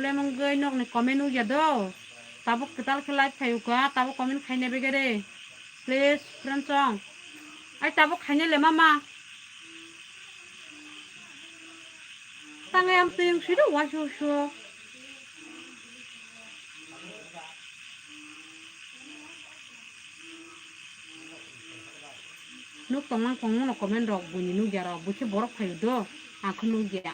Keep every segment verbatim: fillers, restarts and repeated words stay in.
problem wngwi nokni comment nukya do. Tabuk kwtal khe live khaiyuka, tabuk comment khaina begere. Please, friend song. Ai tabuk khaina le mama. Tangai am tuyung sido wasu su. Nuk tongmang tongmano comment rok buini nukya rok, buikhe borok phaio do, ang khe nukya.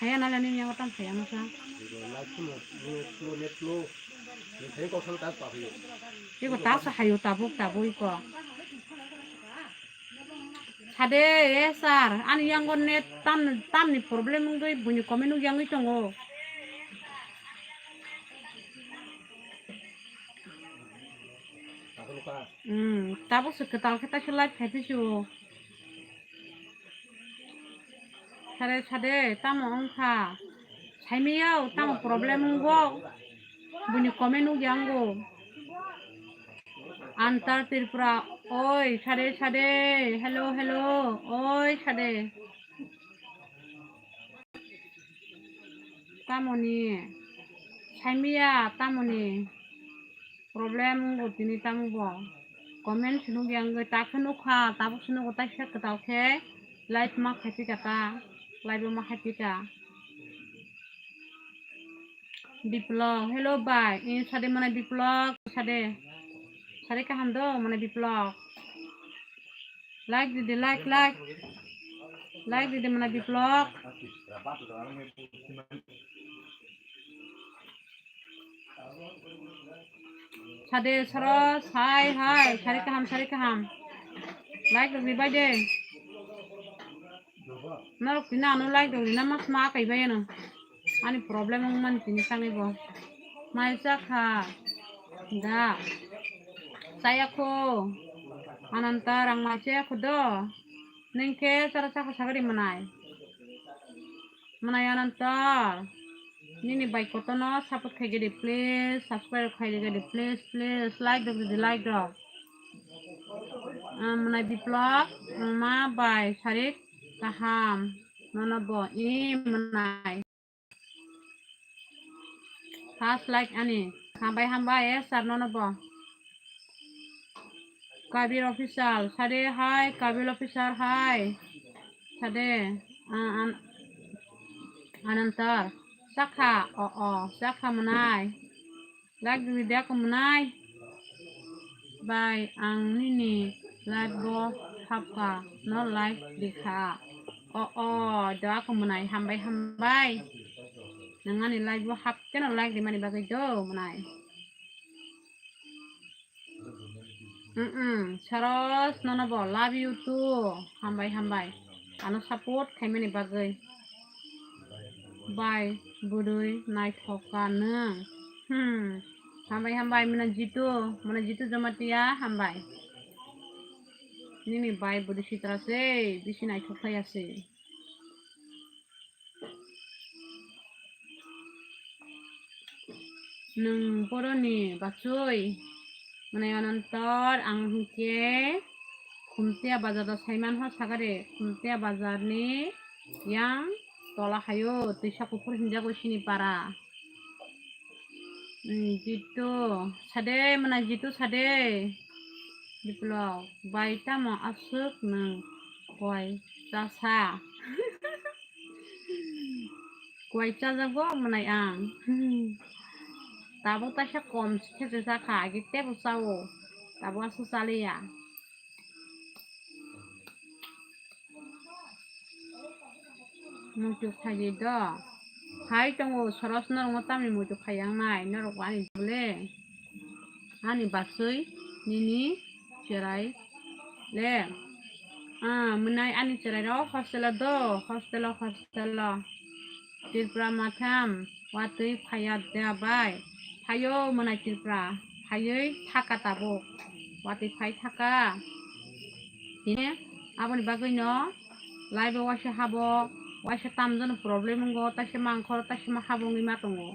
Haya nala nini yago tam haya masa. Iko tasa hayo tabuk tabuk iko. Sade, eh, sir, ani yango net tam, tamni problem wngwi buini comment nukya wngwi tongo. Hmm, tabuk se kwtal khe taisa live khai phisiyo. Sare sade, tamo wngkha? Saimiyao, tamo problem wngbo? Buini comment nukya wngo. Antar Tripura, oi, sade, sade, hello, hello, oi, sade. Tamoni, saimiya, tamoni. Problem wngbo tini tamo bo. Comment se nukya wngwi ta khe nukha, tabuk se nugo taisa kwtal khe live ma khaipika ta, live ma khaipika. Biplok, hello bai, in sade mane Biplok, sade. Sade kaham do mane Biplok. Like didi, like, like. Like didi mane Biplok. Sade soro, hai, hai, sari kaham, sari kaham. Like rok ribai de. Norok tini ano like rok rina mas ma kai bai ano. Ani problem wng mani tini tangwi bo. Mai cha kha. Da. Chaya kho. Ananta rang mai chaya kho do. Neng khe chara chakha sagari manai. Manai Ananta. Nini bai kotono support khai gede please, subscribe khai gede please, please, like rok didi, like rok. Ah, mwnai Biplok, ma bai sarik kaham, nono bo, i mwnai. First like ani, hambai hambai, eh, sir, nono bo. Kabir official, sade hai, Kabir official hai. Sade, ah, an-, Anantar, sakha, o, o, sakha mwnai. Like di de ko mwnai. Bai, ang nini live bo hapka, no like di kha. O, o, do ako mwnai, hambai, hambai. Nang ani live bo hap keno like di mani bagwi do mwnai. Mm, Saros, nono bo love you too. Hambai, hambai. Ano support khaimani bagwi. Bai, bwrwi naithok ka nwng. Hmm. Hambai, hambai, mwnai Jitu. Mwnai Jitu Jamatia, hambai. Nini bai bwrwi sitra se, bisi naithok phaiya se. Nwng boroni bachoi, mwnai Anantor, ang hinkhe Khumtia bazar o saiman ho sagare, Khumtia bazar ni yang tola hayo, twisa kuphur hinjago sini para. Hmm, Jitu, sade, mwnai Jitu sade. Biplok, bai tamo aswk nwng koi chasa? Koi chajago mwnai ang. Tabuk taisa kom khe se chakha, agi tebo chao. Tabuk aswk chaliya. Muitu khaidi do. Hai tongo soros norok no tamni muitu khaiyangnai norok ani bole. Ani basui nini cherai le. Ah, mwnai ani cherai rok hostel o do, hostel o, hostel o. Tripura matham watwi phaiya da bai. Phaio mwnai Tripura, phaiwi thaka tabuk. Watwi phai thaka. Tini aboni bagwi no live o waisa habo, waisa tamjano problem wngo, taisa mangkhor, taisa ma habo wngwi ma tongo.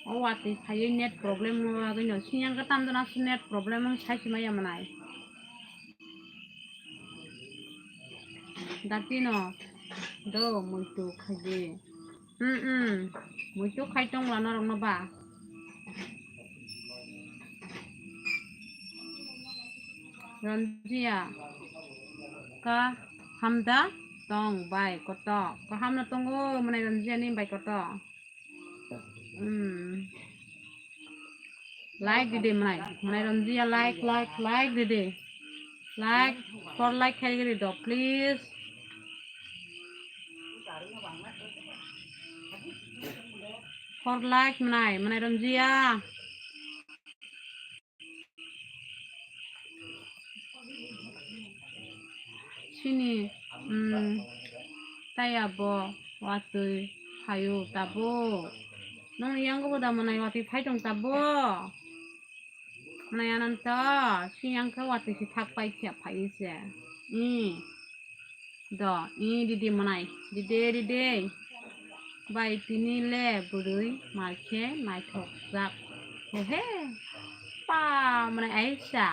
O watwi phaiwi net problem wngwi bagwi no, siyang khe tamjano aswk net problem wng sai se maya mwnai. Datino do muitu khaidi. Hmm, hmm. Muitu khai tong la norokno ba. Ranjia ka hamda tong bai koto. Kaham no tongo mwnai Ranjia ni bai koto. Hmm. Like didi mwnai. Mwnai Ranjia like, like, like didi. Like, four like khai didi do, please. Four like mwnai, mwnai Ranjia. Sini, mm, taya bo watwi phaio tabuk. Nongni yango bo da mwnai watwi phai tong tabuk. Mwnai Ananto, sini yang khe watwi se thak pai khe phai se. Mm. Do, i didi mwnai, didi, didi. Bai tini le bwrwi mai khe naithokjak. Hehe. Pa, mwnai Aisha.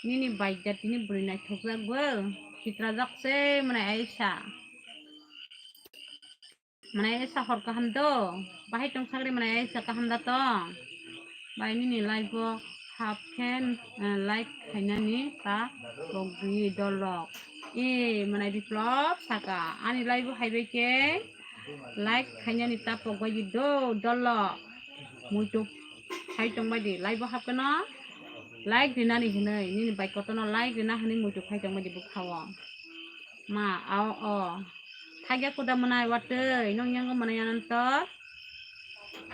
Nini bai da tini bwrwi naithokjak bo. Khitrajak se mwnai Aisha. Mwnai Aisha hor kaham do. Bahai tong sagri mwnai Aisha kaham da tong. Bai nini live o hap khe, eh, like khainani ta pokdi dolok. E, mwnai Biplop saka. Ani live o haibai khe like khainani ta pokbai di do dolok. Muitu khai tongbai di. Live o hap khe no like rinani hinwi. Nini bai kotorno like rina hinwi muitu khai tongbai di bwkha o. Ma, ao, o. Thagya kuda mwnai watwi. Nong yango mwnai Ananto.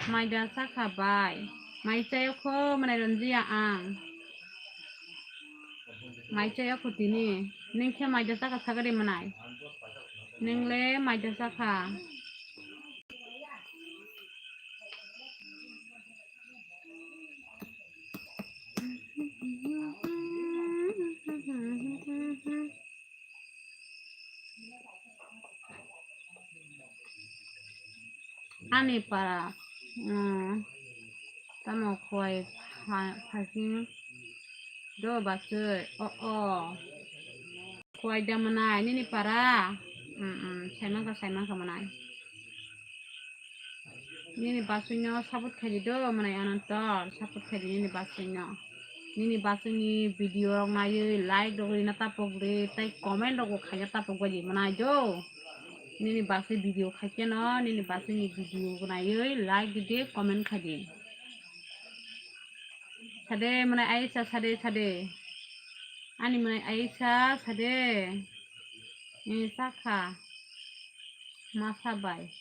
Maida sakha bai. Mai chayokho mwnai Ranjia ang. Mai chayokho tini. Ning khe maida sakha sagari mwnai. Ning le maida sakha. Ani para, mm, tamo khwai pha-, phaising do basui, o, o. Khwai da mwnai, nini para? Mm, mm, saimankha, saimankha mwnai. Nini basuino support khaidi do, mwnai Anantor, support khaidi nini basuino. Nini basuini video rok naiwi like rok rina tapok di, tei comment rok bo khaina tapok bai di mwnai do. Nini basui video khaikhe no, nini basuini video naiwi like di, comment khaidi. Sade mwnai Aisha, sade, sade. Ani mwnai Aisha, sade. Ni sakha. Masa bai.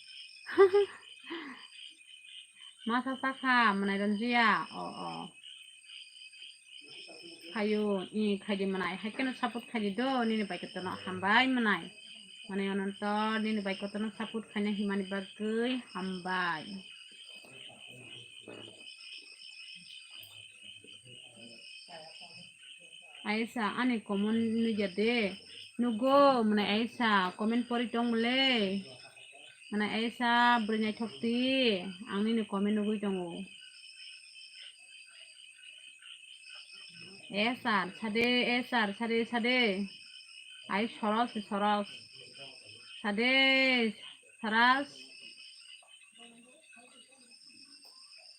Masa sakha, mwnai Ranjia. O, o. Khayo, i khaidi mwnai. Haikhe no support khaidi do, nini bai kotorno hambai mwnai. Mwnai Anantor, nini bai kotorno support khaina himani bagwi hambai. Aisha, ani comment nugya de. Nugo, mwnai Aisha, comment pori tong mole. Mwnai Aisha, bwrwi naithok ti. Ang nini comment nugwi tongo. Esar, sade, esar, sade, sade. Ai, soros, soros. Sade, saras.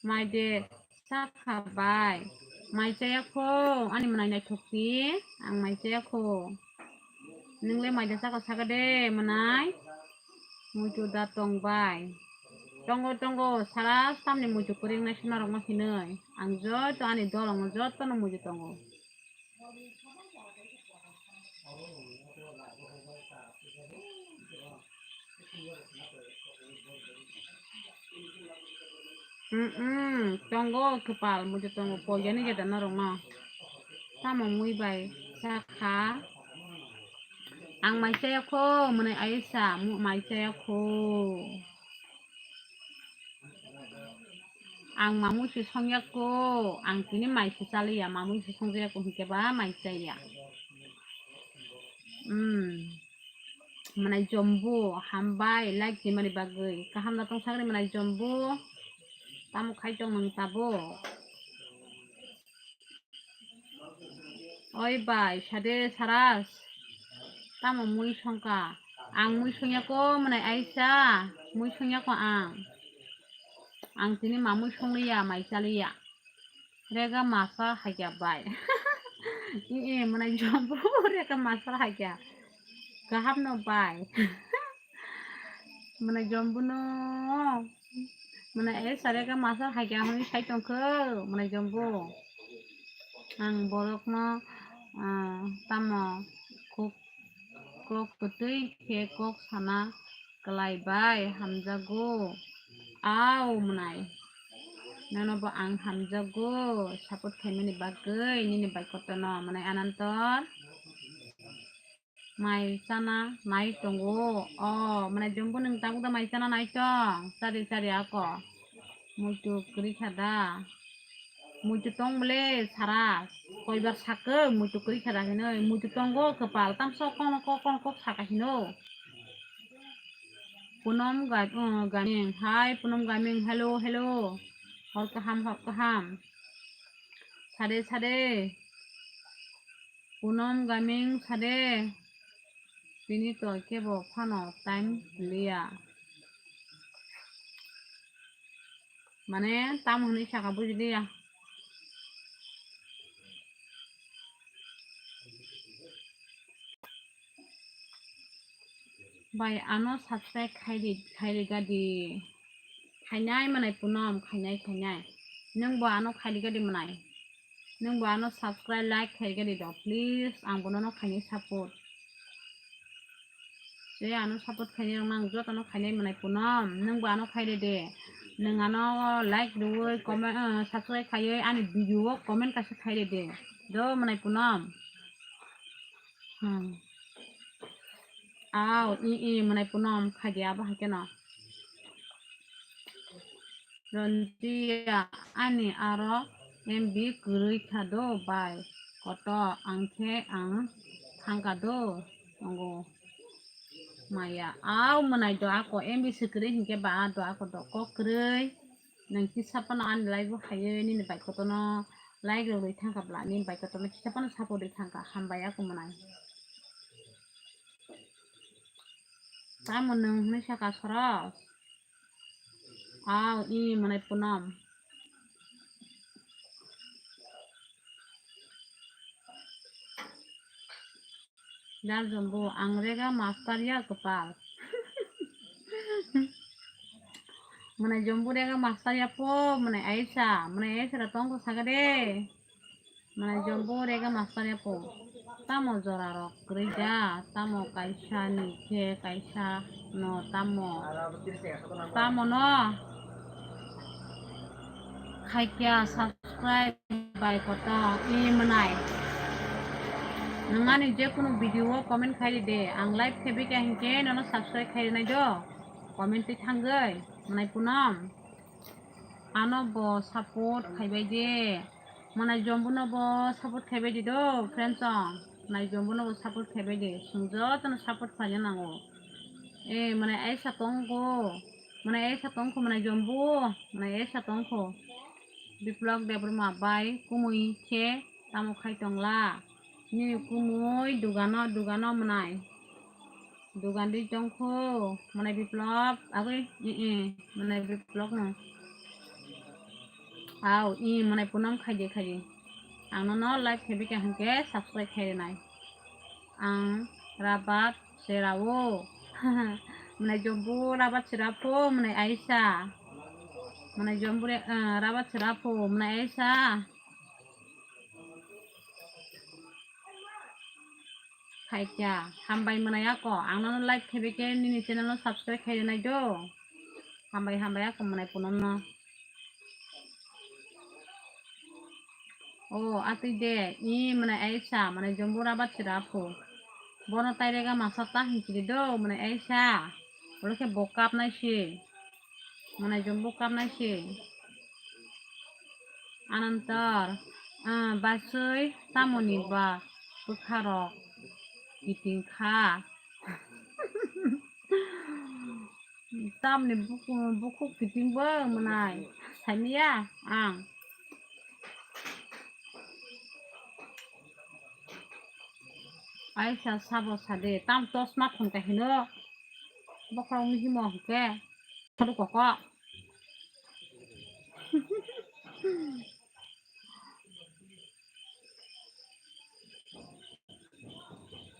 Mai de sakha bai. Mai chaya kho, ani mwnai naithok ti, ang mai chaya kho. Nung le mai de sakha saka de, mwnai? Muitu da tong bai. Tongo, tongo, sara samni muitu kwrwng nai swnarok ma hinwi. Ang joto ani dol ang joto no muitu tongo. Mm, mm, tongo kwpal, muitu tongo, polyani jeta norokno. Tamo mui bai sakha. Ang mai chaya kho, mwnai Aisha, mu-, mai chaya kho. Ang mamui se songya kho, ang tini mai se chaliya, mamui se songjaya kho, hinkhe ba mai chaya. Hmm. Mwnai Jombu, hambai, like rimani bagwi. Kaham da tong sagri mwnai Jombu. Tamo khai tong nang tabo. Oi bai, sade Saras. Tamo mui songka? Ang mui songya ko mwnai Aisa, mui songya ko ang. Ang tini ma mui songliya, mai chaliya. Rega masa haikya bai. I, i, mwnai jombo rega masa haikya. Kaham no bai. Mwnai jombo no. Mwnai Aisa rega masa haikya hwnwi sai tongkho, mwnai jombo. Ang borokno, ah, tamo kok, kok kwtwi khe kok sana kwlai bai hamjago. Au mwnai. Nono bo ang hamjago. Support khaimani bagwi nini bai kotorno mwnai Anantor. Mai chana nai tongo. O, mwnai jombo nwng tabuk da mai chana nai tong. Chari chari ako. Muitu kwrwi kha da. Muitu tong bole sara. Koibar sakhe muitu kwrwi kha da hinwi. Muitu tongo kwpal. Tamso kono kok kono kok saka hino. Punom ga-, uh, Gaming. Hi, Punom Gaming. Hello, hello. Hor kaham, hor kaham. Sade, sade. Punom Gaming sade. Tini to kebo phano time liya. Mane tam hwnwi saka bujiliya. Bai ano subscribe khaidi, khaidi gadi. Khainai mwnai Punom, khainai, khainai. Nwng bo ano khaidi gadi mwnai. Nwng bo ano subscribe, like khaidi gadi do, please. Ang bo nono khaini support. Je ano support khaini rok nang joto no khainai mwnai Punom. Nwng bo ano khaidi de. Nwng ano like rwui, comment, uh, subscribe khaiwi ani video o comment kaisa khaidi de. Do mwnai Punom. Hmm. Au, i, i, mwnai Punom khaidi abo hai keno. Rontia, ani aro M B kwrwi kha do bai. Koto ang khe ang thangka do tongo. Maya, au mwnai do ako M B se kwrwi hinkhe ba do ako do kok kwrwi. Nang kisa phano ani live o khaiwi nini bai kotorno like rwgwi thangkha bla, nini bai kotorno kisa phano support rwi thangkha, hambai ako mwnai. Tamo nwng hwnwi saka Soros? Au, i mwnai Punom. Dal jombo, ang rega master ya kwpal. Mwnai jombo rega master ya po, mwnai Aisa, mwnai Aisa da tongko saka de. Mwnai jombo rega master ya po. Tamo jora rok kwrwi da, tamo kaisa ni khe kaisa no tamo. Tamo no. Khaikya subscribe bai koto i mwnai. Nwng ani je kunu video o comment khai de, ang live khe bikha hinkhe nono subscribe khai nai do. Comment twi thangwi mwnai Punom. Ano bo support khaibai de. Mwnai jombo no bo support khaibai de do, friends song. Mwnai jombo no bo support khaibai de. Chwng joto no support khlaina nango. Eh, mwnai Aisa tongkho. Mwnai Aisa tongkho, mwnai jombo. Mwnai Aisa tongkho. Biplok Debbarma bai kumui khe tamo khai tongla. Nini kumui dugano, dugano mwnai. Dugan di tongkho, mwnai Biplop, agwi, i, i, mwnai Biplop no. Au, i, mwnai Punom khaidi, khaidi. Ang nono like khaibikha hinkhe subscribe khai rwnai. Ang Rabat Serao. Mwnai jombo Rabat Serapho, mwnai Aisa. Mwnai jombo re, eh, Rabat Serapho, mwnai Aisa. Khaikya, hambai mwnai ako. Ang nono like khaibikhe nini channel no subscribe khai rwnai do. Hambai, hambai ako mwnai Punom no. O, atwi de, i mwnai Aisa, mwnai jombo Rabat Serapho. Bono tai rega masa ta hinchiri do, mwnai Aisa. Oro khe bo kapnai se. Mwnai jombo kapnai se. Anantor, ah, basui tamoni ba bwkha rok kiting kha. Tamni buku-, bukhuk kiting bo mwnai. Saimanya ang. Aisa sabo sade, tam tosma khon kahino. Bokhorok ni himo hwnkhe. Sadu koko.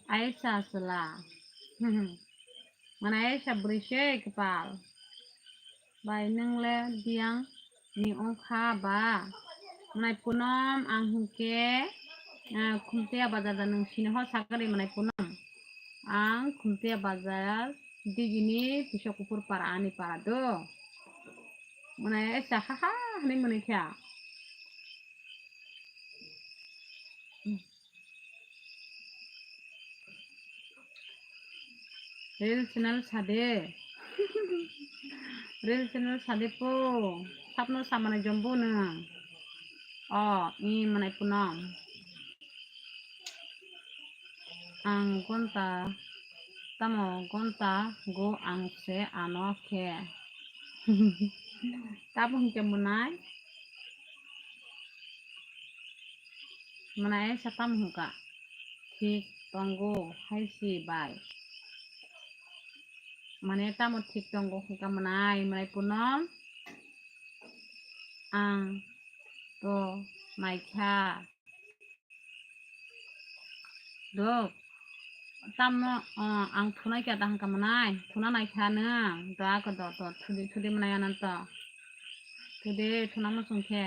Aisa sala. Mana Aisa bwrwi se kwpal. Bai nwng le biyang ni wngkha ba? Mwnai Punom, ang hinkhe, ah, Khumtiya bazar da nwng sini ho sakari mwnai Punom. Ang Khumtiya bazar digini Pisokupur para ani para do. Mwnai Aisa ha ha hwnwi mwnwi kha. Reel channel sade. Reel channel sade po. Sapno samane jombo nwng. O, i mwnai Punom. Ang gonta, tamo gonta go ang se ano khe. Tamo hwnkhe mwnai? Mwnai Aisa tamo hwnkha? Thik tongo hai si bai. Mane tamo thik tongo hwnkha mwnai, mwnai Punom? Ang to naikha. Dok, tamno, o, ang thunai khe da hwnkha mwnai, thuna naikha nwng, do ako do, do, thudi, thudi mwnai ananto. Thudi, thuna muchung khe.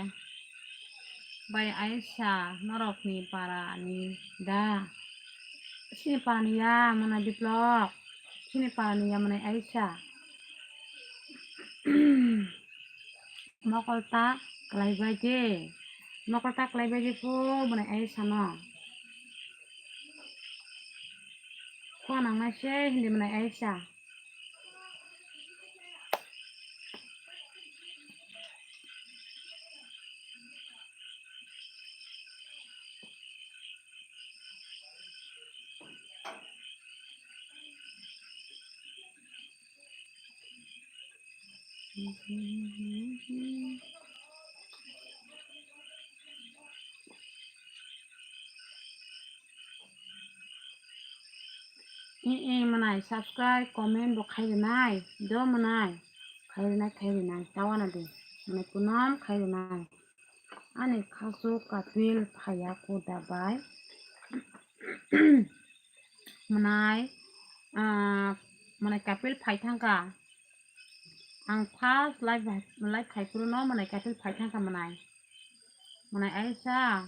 Bai Aisa, norokni parani da? Sini parani ya, mwnai Biplok. Sini parani ya, mwnai Aisa. Mokol ta kwlaibai de. Mokol ta kwlaibai de pho, mwnai Aisa no. Kho nangnai se hindi mwnai Aisa. I, i, mwnai, subscribe, comment bo khai rwnai, do mwnai, khai rwnai, khai rwnai, tawana de, mwnai, Punom khai rwnai. Ani khasuk Kapil phaiya ko da bai. Mwnai, ah, mwnai Kapil phai thangkha. Ang first live, live khai phuru no mwnai Kapil phai thangkha mwnai. Mwnai Aisa,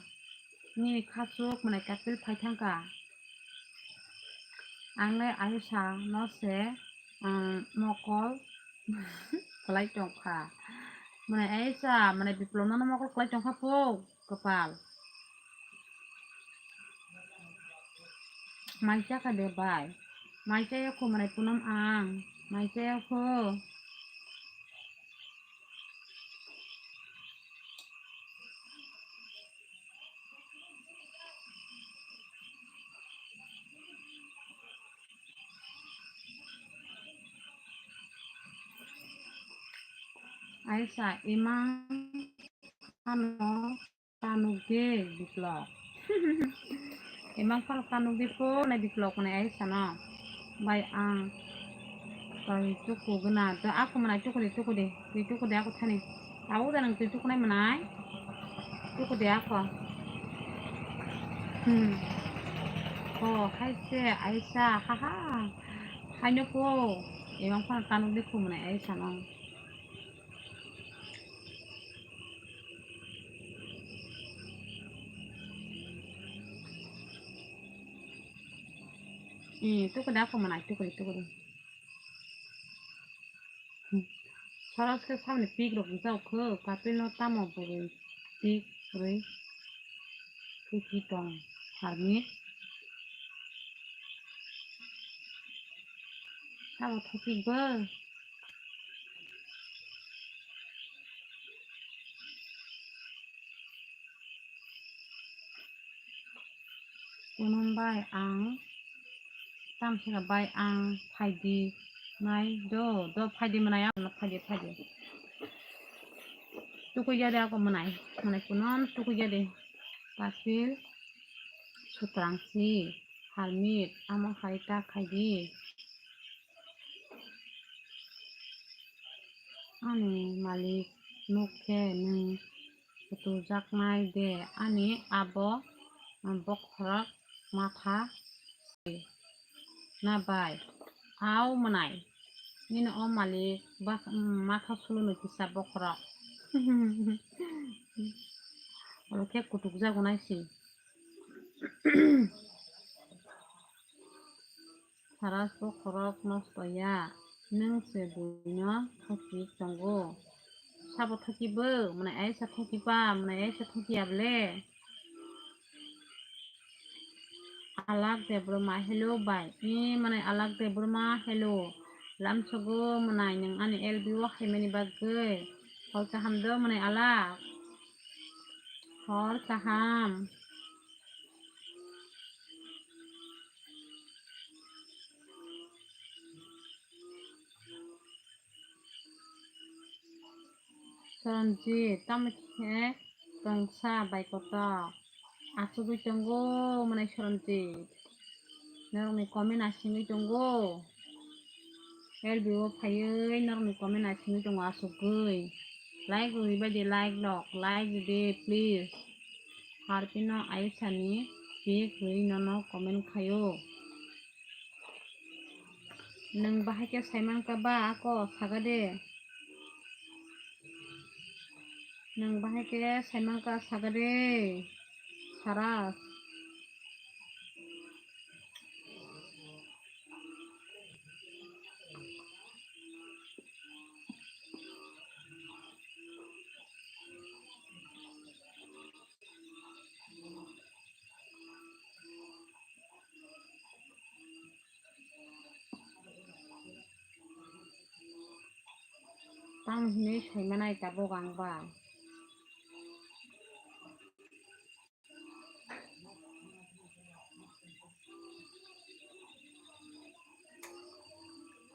ni khasuk mwnai Kapil phai thangkha. Ang le Aisa no se, ah, mokol kwlai tongkha. Mwnai Aisa, mwnai Biplok no mokol kwlai tongkha pho, kwpal. Mai chakha de bai. Mai chaya kho mwnai Punom ang. Mai chaya kho. Aisa imang ano. Tanuk di Biplok. Imang phano tanuk di pho nai Biplok nai Aisa no. Bai ang twi tuku gana. To ako mwnai tuku di, tuku di. Twi tuku di ako thani. Tau da nang twi tuku nai mwnai. Tuku di ako. Hmm. Oh, hai se Aisa. Ha ha. Hai no pho. Imang phano tanuk di pho mwnai Aisa no. Eh, tuku da ako mwnai, tuku di, tuku di. Hmm. Soros khe saboni pik rok rijak kho, Kapil no tamo bwrwi pik rwi. Kuki tong harmi. Sabo thopik bo. Kunum bai ang, tamsika bai ang phaidi nai do, do phaidi mwnai ang phaidi, phaidi. Tukui ya de ako mwnai, mwnai kunum tukui ya de. Kapil sutrang si. Harmit, amo hai ta khaidi. Ani malik nuk khe nwng kutujaknai de, ani abo bokhorok matha na bai. Au mwnai, nini o malik bak-, matha suluno kisa bokhorok. Oro khe kutukjago nai si. Saras bokhorok nosto ya, nwng se buino thoki tongo. Sabo thoki bo, mwnai aisa thoki ba, mwnai aisa thoki ya bole. Alak Debbarma, hello bai. E, mwnai Alak Debbarma, hello. Lamsogo mwnai nwng ani L B o haimani bagwi. Hor kaham do mwnai Alak. Hor kaham. Soronjit, tamo khe tongsa bai kotor. Achugwi tongo mwnai Soronjit. Norokni comment asingwi tongo. L B o phaiwi norokni comment asingwi tongo achugwi. Like rwui bai di, like rok, like di please. Harpino Aisani pik rwui nono comment khaio. Nwng bahai khe saimankha ba ako saga de. Nwng bahai khe saimankha saga de. Saras. Tamo hinwi saimanai tabuk ang ba.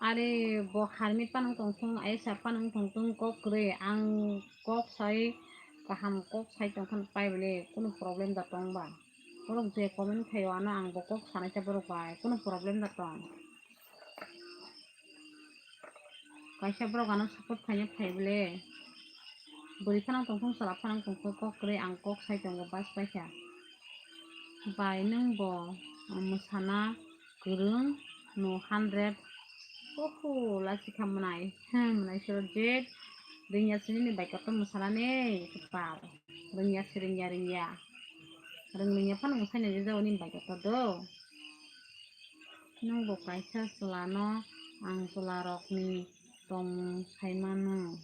Are bo harmit panang tongthung, aisa panang tongthung kok kwrwi. Ang kok sai kaham kok sai tongthang pai bole kunu problem da tong ba. Borok je comment khaio ano ang bo kok sanai sa borok bai kunu problem da tong. Kaisa borok ano support khaina phai bole. Bwrwi phano tongthung, chwla phano tongthung, kok kwrwi ang kok sai tongo bas paisa. Bai nwng bo mwsana kwrwng no hundred. Oho, lachi kha mwnai. Hmm, mwnai sero jet. Rwngya sini ni bai kotor mwsana ne kwtal. Rwngya si rwngya rwngya. Rwng rwngya phano mwsai nai jao ni bai kotor do. Nwng bo kaisa chwla no ang chwla rok ni tongmung sai mano.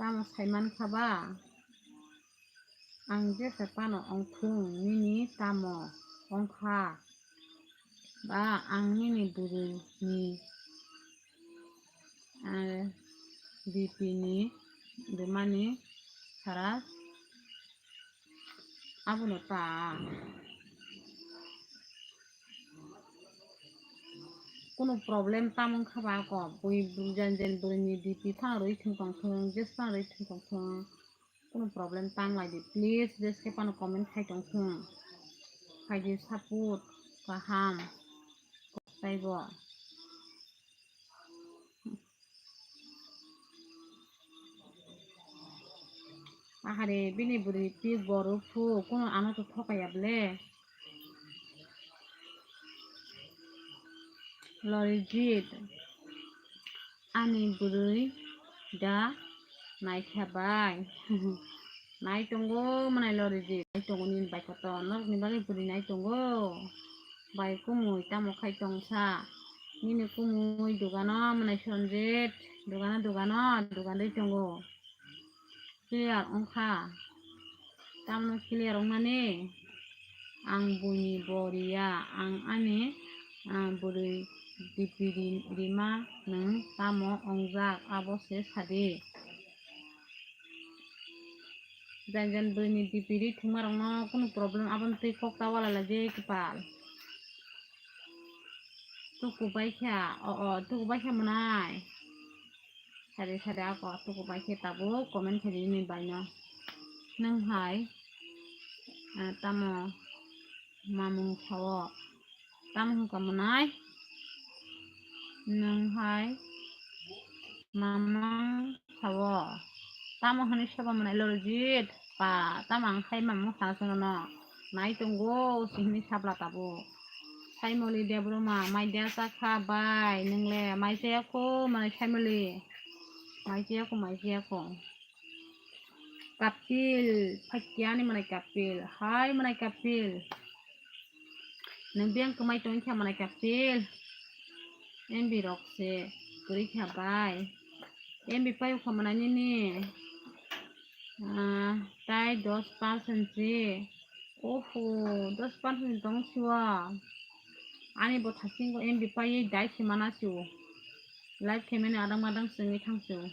Tamo saiman kha ba? Ang jesa phano ongthung, nini tamo ongkha ba? Ang nini bwrwi ni, eh, D P ni rwmani sara abono ta. Kunu problem tamo wngkha ba ako? Bui jen jen bwrwi ni D P phano rwi thwng tong thwng, jes phano rwi thwng tong thwng. Kunu problem tang lai di, please, jes khe phano comment khai tong thwng. Khai di support kaham. Taibo. Ahare bini bwrwi pik bo rwphu, kunu ano to thokaya ble. Lorijit, ani bwrwi da naikha bai. Nai tongo mwnai Lorijit, nai tongo nini bai kotor, norokni bagwi bwrwi nai tongo. Bai kumui tamo khai tongsa, nini kumui dugano mwnai Sonjit, dugano dugano dugan dei tongo. Clear wngkha. Tamno clear wngnani? Ang buini bo riya, ang ani, ah, bwrwi D P ri-, rima nwng tamo wngjak, abo se sadi. Jan jan bwrwini D P ri thwngmarokno kunu problem, aboni twi kok ta walai lai je kwpal. Tuku bai kha, o, o, tuku bai kha mwnai. Sade sade ako tuku bai khe tabuk comment khe di nini baino. Nwng hai Ah, tamo mamung sao? Tamo hwnka mwnai? Nwng hai mamung sao? Tamo hwnwi sabo mwnai Lorjit? Pa, tamo ang hai mamung sana songno nai tongo, si hwnwi sabla tabuk. Saimoli Debbarma, mai dia chakha bai, nwng le mai chaya kho, mwnai Saimoli? Mai chaya kho, mai chaya kho. Kapil, phaikya ni mwnai Kapil, hai mwnai Kapil. Nwng biyang kwmai tongwi kha mwnai Kapil. M B rok se kwrwi kha bai. M B paiyok kha mwnai nini. Ah, tai dos percent se. Oho, dos percent tong siwa. Ani bo thasing ko M B paiwi dai se mana siwo. Live khaimani adang madang swngwi thang siwo.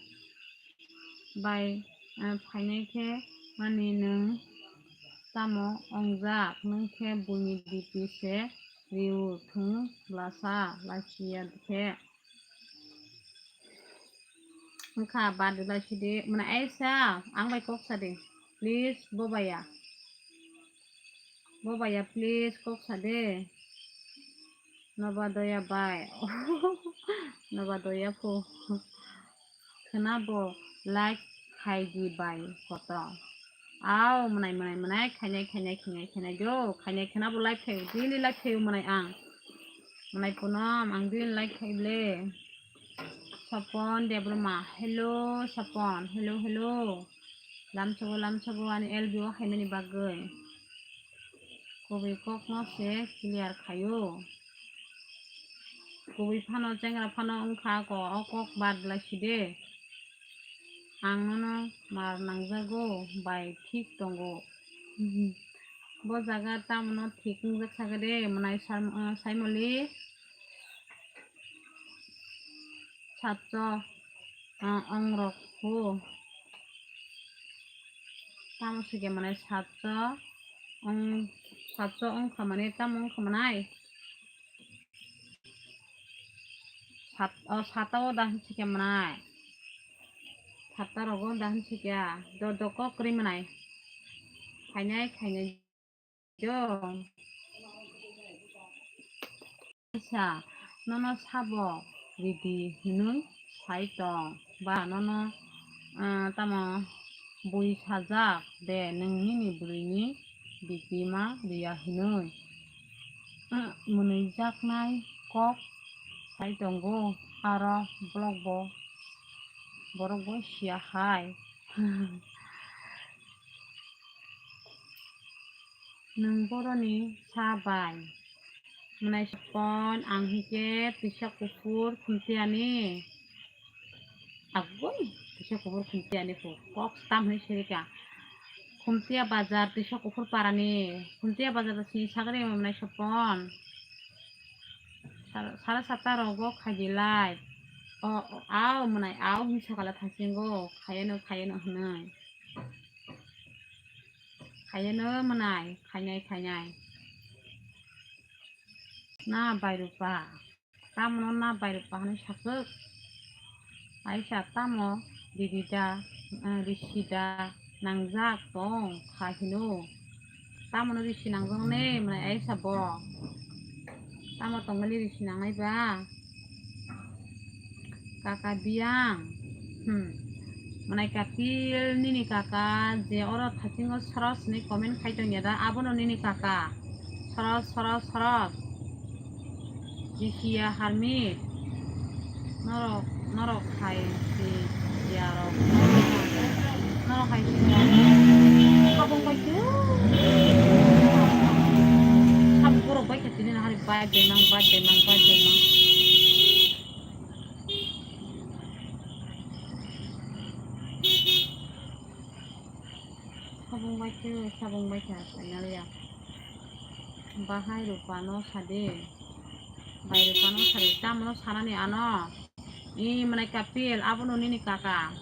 Bai, ah, phainai khe mani nwng tamo ongjak, nwng khe buini D P se riu thung blasa lachiya khe. Wngkha bad lai sidi, mane aisa, ang bai kok sadi, please, bobaya. Bobaya, please, kok sadi. Nobadoya bai. Nobadoya phu. Khwnabo like khaidi bai koto. Aw, mwnai, mwnai, mwnai, khainai, khainai, khainai, khainai jo. Khainai khwnabo like khaio, daily like khaio mwnai ang. Mwnai Ponom, ang daily like khaio le. Sapon Debbarma, hello, Sapon, hello, hello. Lamsogo, lamsogo, ani L B o khaimani bagwi. Kubui kokno se clear khaio. Kubui phano, chengra phano wngkha ko, o kok bad lai side. Ang nono mar nangjago bai thik tongo. Bo jaga tamono thik wngjak sakha de, mwnai Sam-, ah, Saimoli. Satso, ah, ongrok ho. Tamo sikhe mwnai satso, ong, satso wngkha mani, tamo wngkha mwnai? Sat-, o, sata o da hinsikhe mwnai. Sata rogo da hinsikhe, do, do kok kwrwi mwnai. Khainai, khainai. Jo. Kaisa, nono sabo ridi hinwi sai tong, ba nono, ah, tamo bui sajak de nwng nini bwrwini bipima riya hinwi. Ah, mwnwijaknai kok sai tongo, aro borok bo, borok bo siya hai. Nwng boroni sa bai. Mwnai Sapon, ang hike twisa kuphur khumtiyani. Agoi, twisa kuphur khumtiyani kho. Kok tam hwnwi sirika. Khumtiya bazar, twisa kuphur parani. Khumtiya bazar da sini sagri mwnai Sapon. Sar-, sara sata rogo khaidi lai. O, o, aw mwnai, aw hwnwi sakala thasingo. Khayeno, khayeno hwnwi. Khayeno mwnai, khainai, khainai. Na bai rupa. Tamono na bai rupa hwnwi sakwk. Aisa tamo didi da, eh, risi da nangjak tong kha hino. Tamono risi nangjak ne mwnai aisa bo. Tamo tongmani risi nangnai ba. Kaka biyang. Hmm. Mwnai Kapil nini kaka je oro thasingo soros hinwi comment khai tongya da, abono nini kaka. Soros, soros, soros. Bisiya harmit. Norok, norok hai si yarok. Norok hai si yarok. Kabung bai tu. Sab borok bai khe tini nahari bai demang, bai demang, bai demang. Sabung bai khe, sabung bai khe, finally ya. Bahai Rupa no sadi. Bai Rupa no sadi. Tamo no sanani ano. I mwnai Kapil, abono nini kaka.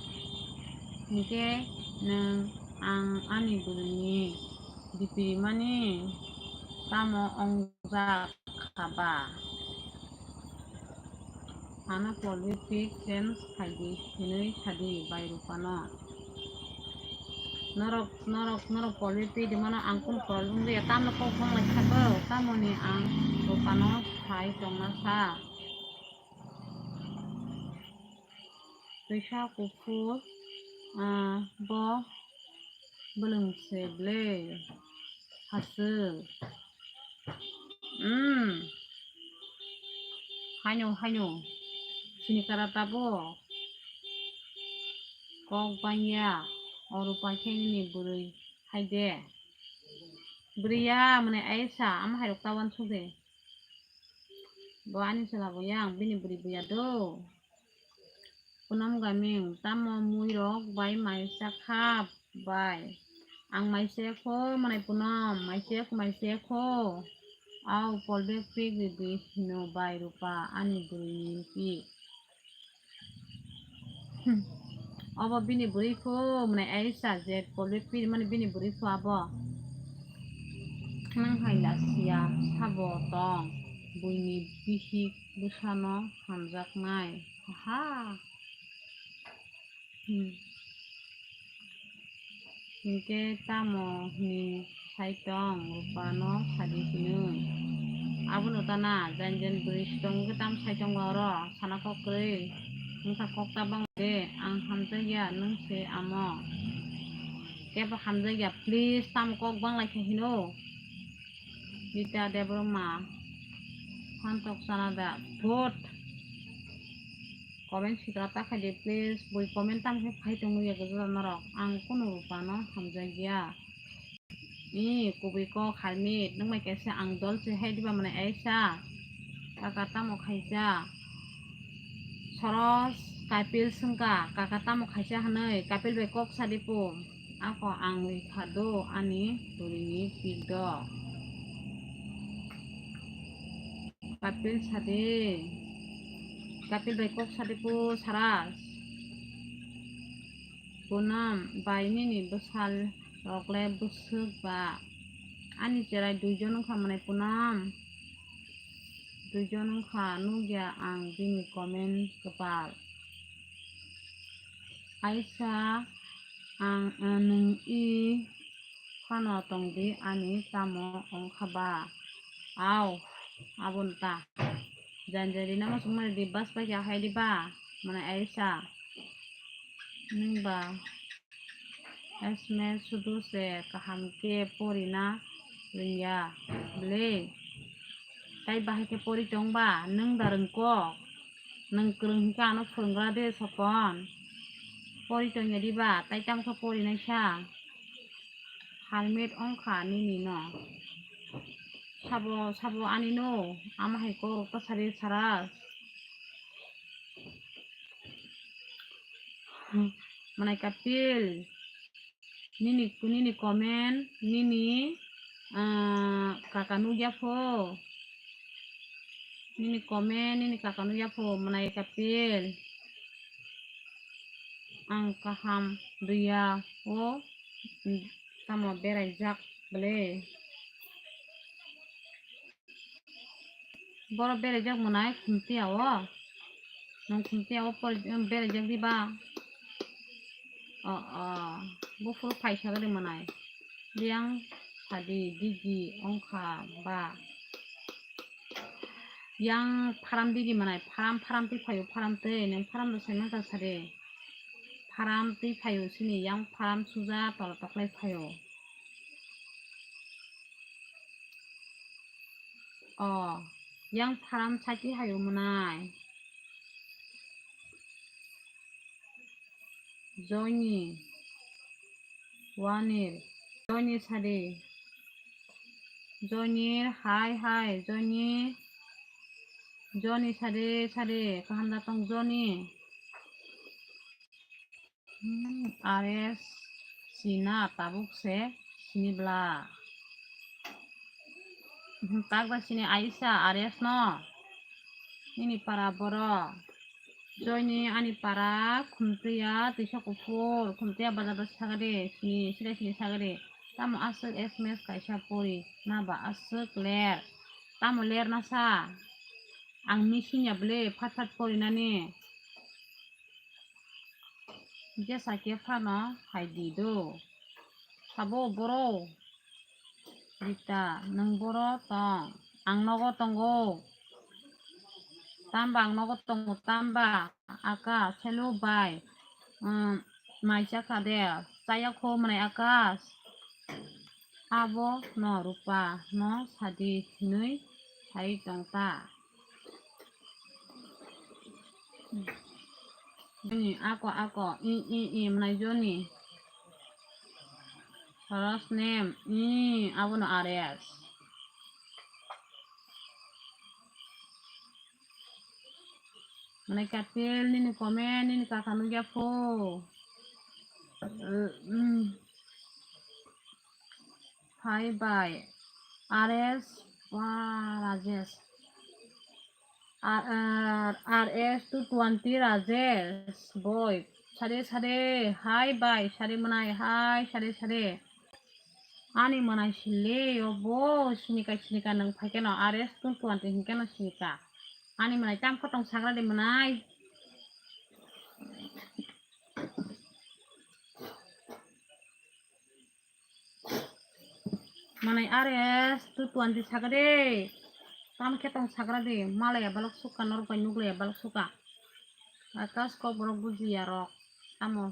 Hingke nwng ang ani bwrwini bipirimani tamo ongjak kha ba? Ano politic change khaidi hinwi sadi Bai Rupano. Norok, norok, norok polbe pidi mano ang kunu problem wngya. Tamno kok bang lai kha bo, tamoni ang dopano sai tongna sa. Twisa kuphur, ah, bo bwlwng se ble haswk. Hmm. Haino, haino. Sini kara tabo. Kok bangya. Oro paikhe nini bwrwi hai de. Bwrwi ya, mane aisa, ama hairok tawan suk de. Bo ani chwla bo yang, bini bwrwi buya do. Punam gaming, tamo muirok bai maisa kha bai. Ang maisa kho, manai Punam, maisa kho, maisa kho. Au, polbek pik ribi hino bai Rupa, ani bwrwi ni pik. Hmm. Obo bini bwrwi kho, manai aisa je polbek pik mani bini bwrwi kho abo. Nang hai la siya, sabo tong, buini bihik bwsano hamjaknai. Aha. Hmm. Hinkhe tamo hwnwi sai tong, Rupano sadi hinwi. Abono tana, jan jan bwrwi sitong wngkhe tamo sai tongo oro, sana kok kwrwi. Wngkha kok tabang de, ang hamjakya, nwng se amo. Kebo hamjakya, please, tamo kok bang lai khe hino. Rita Debbarma, Phantok Chanada, vote. Comment sikra ta khai di, please. Bui comment tam khe phai tongwi ya gajora norok. Ang kunu Rupano hamjakya. Ni kubui kok Harmit, nwng bai kaisa ang dol se hai diba mane aisa. Kaka tamo khaisa. Soros Kapil swngkha, kaka tamo khaisa hwnwi, Kapil bai kok sadi pu. Ako ang rikha do ani burini pik do. Kapil sadi. Kapil bai kok sadi pu Saras. Punam bai nini bwsal rok le bwswk ba. Ani cherai duijon wngkha mwnai Punam. Duijon wngkha nukya ang bini comment kwpal. Aisa ang, eh, nwng i phano tongdi ani tamo wngkha ba? Au, aboni ta. Janjari namo sungmani di bas bai ya hai di ba? Mane Aisa. Nwng ba S M S sudu se kaham khe porina rwngya bwle. Tai bahai khe pori tong ba? Nwng da rwng kok? Nwng kwrwng hwnkhe ano phwrwnggra de sokon. Pori tongya diba? Tai tamo khe porinai sa? Helmet wngkha nini no. Sabo, sabo ani no. Ama hai kok ta sari Saras. Manai Kapil. Nini, nini comment, nini, ah, kaka nukya pho. Nini comment, nini kaka nukya pho, mwnai Kapil. Ang kaham rwya o, tamo beraijak bwle. Boro beraijak mwnai Khumtiya o. Nwng Khumtiya o pori-, beraijak diba? O, o. Buphuru phaisa gari mwnai. Yang sadi digi wngkha ba. Yang pharam digi mwnai. Pharam, pharam twi phaio, pharam twi. Nwng pharam rw sai mankha sadi. Pharam twi phaio sini. Yang pharam suja tola toklai phaio. O, yang pharam sati hayo mwnai. Joini. Wanir. Joini sadi. Joini, hai, hai, Joini. Joini sadi, sadi. Kaham da tong Joini. Hmm, R S sina tabuk se sini bla. Hmm, tak da sini Aisa R S no. Nini para boro. Joini ani para Khumtiya twisa kuphur, Khumtiya bazar da sagade, sini sida sini sagade. Tamo aswk S M S kaisa pori, na ba aswk ler. Tamo ler na sa. Ang missing ya bwle, phat phat pori nani. Jesa khe phano hai di do. Sabo boro. Rita, nwng boro tong? Ang nogo tongo. Tamba, ang nogo tongo, tamba. Akash, hello bai. Umm, mai chakha de? Chaya kho mwnai Akash. Abo no Rupa no sadi hinwi sai tong ta. Joni ako ako i i i mwnai Joni. First name i, abono R S. Mwnai Kapil nini comment nini kaka nugya pho. Hai bai R S wa Rajesh. R, R, R S two twenty Rajesh boy. Sade sade, hai bai, sade mwnai, hai, sade sade. Ani mwnai sile, obo sinika, sinika nwng phaikeno R S two twenty hinkeno sinika. Ani mwnai tam kotong sagra de mwnai. Mwnai R S two twenty saka de. Tamo khe tong sagra de. Malaya balok suka, norok bai nuglaya balok suka. Akash kok borok bujiya rok. Tamo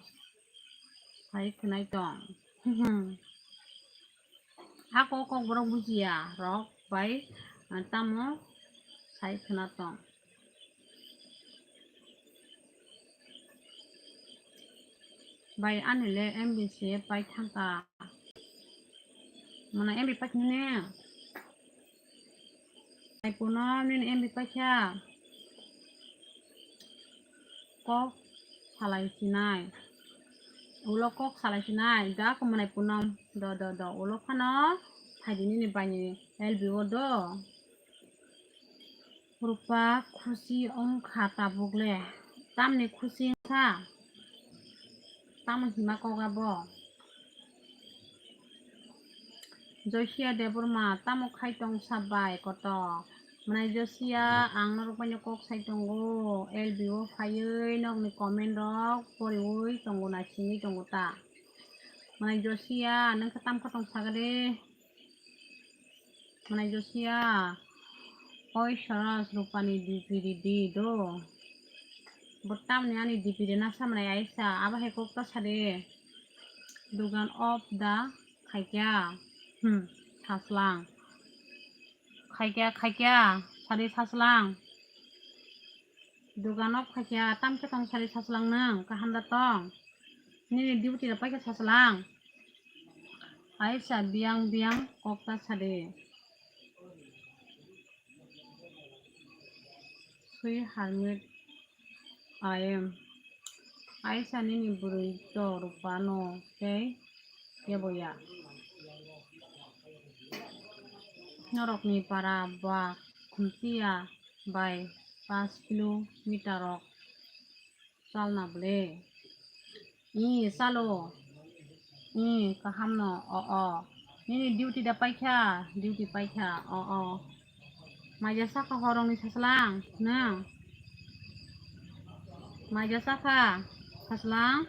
sai khwnai tong. Ako kok borok bujiya rok bai, ah, tamo sai khwna tong. Bai, ani le M B se pai thangka. Mwnai M B pai khne. Ai puno nini M B pai kha. Kok salai sinai. Ulo kok salai sinai. Da ko mwnai puno. Do, do, do. Ulo phano phaidi nini baini L B O do. Rupa khusi wngkha tabuk le. Tamni khusi wngkha? Tamo hima kok abo? Josia Debbarma, tamo khai tong sa bai koto? Mwnai Josia, ang norok bai no kok sai tongo. L B O phaiwi nokni comment rok poriwi tongo, naisingwi tongo ta. Mwnai Josia, nwng khe tam khe tong sagade? Mwnai Josia, oi Soros Rupani D P ridi do. Bo tamni ani D P rina sa mwnai Aisa, abo hai kok ta sade. Dugan of the khaikya. Hmm, saslang. Khaikya, khaikya, sade saslang. Dugan of khaikya, tam khe tong sari saslang nwng, kaham da tong? Nini duty rok paikha saslang. Aisa biyang biyang kok ta sadi. Sui hermit I am. Aisa nini bwrwi to Rupa no tei kebo ya. Norokni para ba khumtiya bai pas kilometer rok chalna bwle. I chalo. I kaham no o o. Nini duty da paikha, duty paikha o o. Maija sakha horongni saslang nwng? Maija sakha saslang?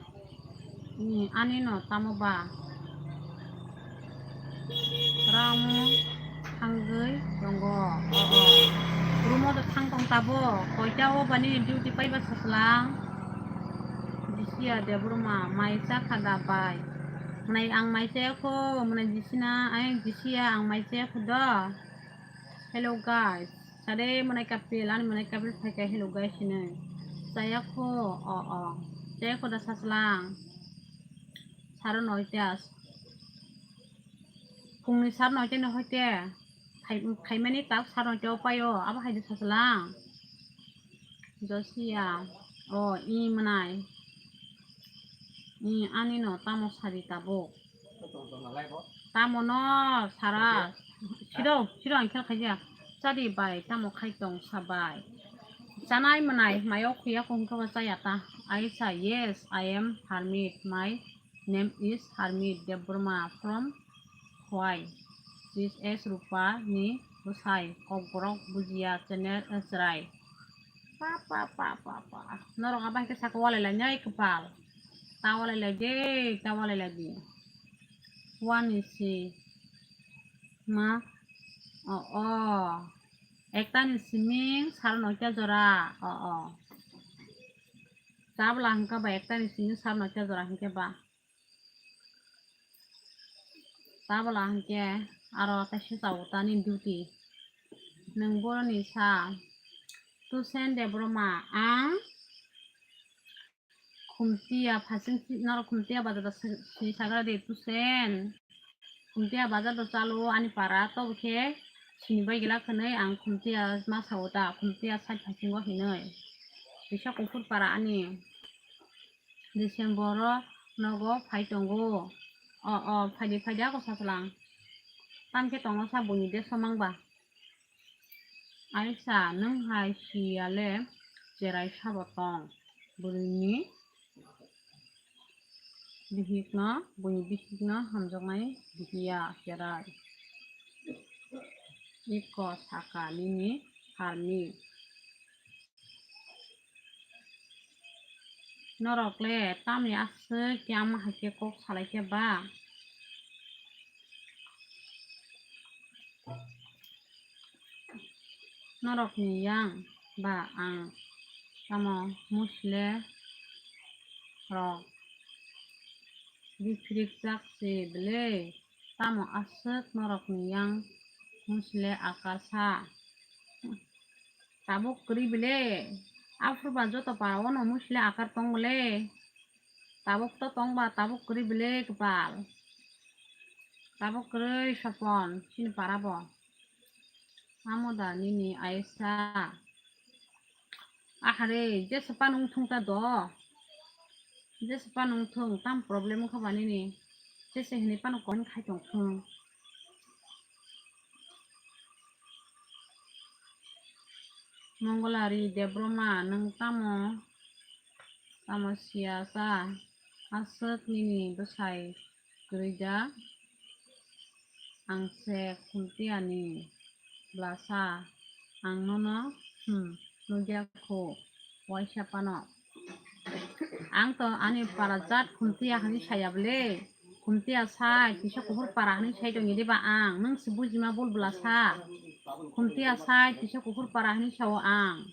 Ani no tamo ba? Ramu thangwi tongo. O o. Rumo da thang tong tabo. Koita o bani duty paiba saslang? Jisia Debbarma mai chakha da bai? Mwnai ang mai chaya kho, mwnai Jisina, ai Jisia ang mai chaya kho do. Hello guys, sare mwnai Kapil, ani mwnai Kapil phaikha hello guys hinwi. Chaya kho, o o. Chaya kho da saslang? Saro noita. Phungni saro noita ni hoite. Khai-, khaimani tak saro noita o paio, abo hai de saslang? Josia, o i mwnai. I ani no tamo sadi tabuk? Tamo no sara. Siro, siro ang khel khaija. Chadi bai, tamo khai tong sa bai? Chanai mwnai, mayo khuya ko hwnkhe bo chaya ta. Aisa, yes, I am Harmit. My name is Harmit Debbarma from Khowai. This is Rupa ni bwsai, Kokborok Bujiya channel, eh, chwrai. Pa, pa, pa, pa, pa. Norok abo hai khe saka walai lai nai kwpal. Ta walai lai de, ta walai lai di. Wani si ma o o. Ekta ni siming sar noita jora o o. Tabla hingke ba ekta ni siming sar noita jora hingke ba. Tabla hingke aro taisa tabuk tani duty. Nwng boroni sa Tusen Debbarma ang Khumtia phasing si-, norok Khumtia bazar da si-, si sagra de Tusen. Khumtia bazar do chalo ani para tobo khe sini bai gila khwnwi ang Khumtia ma sao ta Khumtia side phasingo hinwi. Kisa kuphur para ani. December o nogo phai tongo. O, o, phaidi, phaidi ako sachwlang. Tamkhe tongno sa buini de somang ba. Aisa, nwng hai siya le cherai sabo tong. Buini bihikno, buini bihikno hamjaknai bihiya cherai. Iko saka nini harni. Norok le tamni aswk khe ama hai khe kok salai khe ba? Norokni yang ba ang tamo musle rok biphirik jak se belai? Tamo aswk norokni yang musle akar sa? Tabuk kwrwi bele. Aphuru ba joto para o no musle akar tong bele. Tabuk to tong ba, tabuk kwrwi bele kwpal. Tabuk kwrwi sopon, chini para bo. Amo da nini Aisa. Ahare, jesa panung thung ta do. Jesa panung thung, tam problem wngkha ba nini. Jesa hinwi pano comment khai tong thung. Mongolari Debbarma, nwng tamo, tamo siya sa, aswk nini bwsai kwrwi da? Ang se Khumtiani bwlasa, ang nono, hmm, nukya kho, waisa phano. Ang to ani para jat Khumtia hinwi saya bwle. Khumtia sai, kisa kuphur para hinwi sai tongya diba ang? Nwng se bujima bul bwlasa. Khumtia sai, kisa kuphur para hinwi sao ang.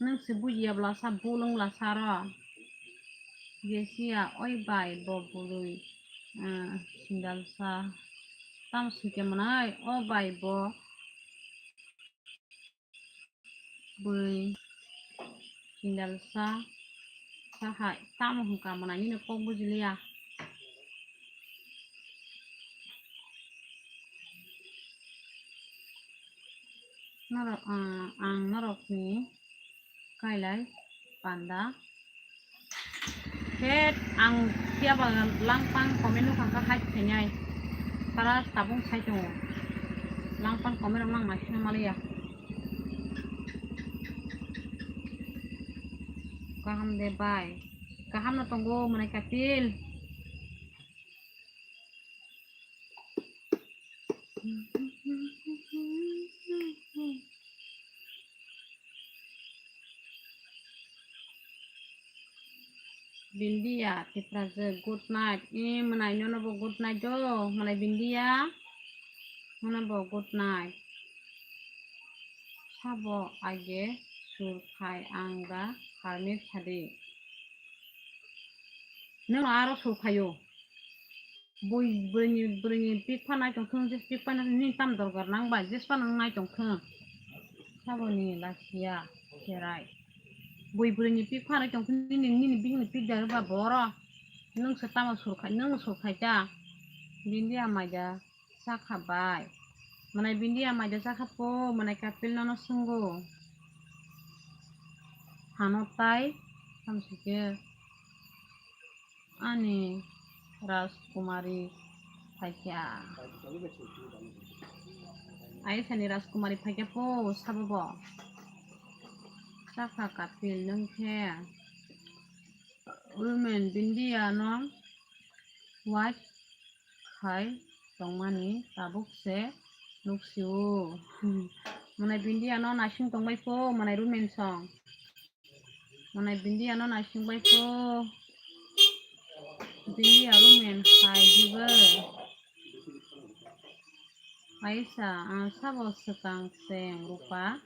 Nwng se bujiya bwlasa, bul wng bwlasa ro. Jesiya, oi bai bo bwrwi, ah, sindal sa. Tamo sui khe mwnai, o bai bo bwrwi sindal sa. Sa hai, tamo hwn ka mwnai nini kok bujiliya. Norok, ah, ang norokni kailai panda. Khe ang phiya ba langpang comment nukha kha hai khainai. Para tabung sai tongo. Langpang comment rok nang naisingna maliya. Kaham de bai. Kaham no tongo mwnai Kapil. Bindia, Tiprajwk, good night. E, mwnai nono bo good night do. Mwnai Bindia, nono bo good night. Sabo age sur khai ang da harmit sadi. Nwng aro sur khaio. Bui bwrwini, bwrwini pik pha nai tong thung, jis pik pha nai, nini tam dorkar nang bai, jis pha nang nai tong thung. Saboni lachiya cherai. Bui bwrwini pik pha nai tong thung, nini, nini bihikni pik da ba boro. Nwng se tamo sur khai, nwng sur khai ta. Bindia maida. Chakha bai. Mwnai Bindia maida chakha po, mwnai Kapil nono swngo. Hano tai, samsike ani Rajkumari phaikha. Aisani Rajkumari phaikha po, sabo bo. Chakha Kapil nwng khe. Women Bindia no wait khai tongmani tabuk se nuksio. Mwnai Bindia no naising tongbai pho, mwnai Rumen song. Mwnai Bindia no naising bai pho. Bini aro men hai diba. Aisa, ang sabo swkang cheng rupa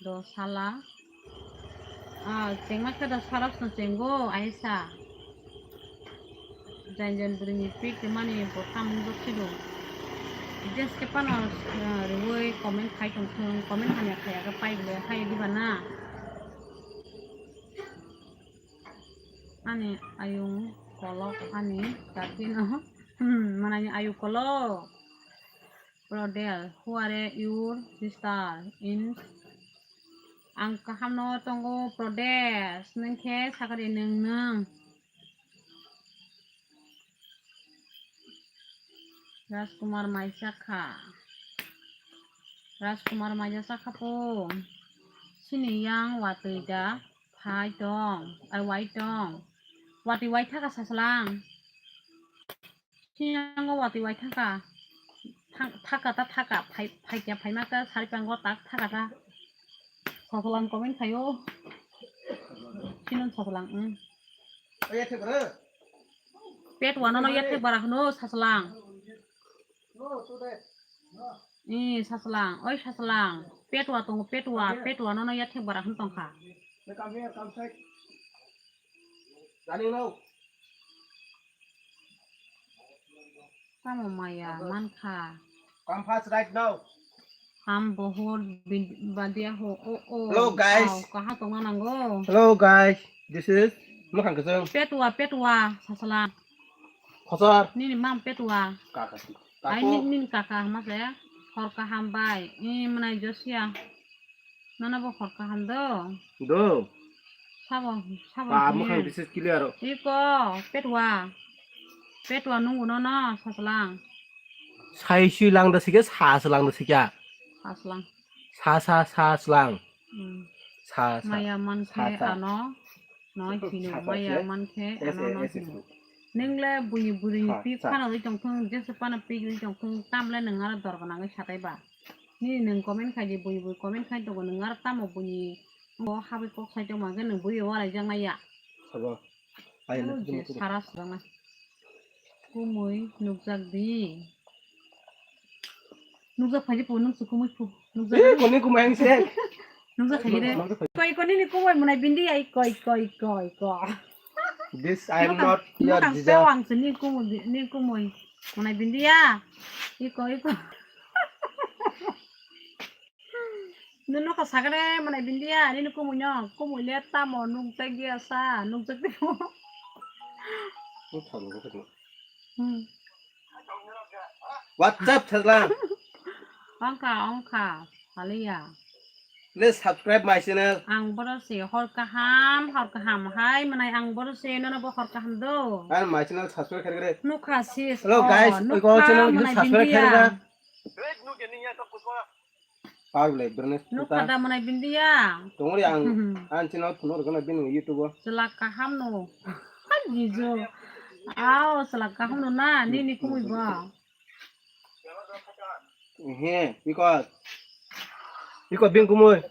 do sala. Ah, chengma khe do sarasno chengo, Aisa. Jain jain bwrwini pik mani bo tamung jok sido. Just ke pano, ah, riwoi comment khai tong thung, comment hanya khai aga pai bole hai diba na. Ani ayung kolok ani tatino. Hmm, manani ayung kolok. Prodel, who are your sister in? Ang kaham no tongo Prodesh, nung khe sakari nung nung. Rajkumar maisa kha. Rajkumar maisa sakha po. Sini yang watui da phai tong, ai wai tong. Watui wai thaka saslang. Sinango watui wai thangka. Thang-, thaka ta thaka. Phai, phai kya phai mata sari pango tak thaka ta. Sasalang comment khayo. Sinon sasalang, mm. Pet wano no yathek bara hwno sasalang. Eh, sasalang, oi sasalang. Pet wa tongo, pet wa, pet wano no yathek bara hwn tongkha. Tamo maya mankha. Come fast right now. Ham bohor bid-, badia ho, o, o. Hello, guys. Aw, kaha tongna nango. Hello, guys. This is Mukhang Kwchwng. Petwa, petwa, sasala. Khosor. Nini mam petwa. Kaka. Ai, kako. Ni-, nini kaka hama se. Hor kaham bai. I mwnai Josia. Nono bo hor kaham do. Do. Sabo, sabo. Pa, mukhang bises clear o. Iko, petwa. Petwa nungu nono, saslang. Sai sui lang da sikya, sa slang da sikya. Saslang. Sa, sa, sa slang. Hmm. Sa, sa. Maya man sa, khe sa. Ano. Noi hino maya mankhe ano no hino. Nwngle buini burini pik phano ri tongthung, jesa phano pik ri tongthung, tamle nwng aro dor gwnangwi satai ba. Nini nwng comment khai di, buini bui comment khai tongo, nwng aro tamo buini bo habwi kok sai tongma khe nwng bui walai jaknai ya. Sabo. Ai, o je sara sujak na. Kumui nukjak di. Nukjak phaidi po, nuksu kumui po. Nukjak. Eh, koni kumui ang se. Nukjak phaidi de. Koi, koni ni kumui mwnai bindi ai, koi, koi, koi, koi. This I am not your jija. Ang se ni kumui, ni kumui. Mwnai bindi ya. Iko, iko. Nini nokha sagre mwnai bindia, nini kumui no, kumui le tamo nukjak dia sa, nukjak dia. Hmm. What's up, Sajla? Ongkha, ongkha, haliya. Please subscribe my channel. Ang boro se hor kaham, hor kaham hai, mwnai ang boro se nono bo hor kaham do. And my channel subscribe khairgre. Nukha sis. Hello guys, nukha, channel mwnai subscribe bindia. Parle, Bernes. Nuk kada mwnai bindia. Tongori ang, ang channel phunuk rwgwna bini YouTube o. Chwla kaham no. Jijo. Ao, chwla kaham no na, nini kumui bo. He, iko. Iko bini kumui.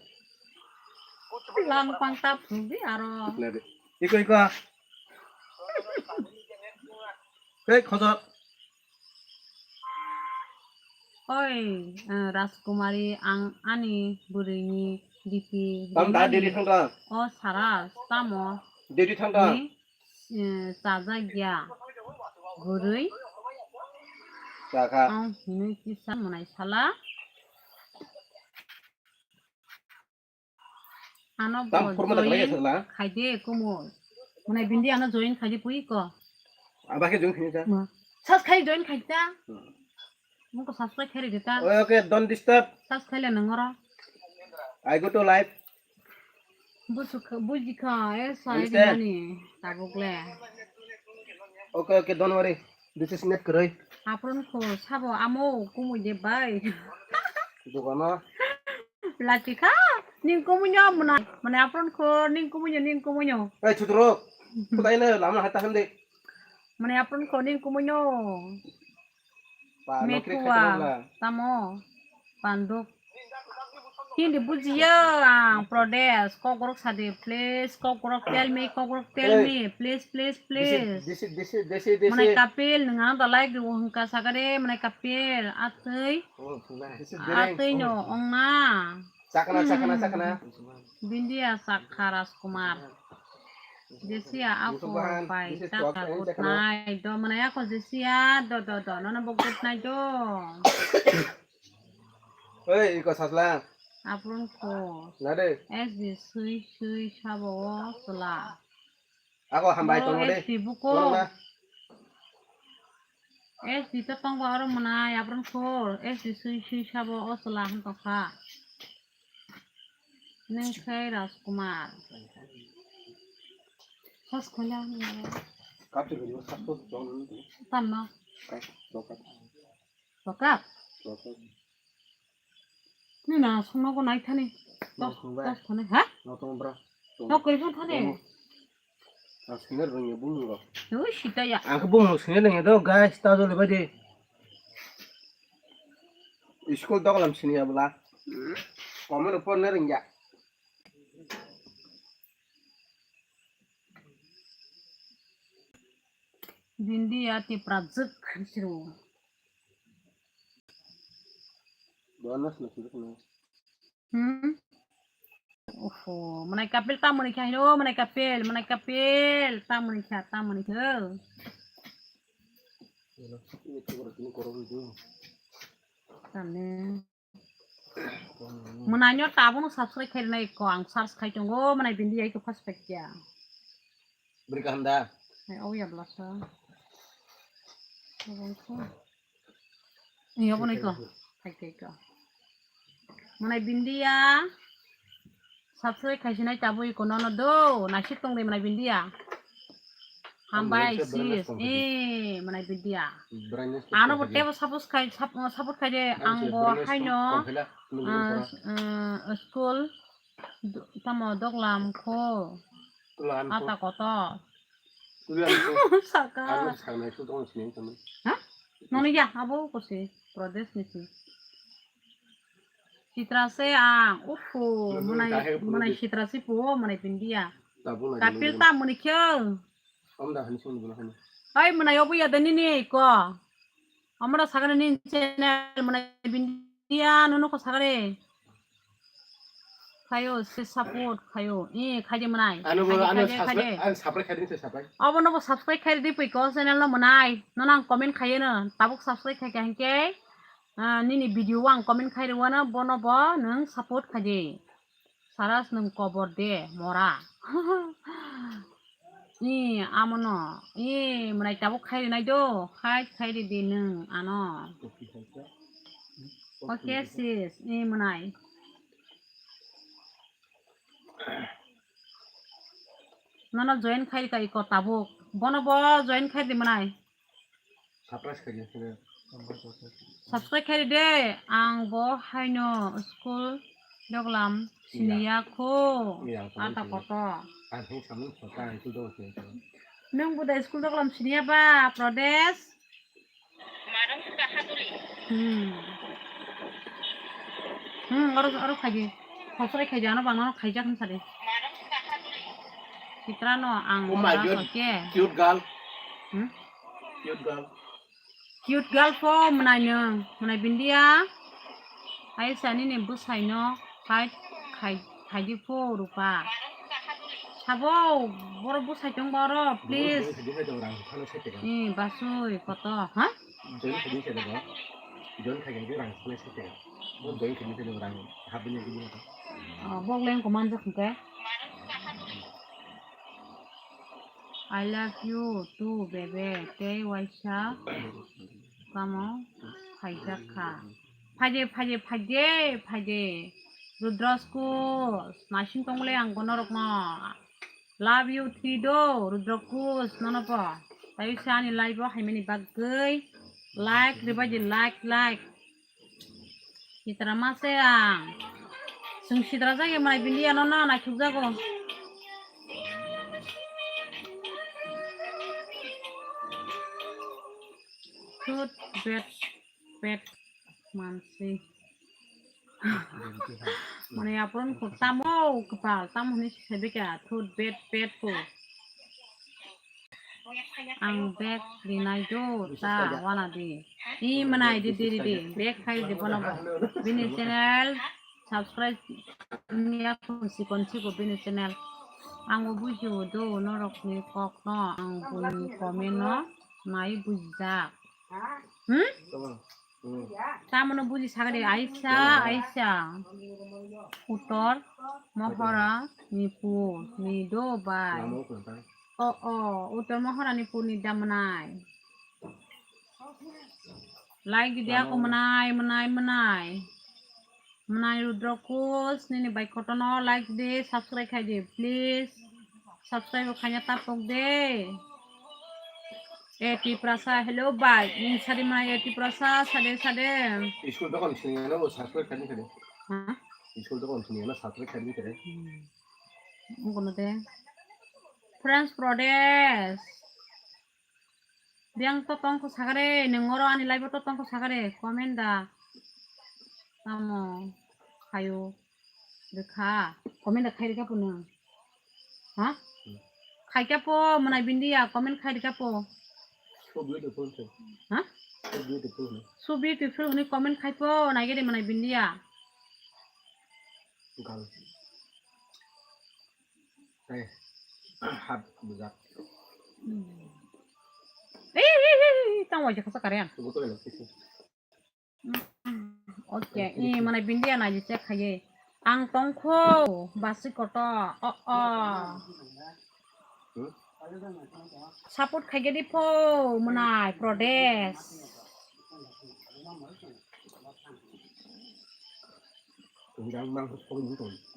Lang pang tap di aro. Iko, iko. Hei, khosor. Oi, eh, Rajkumari, ang ani bwrwini D P. Tam da rimani. Didi thangda. O sara, tamo? Didi thangda. Ni, eh, chajak ya. Bwrwi. Chakha. Ang hinwi kisa mwnai sala. Ano tam bo forma da join khlai ya thangla. Khaide kumui. Mwnai bindi ano join khaide pui ko. Aba khe join khaini ta. Ma. Sas khai join khaita. Hmm. Mungko subscribe khairi dita. Oy, okay, don't disturb. Sas khaile nangora. I go to live. Busu kha, buji kha, e sai. Understand? Rimani tabuk le. Okay, okay, don't worry. This is net kwrwi. Apron kho sabo amo kumui de bai. Dogano. Lachikha, ning kumuinyo mwnai, mwnai apron kho, ning kumuinyo, ning kumuinyo. Ei, chutro, kutai na lama hata hande. Mwnai apron kho, ning kumuinyo. Pa, nokri metua, khaitang la. Tamo, panduk. Hindi bujiya ang Prodesh. Kokrok sadi, please. Kokrok tell me, kokrok tell Hey. me, please, please, Desi, please. Desi, Desi, Desi, Desi. Mwnai Kapil, nwng ano dalai gwi hwnkha sakare, mwnai Kapil, atwi. Oh, Desi Dereng. Atwi no ongna. Sakana, sakana, sakana. Bindia sakha Rajkumar. Jesia ako Musubahan, bai Desi taka Tuak, Desi good Sakana. Night. Do mwnai ako Jesia, do, do, do. Nono bo good night do. Oi, iko sasla. Apron ko. Nade. S D sui sui sabo o sula. Ako hambai Boro tongo de. S D buko. Tolong na. S D to tongo aro mwnai apron ko. S D sui sui sabo o sula han tokha. Neng khai Rajkumar. Sas khola. Kapchir ko, sas ko, tolong na. Tamma. Kai, tokha. Tokha. Tokha. Ni na songno ko nai thani. Tok, tok thani, ha? No tong bra. Tok koi thani. Ang sini rwngya bumung rok. Ui, sita ya. Ang khe bumung sini rwngya do, guys, ta jole bai de. School doglam sini ya bwla. Comment upor ne rwngya. Bindia tipra jwk siro. Doanas na sini. Hmm? Oho, mwnai Kapil tamoni kha hino, mwnai Kapil, mwnai Kapil tamoni kha, tamoni kha. Tamni. Mwnai no tabuk no subscribe khai nai ko, ang search khai tongo, mwnai Bindia iko first pack ya. Beri kaham da. Hai, oh ya, belasa. Ni obo nai ko. Hai, kai ko. Mwnai Bindia. Subscribe khai sinai tabuk iko nono do. Naisik tong de mwnai Bindia. Hambai sis. Eh, mwnai Bindia. Ano bo tebo support khai, sap-, support khai de. Ang bo haino, ah, ah, school. Do-, tamo doglam kho. Tula an kho. Ata koto. Tula an kho. Saka. Ano saknai su tong sini tamo. Ha? Nono ya, abo ko se, Pradesh ni si. Sitra se ang, ufu, mwnai, mwnai Sitra se po, mwnai Bindia. Kapil ta mwnai kyo. Om da hani sung dula hani. Ai, mwnai obo ya da nini ko. Amra sagare nini channel mwnai Bindia nono ko sagare. Khayo, se support khayo. Eh, khaide mwnai. Ano bo, khaide, ano khaide, khaide. Ano subscribe khaide, se subscribe. Obo no bo subscribe khaide pui ko channel no mwnai. Nono ang comment khaye no. Tabuk subscribe khai kha hinkhe. Ah, nini video o ang comment khai rwano, bono bo nwng support khaide. Saras nwng kobor de, mora. Ni amono, ni mwnai tabuk khai rinai do, khai khai ri di nwng ano. Okay sis, ni mwnai. Nono join khai kai ko tabuk. Bono bo join khai di mwnai. Surprise khai di sini. Subscribe khai di de, ang bo haino school doglam siniya kho. Iya, ata koto. Ang hing samung sota itu do sini. Nung buda school doglam siniya ba, Prodesh? Hmm. Hmm, oro, oro khaidi. Khosrai khaidi, ano bangno khaijak hwn sadi. Sitra no ang. Oh my God. Cute girl. Hmm? Cute girl. Cute girl pho mwnai nwng, mwnai Bindia. Hai sani ni bwsai no, hai khai, khai di pho Rupa. Sabo, borok bwsai tong boro, please. Join khai di hai tong rang phano sete ka. Eh, basui koto, ha? Join khai di sete ka. Join khai di rang phano sete ka. Bo join khai di sete rang habini di ka. Oh, bok leng ko manjak hwnkhe. I love you too, bebe. Tei waisa kamo phaijak kha. Phaide, phaide, phaide, phaide. Rudra school, naising tongmole ang bono rokno. Love you three do, Rudra Kush, nono po. Tayo sa ani live o haimani bagwi. Like, ribaidi like, like. Sitra ma se ang. Sung sitra jagi mai bindi ano na na chuk jago. Tut bet bet mansi. Mane apron ko tamo kwpal, tamo hwnwi se bika, thut bet pet ko. Ang bag rinai do, ta wana di. I manai di, di, di, di. Bag khai di bono bo. Bini channel subscribe niya ko sikon siko bini channel. Ang bo buji do norok ni kok no, ang bini comment no nai bujijak. Hmm? Tamano buji sagade, aisa, aisa. Uttor Mohora ni pu ni do bai. O, o, Uttor Mohora ni pu ni da manai. Like di dia ko manai, manai, manai. Manai Rudra Kus, nini bai kotono like di, subscribe khai di, please. Subscribe bo khaina tapok de. A T Prasa, hello bai. Ning sadi manai A T Prasa, sade, sade. School dokan sini ano subscribe khai di khai di. Ha? School dokan sini ano subscribe khai di khai di. Hmm. Ang kono de. Friends Prodes. Biyang to tongkho sagare, neng oro ani live to tongkho sagare, comment da. Tamo khayo rikha, comment da khai rikha po nung. Ha? Khai kha po, manai bindiya, comment khai rikha po. So beautiful, sir. Ha? So beautiful, no? So beautiful, hwnwi comment khai po, naigede manai bindiya. Gal. Tei, hat bujak. Ei, ei, ei, ei, tang waisa khasa kare ang. Tunggu tuh, enak sih. Okay, i manai bindiya nai je check khaye. Ang tongkho, basi koto, o, o. Hmm? Support khaigedi pho, manai, Prodes.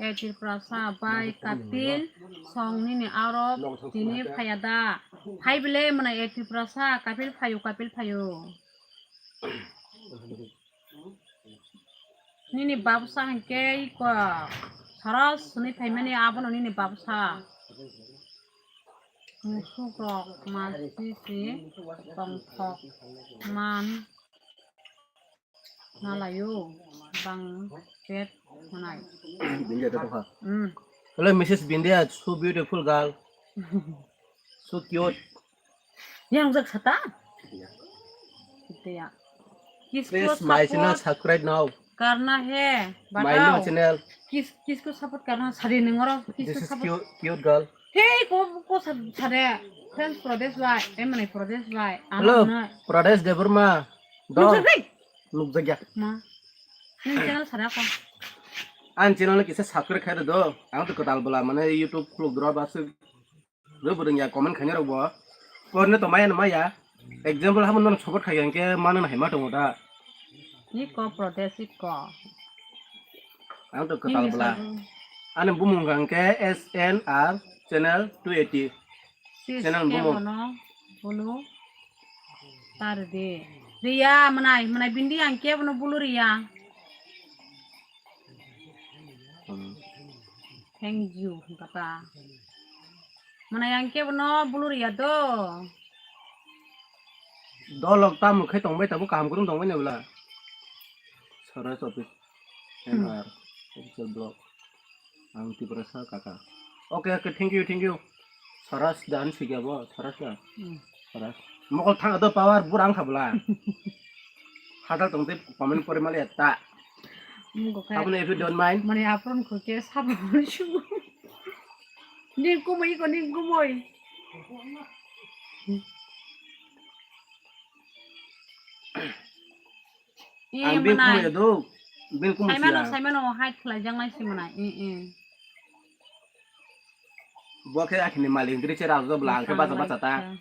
A T Prasa bai Kapil song nini aro tini phaya da. Hai bile mwnai A T Prasa, Kapil phayu, Kapil phayu. Nini babsa hwnkhe iko soros hwnwi phaimani abono nini babsa. Musuk rok masi si tongthok man. Nalayo bang pet hwnai. Bindia ta tongkha. Hmm. Hello, Missus Bindia, so beautiful girl. So cute. Yang jak sata? Kisko support karna hai. Please, my channel subscribe now. My new channel. Kis, kisko support karna sadi nengoro. This is cute, cute girl. Hey, ko, ko sa-, sade. Friends Prodes bai, emani Prodes bai. Hello, Prodes Debbarma. Nukjak dai? Nukjak ya. Ma. Nini channel sade ako. Ani channel no kisa subscribe khai do. Ang to kwtal bwla mane YouTube khuluk dura ba se. Rw bwrwng ya comment khaina rok bo. Porne to maya no maya. Example hamo nono support khai hwnkhe mano hai ma tongo da. Iko Prodes iko. Ang to kwtal bwla. Ani bumung hwnkhe S N R channel two eighty. Channel bumung. Bulu. Tar de. Riya mwnai, mwnai bindi ang kebo no bulu riya. Hmm. Thank you, kata. Mwnai ang kebo no bulu riya do. Dolok tamo khe tongbai tabo kaham kwrwng tongbai na bwla. Sora sopit. Hmm. N R official blog. Ang Tiprasa kaka. Okay, okay, thank you, thank you. Soras dan sikya bo, Soras na. Hmm. Soras. Mokol thang do power bura ang khabla. Hadal tong te comment pore mali ta. Mungko khai. Abone if you don't mind. Mane apron ko ke sabon shu. Ni kumoi ko ni kumoi. Ang bil kumui do, bil kumui siya. Saimano, saimano, hide khlai jang nai simana. Bo khe akhini malik dri chera do bla, ang khe bacha bacha ta.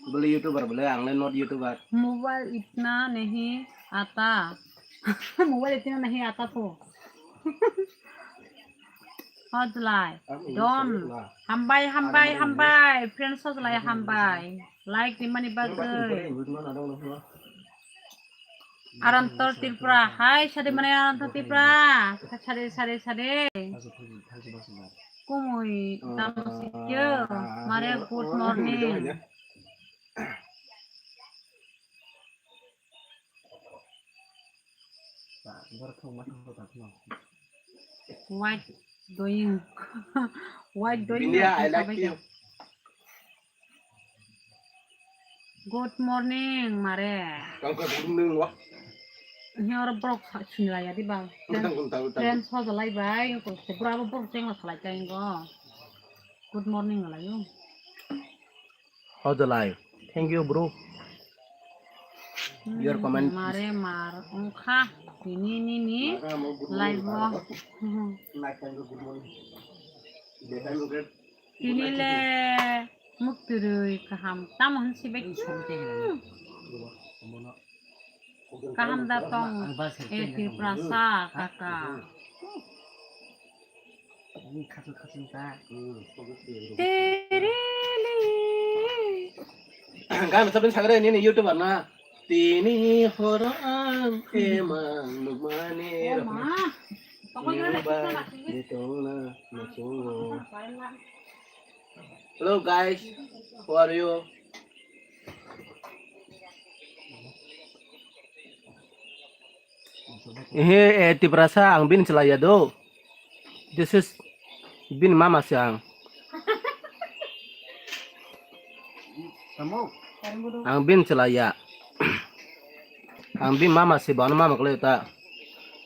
Bole YouTuber bole, ang le not YouTuber. Mobile itna nahi aata. Mobile itna nahi aata to. Hojlai, don. Hambai, hambai, hambai. Friends hojlai hambai. Like rimani bagwi. Arantor Tripura. Hai, sade mane Arantor Tripura. Sade, sade, sade. Kumui, tamo sikyo. Mare, good morning. What doing? What doing? India, I like you. Good morning, mare. Kangka good morning wa. Ini orang borok sinilai ya di bang. Utang, utang, utang. Friends hoja lai bai, ko se bura borok cheng la salai kai go. Good morning lai yo. Hoja lai. Thank you, bro. Your comment. Mare mar ongkha tini nini live o. Tini le muktwrwi kaham tamo hwnsi bai. Kaham da tong, e Tiprasa kaka. Terili. Gana sabin sagre nini YouTuber na. Tini horo ang emang nukmani. Hello guys, how are you? Ehe, eh, Tiprasa, ang bini chwla ya do. This is bini mama se ang. Ang bini chwla ya. Ang bini mama se, bono mama kwlai ta.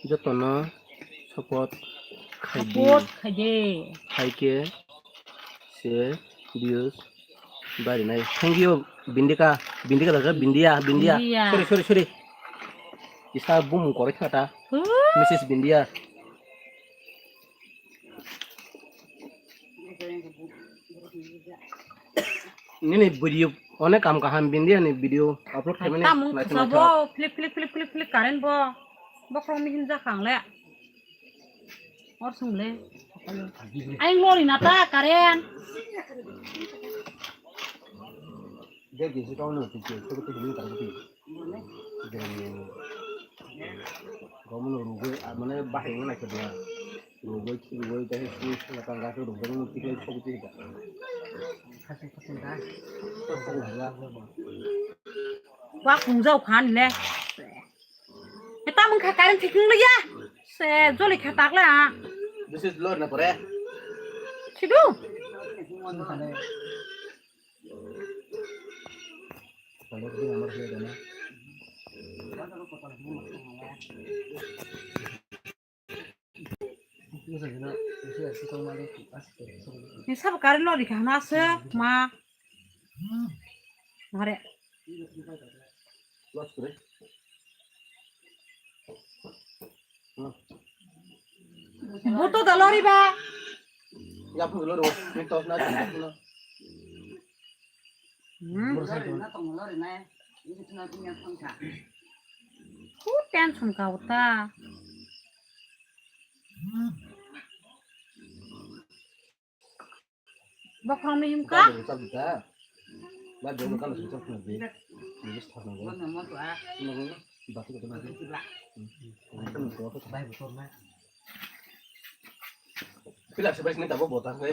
Jotono support khai di. Support khai di. Khai khe se views bari nai. Thank you, Bindika. Bindika daga, Bindia, Bindia. Bindia. Sorry, sorry, sorry. Isa bumung koroi thata. Huh? Missus Bindia. Nini video onek kam kaham Bindia ni video upload khaimani. Tamung naithok, khasabo, naithok. Flip, flip, flip, flip, flip, current bo. Bokrok ni hinja khang le. Or sung le. Aing lori na ta current. Dia gizi kau na tu tu tu tu ni tak tu. Dia ni. Kau mana rugi, mana bahaya nak kerja. Rugi, rugi, dah tu tu nak kerja tu rugi, mana tu tu tu tu. Wa kungjau khan le. Eta mung kha current thik wng ya. Se joli kha tak le. This is Lord na pore. Sidu. Ni sabo current lori kha na se ma. Mare. Buto da lori ba. Ya pun lori, ni tos na, tos na. Hmm. Ku tension ka uta. Bokrok ni himka? Pila se bai sini tabo bota se.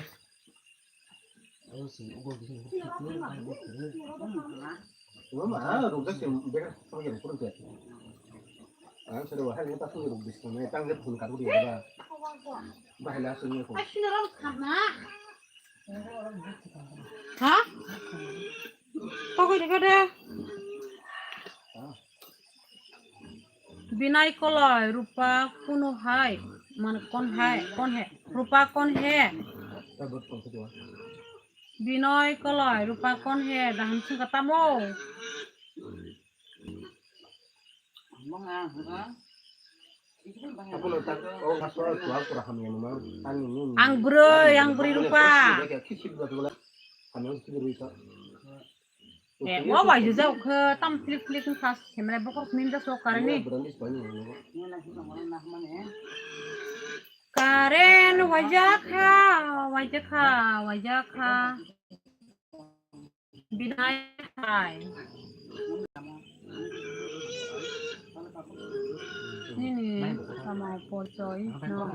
Mama, rukjak se beka thangya rukjak se. Ang sero bahai mo tasu ruk dis kame tang le phun karu dia ba. Bahai la sini ko. Ha? Tokoi de de. Binai koloi rupa kunu hai, mane kon hai, kon he, rupa kon he. Binai koloi rupa kon he, daham singka tamo. Ang bwrwi, ang bwrwi rupa. Eh, o waisa jao khe tam flik flik wngkha, camera bokhok simi da sok kare ni. Current waisa kha, waisa kha, waisa kha. Binai hai. Nini sama porchoi no.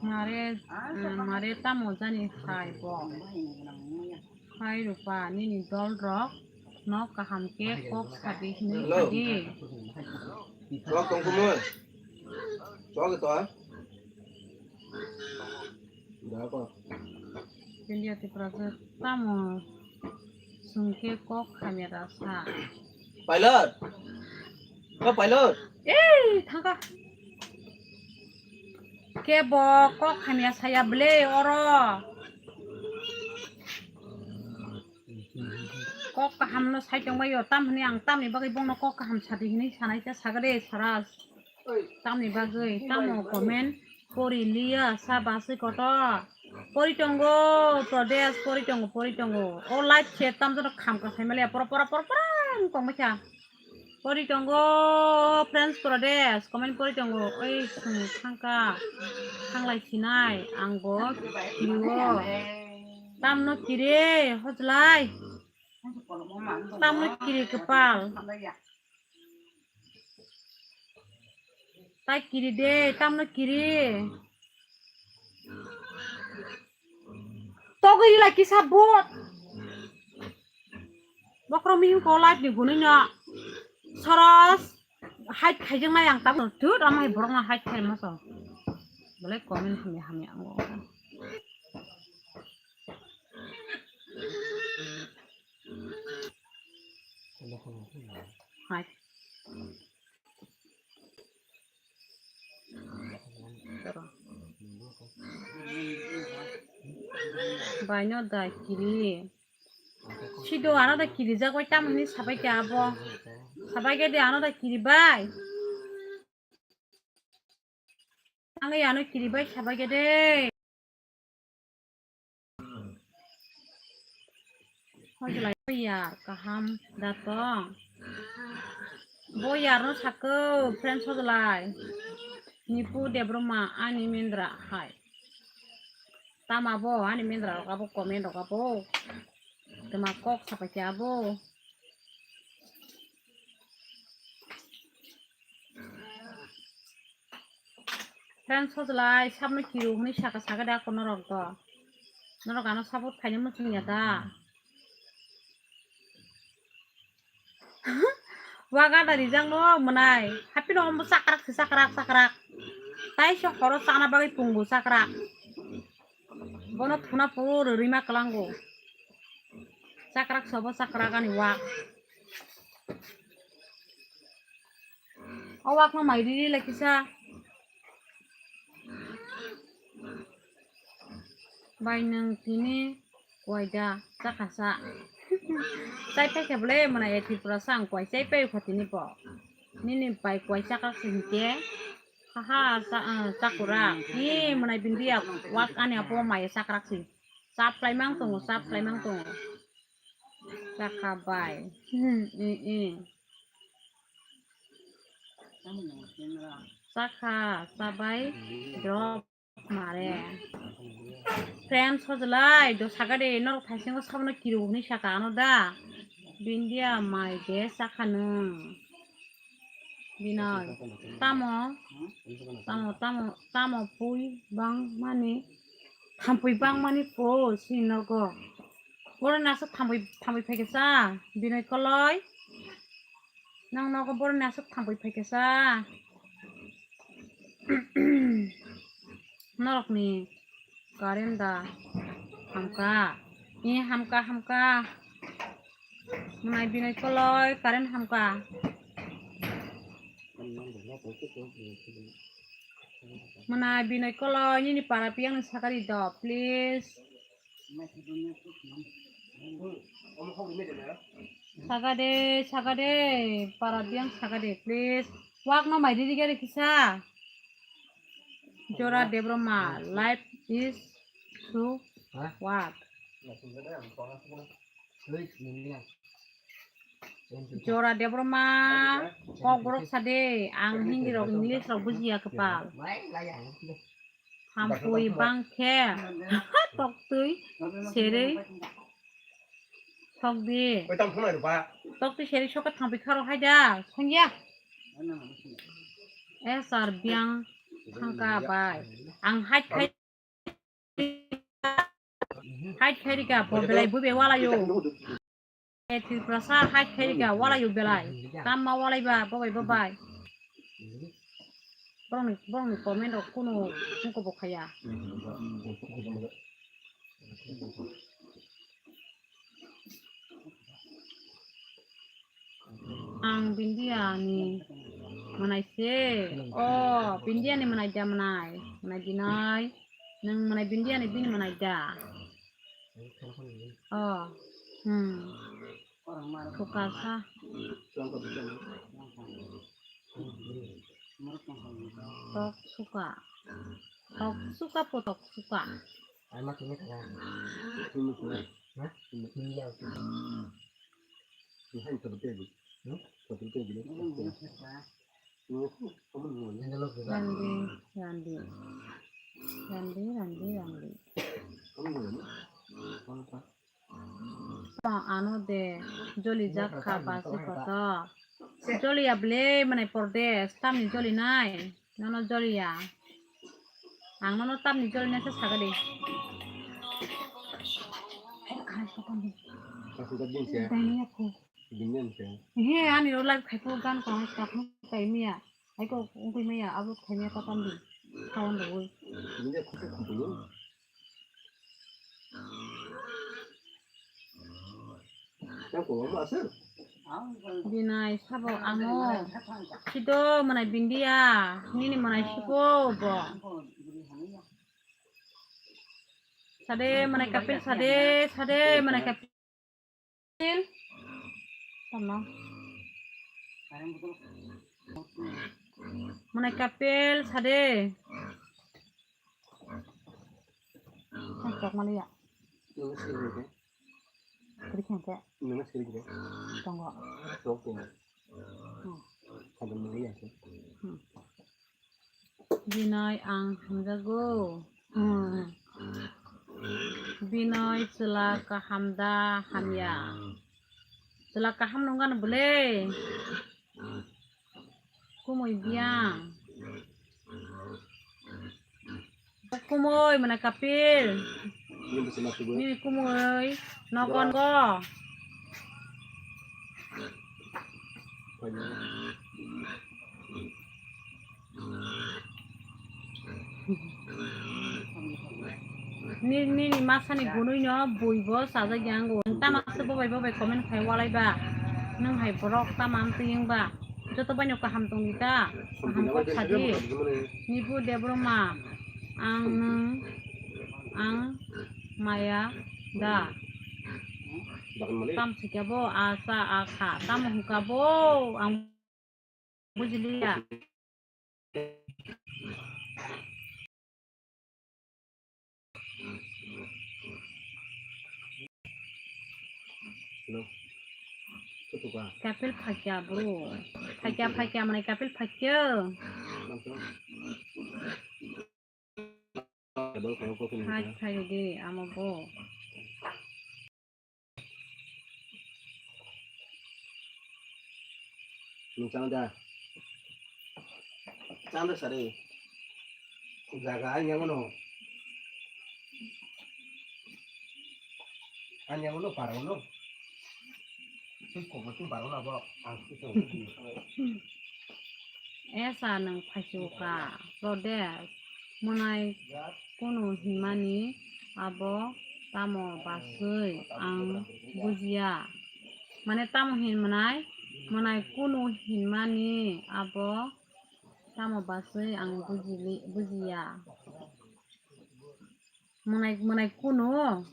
Mare, mare tamo jani hai bo. Hai rupa nini dol rok. No kaham khe kok sadi hinwi sadi. Chok tong kumui. Chok to. Da ko. India Tripura se tamo sungke kok hamya da sa. Pilot. Ko pilot. Ei, thangka. Kebo kok hamya saya ble oro. Kok kaham no sai tongbaio, tam hwnwi ang tamni bagwi bongno kok kaham sadi hwnwi sanai khe sagade saras. Tamni bagwi tamo comment pori liya sa baswi koto. Pori tongo, Pradesh, pori tongo, pori tongo. O live chat tam joto kham kwsai maliya, pora, pora, pora, pora wng tongbaikha. Pori tongo, friends, Pradesh, comment pori tongo. Oi, sung thangka, thanglai sinai, ang bo kiriwo. Tamno kiri, hojlai. Tamno kiri kwpal. Tai kiri de, tamno kiri. Togwi rila kisa bot. Bokhorok mihim ko live ni gunui no. Soros hide khaijak nai ang tabuk thut ama hai borok no hide khai ma so. Belai comment hamya hamya ang o. Hai. Bai no da kiri. Sido ano da kiri jagoi tamani sabai ke abo. Sabai ke de ano da kiri bai. Ang ya no kiri bai sabai ke de. Hojlai bo yar kaham da tong. Bo yar no sako friends hojlai. Nipu Debroma ani mendra hai. Tama bo ani mendra rok abo comment rok abo. Tama kok sapai ke abo. Friends hojlai sabno kiru hwnwi saka saka da ko norok do. Norok ano support khaina muchung ya da. Waga da rijak no mwnai. Happy no ombo chakrak se chakrak chakrak. Tai se horo chana bagwi pungbo chakrak. Bono thuna puro rwrwi ma kwlango. Chakrak sobo chakrak ani wak. O wak no mai riri lai kisa. Bai nwng tini kuaida chakha sa. Chai phai khe bole mwnai Tripura sa ang kuai chai phai kho tini bo. Nini bai kuai chakrak se hinkhe. Haha, sa-, ah, chakura. Ni mwnai bindia wak ani apo mai chakrak si. Sap khlaimang tongo, sap khlaimang tongo. Chakha bai. Hmm, i, i. Chakha, chabai, drop, mare. Friends hojlai, do sagade, norok thaisingo sabono kiru hwnwi saka ano da. Bindia mai de chakha nwng. Binai, tamo, tamo, tamo, tamo pui bang mani, thampui bang mani po si nogo. Boroni aswk thampui, thampui phaikhe sa, Binai koloi. Nang nogo boroni aswk thampui phaikhe sa. Norokni current da hamka. Ni hamka, hamka. Mwnai Binai koloi current hamka. Mwnai Binai koloi nini para piyang ni sakari do, please. Sagade, sagade, para biyang sagade, please. Wak no mai riri gari kisa. Jora Debroma, life is so what? Jora Debroma, kok borok sade, ang Hindi rok, English rok bujiya kepal. Thampui bang khe toktwi serwi thok di. Oi, tam khwnai rw ba. Toktwi serwi sok khe thampui kharo hai da. Songya. S R Biang thangka bai. Ang hai khai, hai khai rika bo belai bube wala yo. Tripura sa hai khairika walai yo belai. Tamma walai ba bobai bobai. Borokni borokni comment rok kuno kuko bo khaya. Ang Bindia ni manai se. Oh, Bindia ni manai da manai. Manai dinai. Nang manai Bindia ni bini manai da. Oh. Hmm. Sukasa. Tok suka. Tok suka po tok suka. Randi, randi, randi, randi, randi. Ano de joli jak kha ba se koto. Joli ya ble mane por de, tamni joli nai. Nono joli ya. Ang nono tamni joli nai se saga de. He, ani ro live khai ko gan ko hai tak no tai miya. Ai ko ungkui miya upload khai miya ta tam di. Kawan do. Binai sabo amo. Sido manai Bindia. Nini manai sibo bo. Sade manai kapil sade, sade manai kapil. Tama. Manai kapil sade. Chok maliya. Kiri khen te. Tongo. Hmm. Hmm. Binai ang hamjago. Hmm. Binai chwla kaham da hamya? Chwla kaham nung gana bwle. Kumui biyang. Kumui mane kapil. Nini kumui nogon go. Ni, nini masani bunui no bui bo sajak ya ango. Nwng tama se bobai bobai comment khai walai ba. Nwng hai borok tama amtwi wng ba. Joto bai no kaham tong di ta. Kaham kok sa di. Nibu Debbarma. Ang nwng, ang maya da. Tam sikya bo asa akha. Tamo hwnkha bo ang bujiliya. Hello. Kapil phakya bro. Phakya, phakya, mane kapil phakya. Hai, hai, de, amo bo. Nwng chana da? Chana da sari. Jaga ang yango no. Ang yango no paro no. Twi kobo twi paro na bo. Ang twi kobo twi. Esa nwng phaisu ka, Prodesh, mwnai kunu hinmani abo tamo baswi ang bujiya. Mane tamo hin mwnai, mwnai kunu hinmani abo tamo baswi ang bujili, bujiya. Mwnai, mwnai kunu.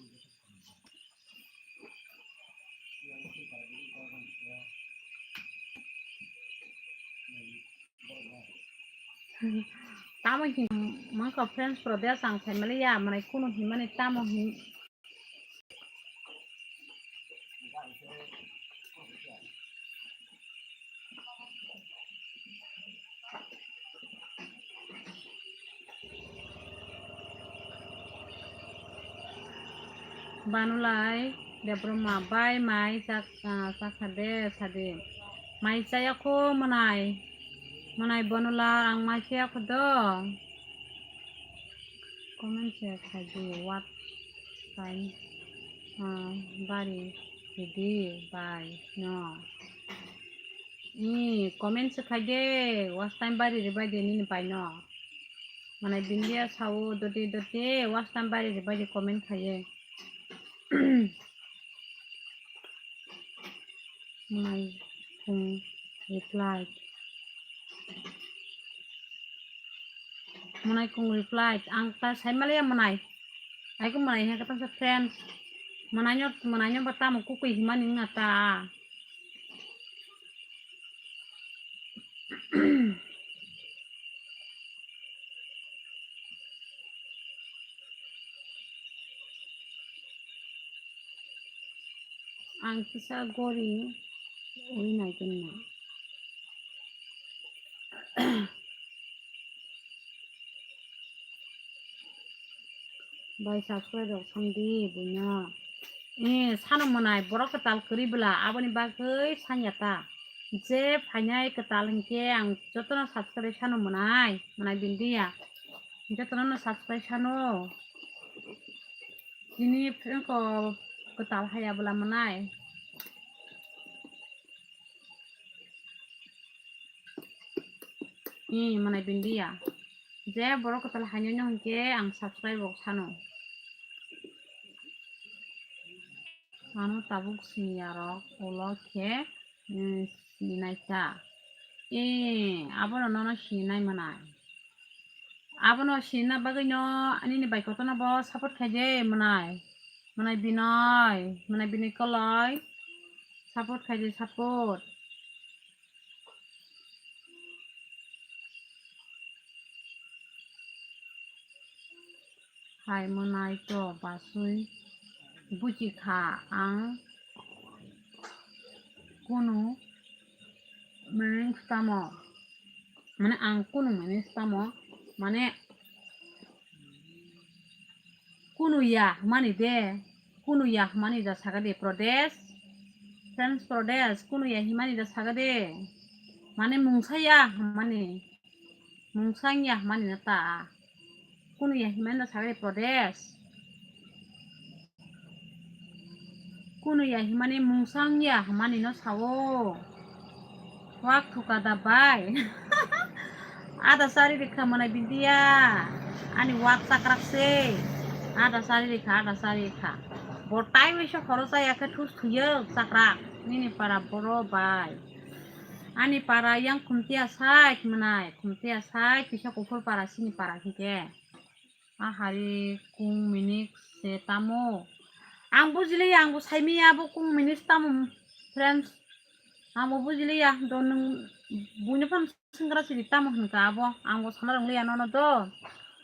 Tamo hin mangka friends Prodesh ang family ya, mwnai kunu hinmani tamo hin. Banulai Debbarma bai mai chak, ah, chakha de sadi. Mai chaya kho mwnai. Mwnai Banula ang mai chaya kho do. Comment se khaidi what time, ah, bari. Di bai no. Ni comment se khai de, watch time bari ribai de nini bai no. Mane bindia sao doti doti watch time bari ribai de comment khai ye. Mane kung reply. Mwnai kung reply, ang ta sai maliya mwnai. Ai kung mwnai hai kata sa friend. Mwnai nyo, mwnai nyo ba tamo kukui hima ning na ta. Ang kisa gori ui nai gini na. Bai subscribe rok song di buino. Eh, sano mwnai borok kwtal kwrwi bwla aboni bagwi sanya ta. Je phainai kwtal hinkhe ang jotono subscribe sano mwnai, mwnai bindiya. Jotono no subscribe sano. Tini phirwngko kwtal haya bwla mwnai. Ni mwnai bindiya. Je borok kwtal haino no hinkhe ang subscribe rok sano. Ano tabuk siniya rok ulo khe, mm, sinai ta. Eh, abono nono sinai mwnai. Abono sinna bagwi no ani ni bai kotorno bo support khai de mwnai. Mwnai binoi, mwnai binoi koloi. Support khai de support. Hai mwnai to basui buchi kha ang kunu mwnai tamo. Mane ang kunu mwnai tamo. Mane kunu ya hwnmani de, kunu ya hwnmani da saga de Pradesh, French Pradesh, kunu ya hwnmani da saga de, mane mungsa ya hwnmani, mungsa ya hwnmani na ta, kunu ya hwnmani da saga de Pradesh. Kunu ya himani mungsang ya himani no sao. Wak thuka da bai. Ada sari rikha mwnai bindiya. Ani wak chakrak se. Ada sari rikha, ada sari rikha. Bo time iso khorosa ya khe thus thuyok chakrak. Nini para boro bai. Ani para yang khumtiya side mwnai, khumtiya side kisa kuphur para sini para hingke. Ahari kung minik se tamo. Ang bujili, ang bo saimi abo kung minik tamo, friends. Ang bo bujili ya, do nwng buino phano swngra sidi tamo hinka abo. Ang bo sana rong liya nono do.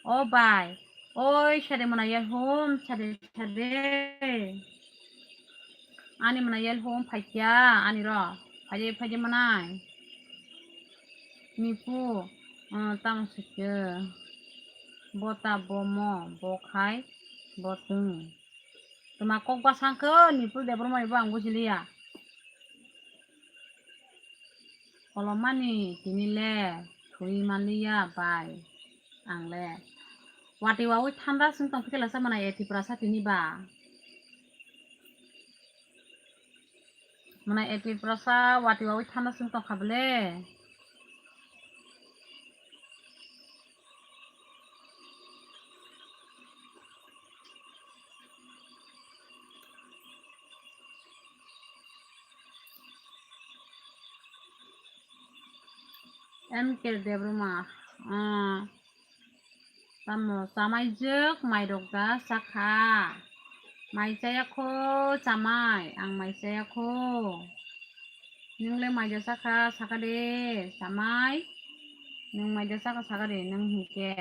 O bai, oi sade mwnai ya hom, sade, sade. Ani mwnai ya hom phaikya, ani ro. Phaide, phaide mwnai. Nipu, ah, tamo sikhe. Bo ta bomo, bo khai, bo tong. Tuma kok ba sangkhe, Nipul Debbarma ibo ang bujiliya. Kolomani tini le, thwi manliya bai, ang le. Wati wawi thanda sing tong phikela sa mana e Tiprasa tini ba. Mane e Tiprasa wati wawi thanda sing tongkha bole. M K Debbarma, ah, tamo chamaijwk mairok da sakha. Mai chaya kho chamai, ang mai chaya kho. Nwng le mai da sakha, sakha de, chamai. Nwng mai da sakha, sakha de, nwng hinkhe.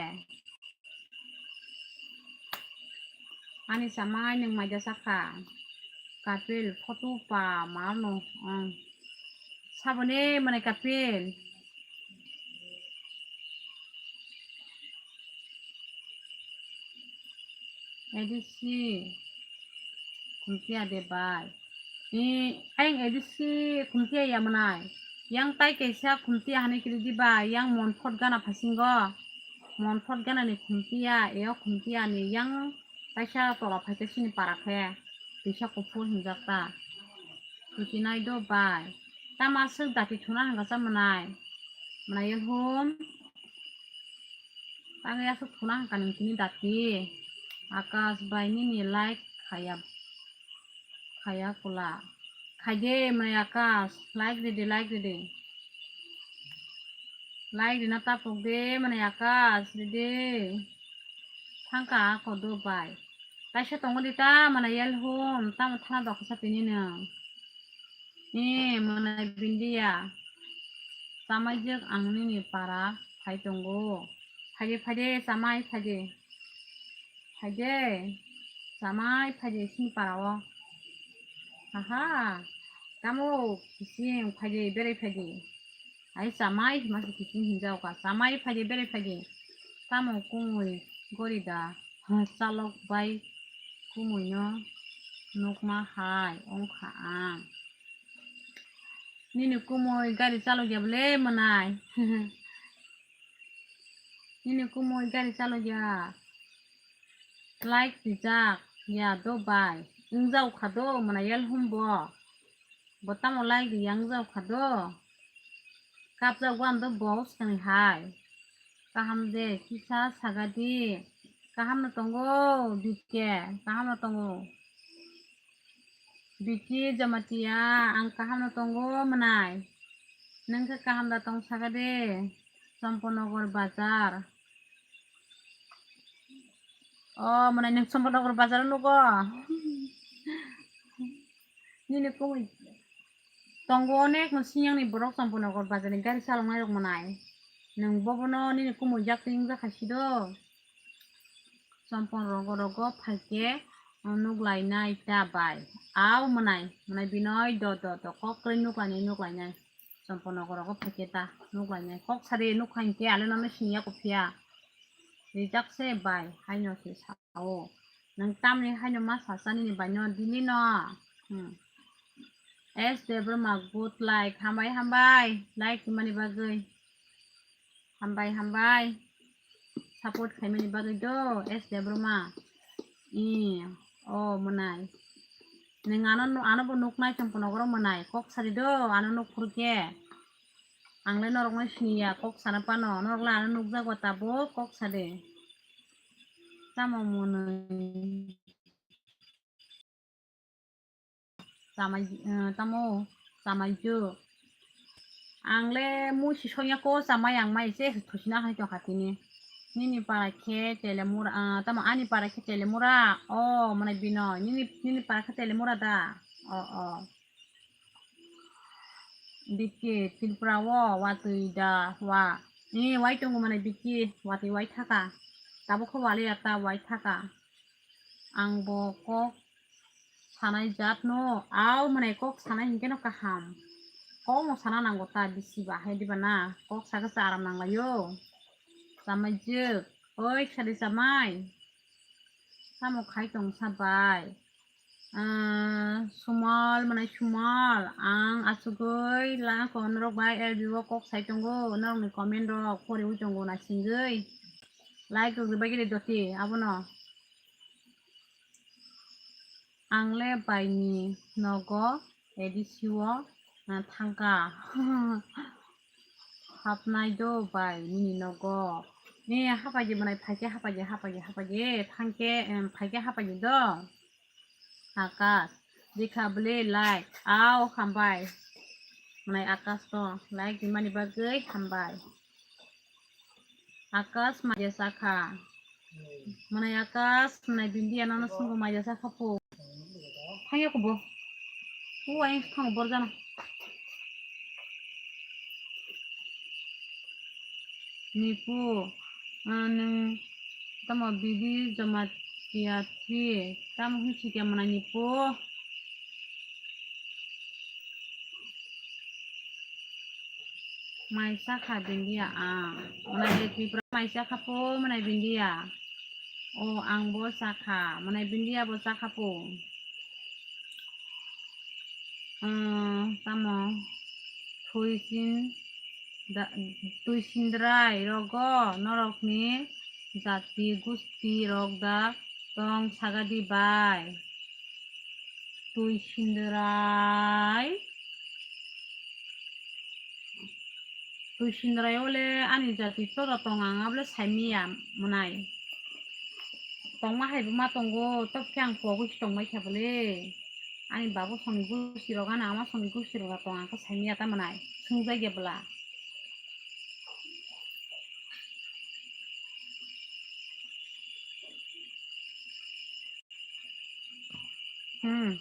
Ani chamai nwng mai da sakha. Kapil, photo pa, ma no, ang. Saboni mane Kapil. A D C khumtiya de bai. Ni ayang A D C khumtiya ya manai. Yang tai kaisa khumtiya hani kiri di bai, yang Monphot gana phasingo. Monphot gana ni khumtiya, eyo khumtiya ni yang kaisa tola phaikhe sini para khe. Kaisa kuphur hinjak ta. Tuti nai do bai. Tama aswk dati thuna hangkha cha mwnai. Mwnai ye hum. Tangwi aswk thuna hangkha nung tini dati. Akash bai nini like khaya. Khaya kula. Khaide mwnai Akash. Like ridi, like ridi. Like rina tapok de mwnai Akash ridi. Thangka ako do bai. Kaisa tongo di ta mwnai yel hum. Tamo thana doksa tini nung. Ee, mwnai Bindia. Chamaijwk ang nini para phai tongo. Phaide, phaide, chamai phaide. Phaide, chamai phaide sini para o. Aha, tamo kising phaide, berai phaide. Ai chamai hima se kising hinjao ka. Chamai phaide, berai phaide. Tamo kumui gori da. Ha, chalok bai kumui no nukma hai ongkha ang. Nini kumui gari chalok ya bole mwnai. Nini kumui gari chalok ya. Like rijak ya do bai. Wngjao kha do mwnai yel hum bo. Bo tamo like ri ya wngjao kha do. Kapjak wan do bo swkang hai. Kaham de kisa sagadi. Kaham no tongo bike. Kaham no tongo. Biki Jamatia, ang kaham no tongo mwnai. Nung khe kaham da tong saka de? Chomponogar bazar. O mwnai nung Chomponogar bazar o nugo? Nini kumui tongo onek no siyang ni borok Chomponogar bazar ni gari chalok nai rok mwnai. Nung bobono nini kumui jak twi wngjakha si do. Chompon rogo rogo phaikhe, o, nuk lainai ta bai. Au mwnai, mwnai binoi do do do kok kwrwi nuk lainai, nuk lainai. Chompon rogo rogo phaikhe ta nuk lainai. Kok sari nuk kha hinkhe ale nono siniya ko phiya. Rijak se bai, haino se sao. Nang tamni haino ma sasa nini bai no dili no. Hmm. S Debbarma good like, hambai hambai, like himani bagwi. Hambai, hambai. Support khaimani bagwi do, S Debbarma. Ee, o mwnai. Nwng ano, ano bo nuknai Chomponogar o mwnai. Kok sadi do, ano nukphuru khe. Ang le norok no siniya, kok sana pano. Norok le ano nukjago tabuk, kok sadi. Tamo mwnai. Chamai, eh, tamo chamai ju. Ang le musi sonya ko chamai ang mai se thusina hai tongkha tini. Nini para khe Telemura, ah, tamo ani para khe Telemura. O, mane bino. Nini, nini para khe Telemura da. O, o. Biki Tripura o watwi da wa. Ni wai tongo mane biki watwi wai thaka. Tabuk khe wali ata wai thaka. Ang bo kok sanai jat no, au mwnai kok sanai hinkhe no kaham. Kokno sana nango ta bisi ba hai diba na, kok sakhe se aram nanglaio. Chamai jwk, oi sadi chamai. Tamo khai tong sa bai. Ah, Sumal, mwnai Sumal, ang asugwi la ko norok bai L B o kok sai tongo, norokni comment rok poriwi tongo naisingwi. Like rok ribai giri doti, abono. Ang le baini nogo A D C o, ah, thangka. Hapnai do bai nini nogo. Ni hapaidi mwnai phaikhe hapaidi, hapaidi, hapaidi, thangkhe, em, phaikhe hapaidi do. Akash, dikha bwle like, au hambai. Mwnai Akash to like rimani bagwi hambai. Akash maija sakha. Mwnai Akash, mwnai Bindia nono swngo maija sakha po. Thangya kubo. O ayang thang borjana. Nipu, ah, nwng tamo bidi Jamatia three, tamo hwnsi khe mwnai Nipu? Mai sakha Bindia ang. Mwnai Tripura mai sakha po mwnai Bindia. O ang bo sakha. Mwnai Bindia bo sakha po. Ah, tamo? Twisin da-, twisindrai rogo norokni jati gusti rok da tong sagadi bai. Twi sindrai. Twi sindrai ole ani jati chwla tong ang able saimiya mwnai. Tongma hai buma tongo, tok khe ang pogwi tongmai kha bole. Ani babu songni gusti rok, ani ama songni gusti rok tong ang khe saimiya ta mwnai. Sungjakya bwla. Hmm.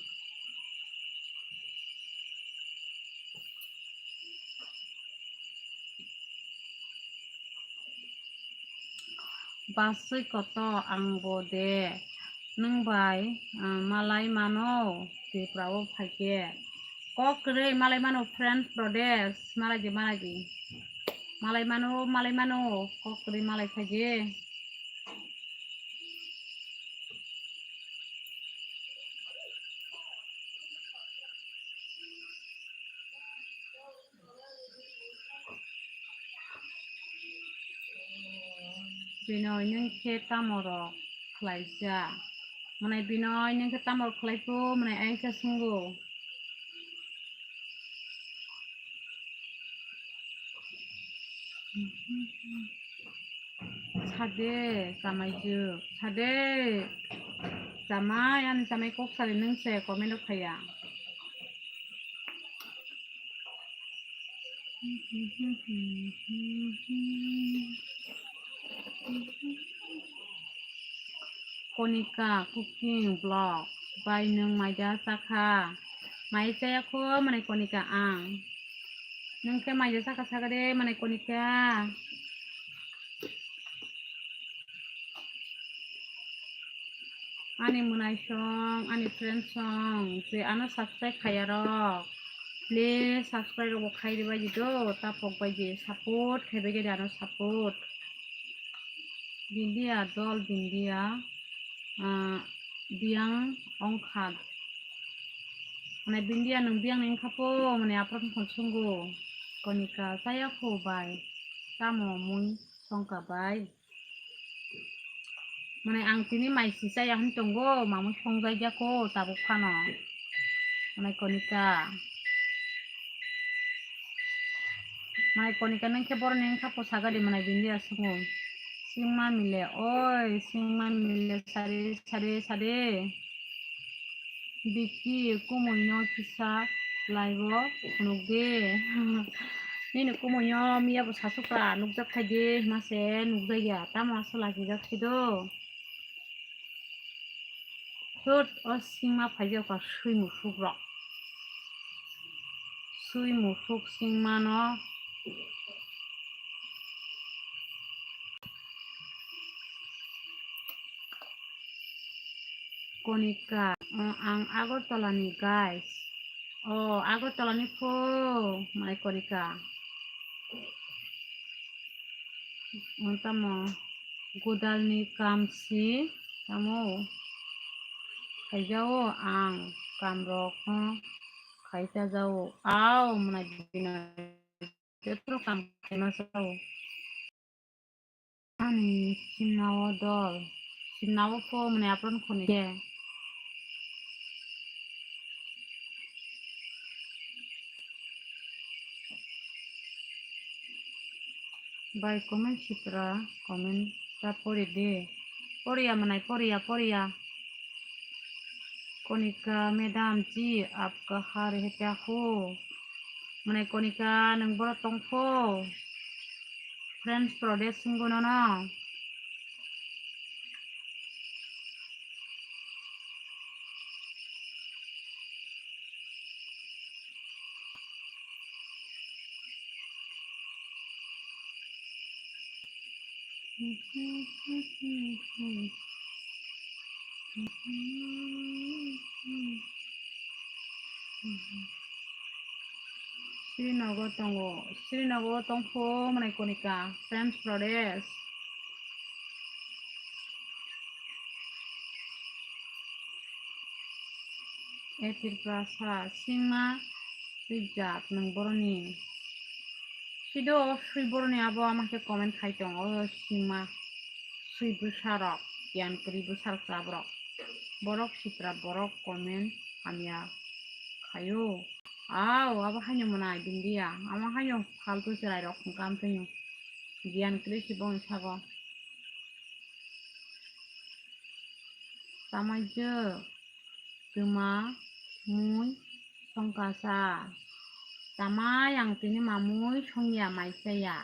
Basui koto ang bo de. Nwng bai, ah, malai mano Tripura o phaikhe. Kok kwrwi malai mano friend Pradesh. Malai di, malai di. Malai mano, malai mano. Kok kwrwi malai phaikhe. Binoy, nwng khe tamo rok khlaisa? Mwnai Binoy, nwng khe tamo rok khlai phu? Mwnai ayang khe swngo. Sade, chamai juk. Sade, chamai, ani chamai kok sari nwng se comment rok phaiya. Konika cooking vlog. Bai nwng maida chakha? Mai chaya kho mwnai Konika ang. Nwng khe maida chakha sakha de mwnai Konika? Ani mwnai song, ani friend song, je ano subscribe khaiya rok, please subscribe rok khai di bai di do, ta pok bai di, support khai bai di ano support. Bindia dol bindia, ah, biyang ongkha. Mane bindia nwng biyang ni wngkha po, mane apor wngkha sungo. Konika chaya kho bai, tamo mui songkha bai? Mane ang tini mai si chaya hwn tongo, mamui songjakya kho tabuk phano. Mane Konika. Mane Konika nwng khe boroni wngkha po sagadi mane bindia sungo. Singma mile, oi, singma mile sari, sari, sari. Biki, kumui no kisa live o phunuk di. Nini kumui no miya bo sasukra nukjak khai di, hima se nukjakya, tamo aswk lachijak si do. Thut, o singma phaijak kha swi musuk rok. Swi musuk singma no. Konika, o, ang Agartala ni guys. O, Agartala ni pho, mai Konika. O, tamo, godal ni kam si, tamo, khaijao ang kam rok, o, khaijajao, au, mwnai bini. Jotto kam khaima sao. Ani simnao dol. Simnao pho mane apron khoni khe. Bai comment sitra comment ta pori de. Poriya manai poriya poriya. Konika madam ji, aap kahan rehte ho? Mane Konika, nwng boro tong pho? Friends Pradesh wngwi nono. Srinagar tongo, Srinagar tongpho mwnai Konika, Friends Pradesh. E Tripurasa, singma swijak nwng boroni. Sido swi boroni abo ama khe comment khai tong, o singma swi bwsarok, giyan kwrwi bwsarok cha borok. Borok sitra borok comment hamya khaio. Au, abo haino mwnai bindiya. Amo haino faltu chwrairok wngkha amtwino. Giyan kwrwi se bongni sago. Tamaijwk twma mui songkasa. Tamai ang tini mamui songya mai chaya.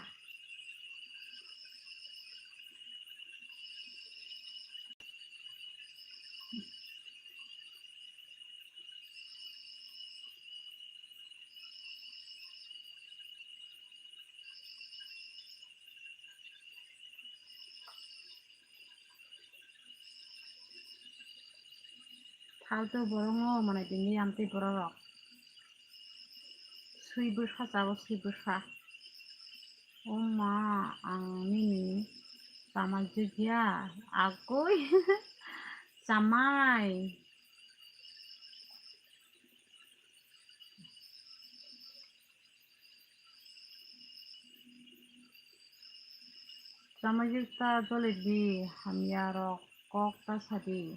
Faltu borok no manai tini amtwi borok rok. Swi bwsa chao, swi bwsa. O ma, ang nini chamai jwkya, agoi chamai. Chamai jwk ta jole di, hamya rok kok ta sa di.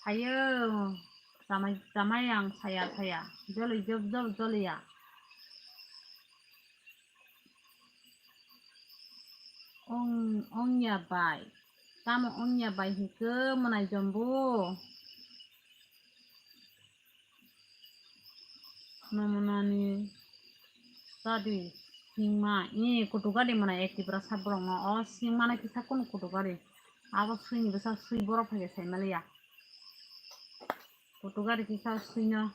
Sayo, chamai, chamai ang saya, saya. Jole jok, jok, jole ya. Ong, ong ya bai. Tamo ong ya bai hingke mwnai jombo. Nomonani study singma, e, kutu gari mana ek Tipra sap borok no, o singma na kisa kunu kutu gari, abo sui ni bwsa sui borok phai sai maliya, kutu gari kisa sui no.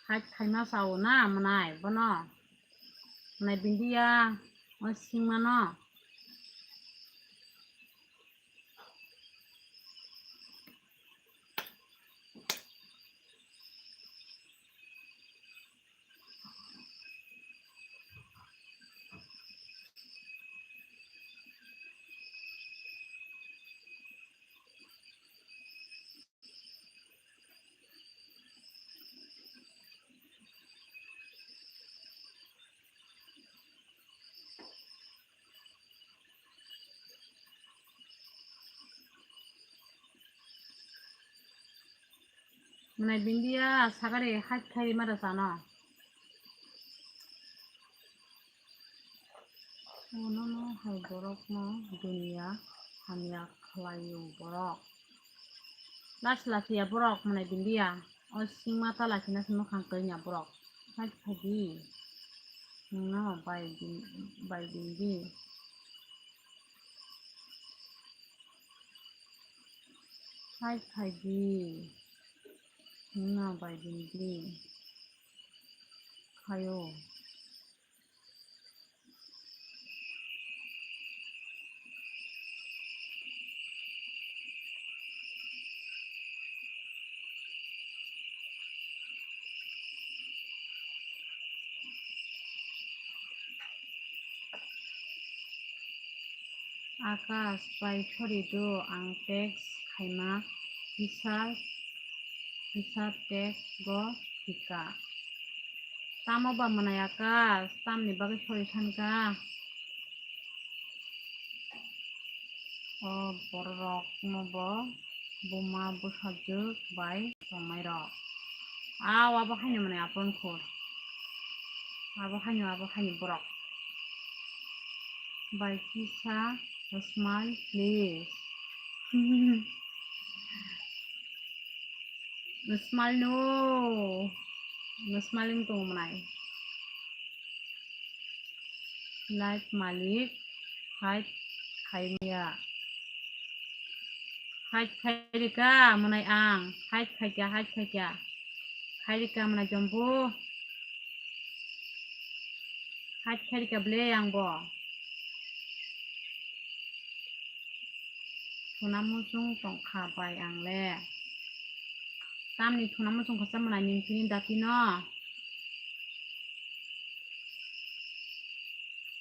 Hai khaima sao na mwnai bono. Mwnai bindiya, o singmano. Mwnai bindiya sagari hak khai mara sano. Nono hai borokno duniya hamya khlaio borok. Lach lachiya borok mwnai bindiya. O singma ta lachina se mwkhang twinya borok. Hai phaidi. Nwngno bai bin-, bai bindi. Hai phaidi. Nwngno bai bindi. Khaio. Akash bai sori do, ang text khaima kisa, kisa text bo thika. Tamo ba mwnai Akash, tamni bagwi sori thanka? O bororokno bo buma bwsajwk bai tongnairok. Aw, abo haino mwnai apon khor. Abo haino, abo haino borok. Bai kisa smile please. Smile no. Smile wng tongo mwnai. Life malik, hide khaimya. Hide khairika mwnai ang, hide khaikya, hide khaikya. Khairika mwnai jombo. Hide khairika ble ang bo. Thuna muchung tongkha bai ang le. Tamni thuna muchung khasa mwnai nini tini dati no.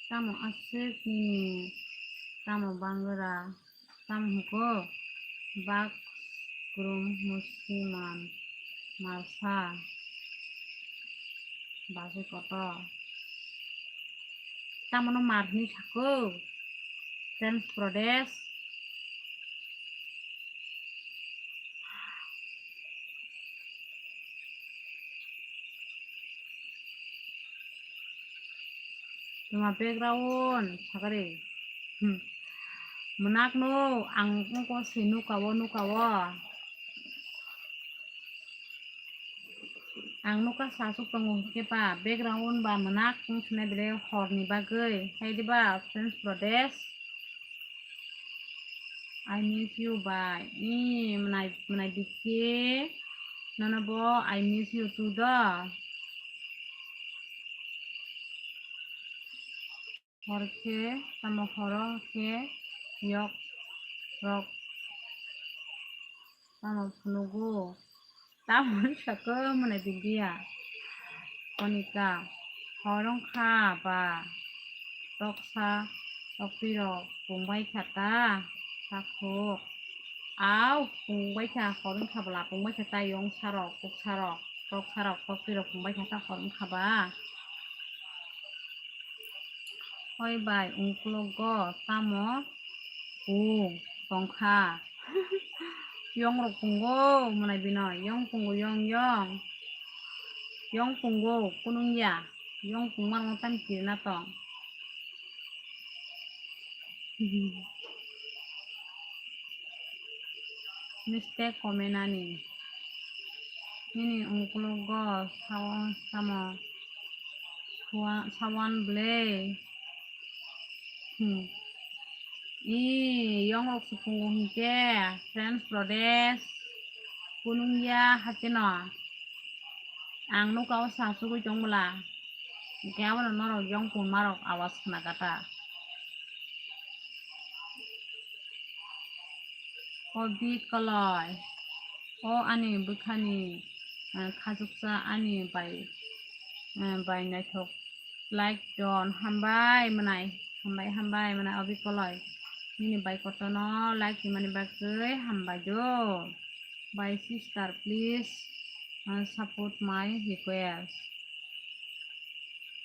Tamo aswk nini Tamo bangra, tamo hwnkhe bak krum musiman marsa basi kotor. Tamono mar hwnwi sakho, French Pradesh. Tuma background sakari. Hmm. Mwnakno ang wngkha se nuka o, nuka o. Ang nuka sasuk tongo hwnkhe ba background ba mwnakno swnai belai horni bagwi. Hai diba, French Pradesh. I miss you, bye. Ee, mwnai, mwnai Biki. Nono bo I miss you too do. Hor khe, tamo horo khe, yok, rok, tamo phunugo. Tamo sakhe mwnai Bibia. Konika, hor wngkha ba, toksa, toktwirok pungbai kha ta, takhuk. Au, pungbai kha, hor wngkha bwla, pungbai kha ta, yongsarok, kuksarok, toksarok, toktwirok pungbai kha ta, hor wngkha ba. Hoi bai, ungkulukgo tamo pung tongkha. Yongrok pungo, mwnai bino, yong pungo, yong, yong. Yong pungo, kunungya. Yong pungmarokno tamo kirina tong. Mistake komenani. Nini ungkulukgo sawan samo sawan ble. Hmm. Ee, yongrok se pungo hinkhe, French Pradesh, kunungya hakeno. Ang nukha o sa sugui tong bwla. Hinkhe abono norok yong pungmarok awas khna kha ta. O bikoloi, o ani bwkhani, eh, khachuksa ani bai, eh, bai naithok like don. Hambai mwnai, hambai, hambai mwnai o bikoloi. Nini bai kotorno like himani bagwi hambai do. Bai sister, please, uh, support my request.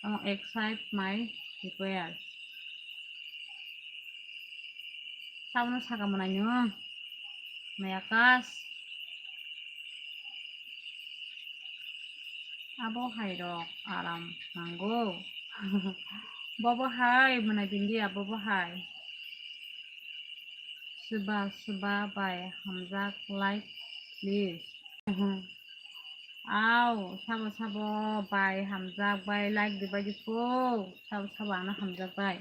Tamo accept my request. Sabono saka mwnai no. Nai Akash. Abo hai rok aram nango. Bobo hai mwnai Bindia, bobo hai. Swba swba bai hamjak like please. Au, sabo sabo bai hamjak bai like dibai di pho. Sabo sabo ano hamjak bai.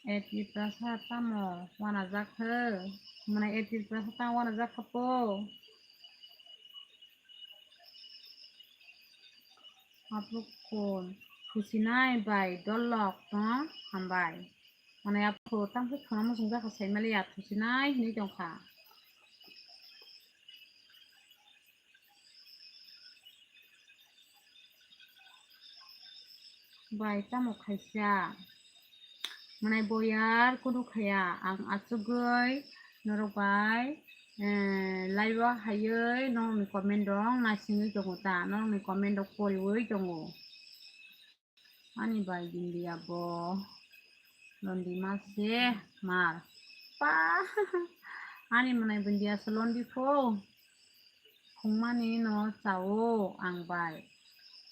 E Tiprasa tamo wanajak khe? Mwnai e Tiprasa tamo wanajak kha pho? Aphuru khun thusinai bai dolok no hambai. Mwnai aphuru tamo khe khuna muchung jakha saimaliya thusinai hinwi tongkha. Bai tamo khaisa. Mwnai boyar kudu khaya, ang achugwi norok bai, eh, live o haiwi norokni comment rok naisingwi tongo ta, norokni comment rok poriwi tongo. Ani bai Bindia bo londi ma se mar. Pa, ani mwnai Bindia se londi pho. Phungmani no chao ang bai.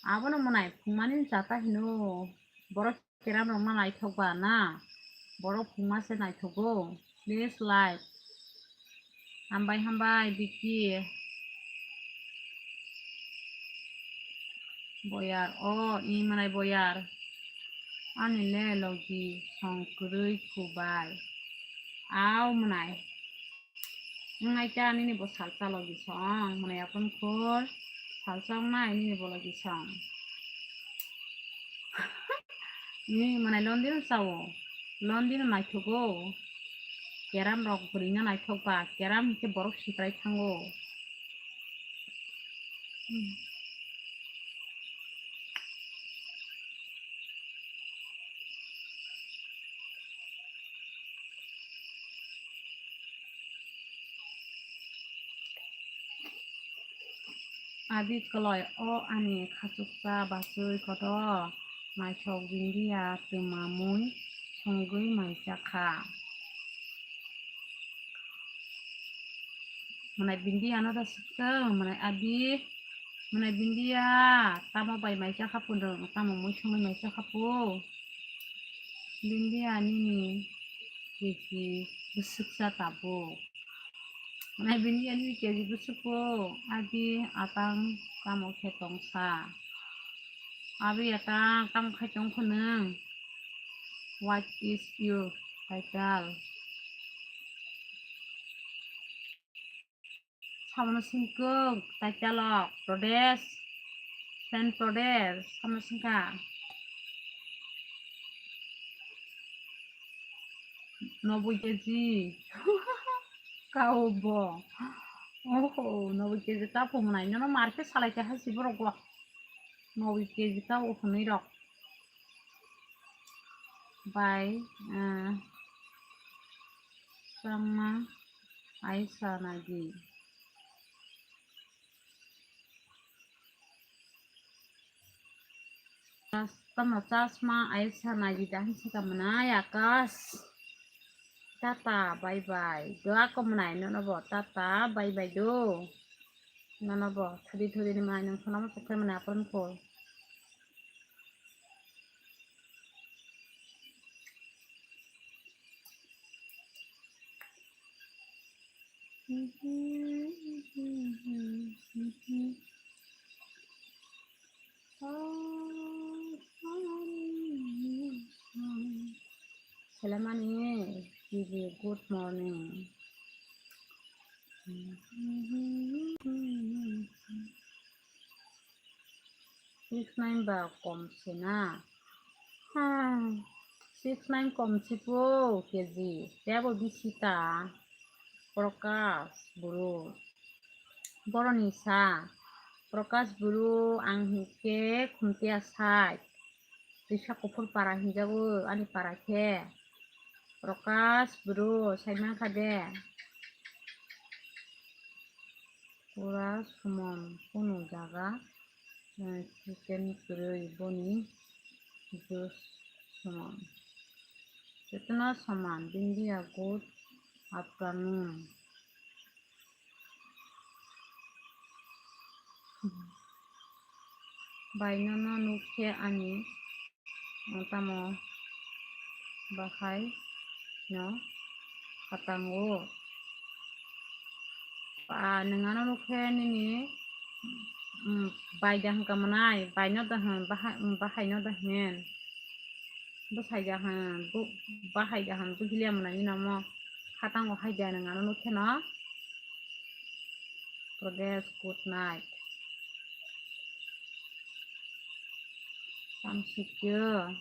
Abono mwnai phungmani chata hino. Borok keram rok ma naithok ba na. Borok phungma se naithogo. Please like. Hambai hambai Biki. Boyar o, i mwnai boyar. Ani le logi song kwrwi khubai. Au mwnai. Wngnai ta nini bo salsa logi song, mwnai aphuru khor salsa wngnai nini bo logi song. Ni mwnai londi no chao, londi no naithogo. Keram rok bwrwi no naithok ba, keram hinkhe borok sitrai thango. Hmm. Abi kwlai, o ani khachuksa bachwi kotor, naithok Bindiya twma mui songwi maicha kha. Mwnai Bindiya no da swkang, mwnai Abi, mwnai Bindiya, tamo bai maicha kha pu nwng, tamo mui songwi maicha kha pu? Bindiya nini kesi bwswksa tabuk. Nai bini ani kesi bwswk po, agi atang tamo khe tongsa. Abi atang tamo khai tong kho nwng? What is your title? Samano singkuk, title of Pradesh, Saint Pradesh, samano singka. Noboi keji. Kau bo. Oho, noboi keji ta phungnai. Nono market salai kha hasi borok bo. Noboi keji ta o hwnwi rok. Bai, eh, changma aisa nagi. Chas-, tamo chasma aisa nagi da hinsi ka mwnai Akash. Tata, bye bye. Do ako mwnai nono bo. Tata, bye bye do. Nono bo. Thudi thudi ni mwnai nung phano mo pokhe mwnai apron ko. Selamani, Gigi, good morning. Six nine ba kom se na? Hmm, six nine kom se po keji. Tebo bisi ta. Prakash Bru. Boroni sa. Prakash Bru, ang hinkhe Khumtiya side. Risa Kuphur para hinjago ani para khe. Prakash Bru, saimang kha de. Pura sumon kunu jaga, eh, chicken kwrwi boni juice sumon. Chetona soman, Bindiya good afternoon. Bai nono nuk khe ani tamo bahai no khatango. Ah, nwng ano nukhe nini, mm, bai da hwnka mwnai, bai no da hwn, bahai, mm, bahai no da hwn. Bwsai da hwn, bu-, bahai da hwn, buhilia mwnai nini omo khatango hai da nwng ano nukhe no. Pradesh, good night. Samsikyo.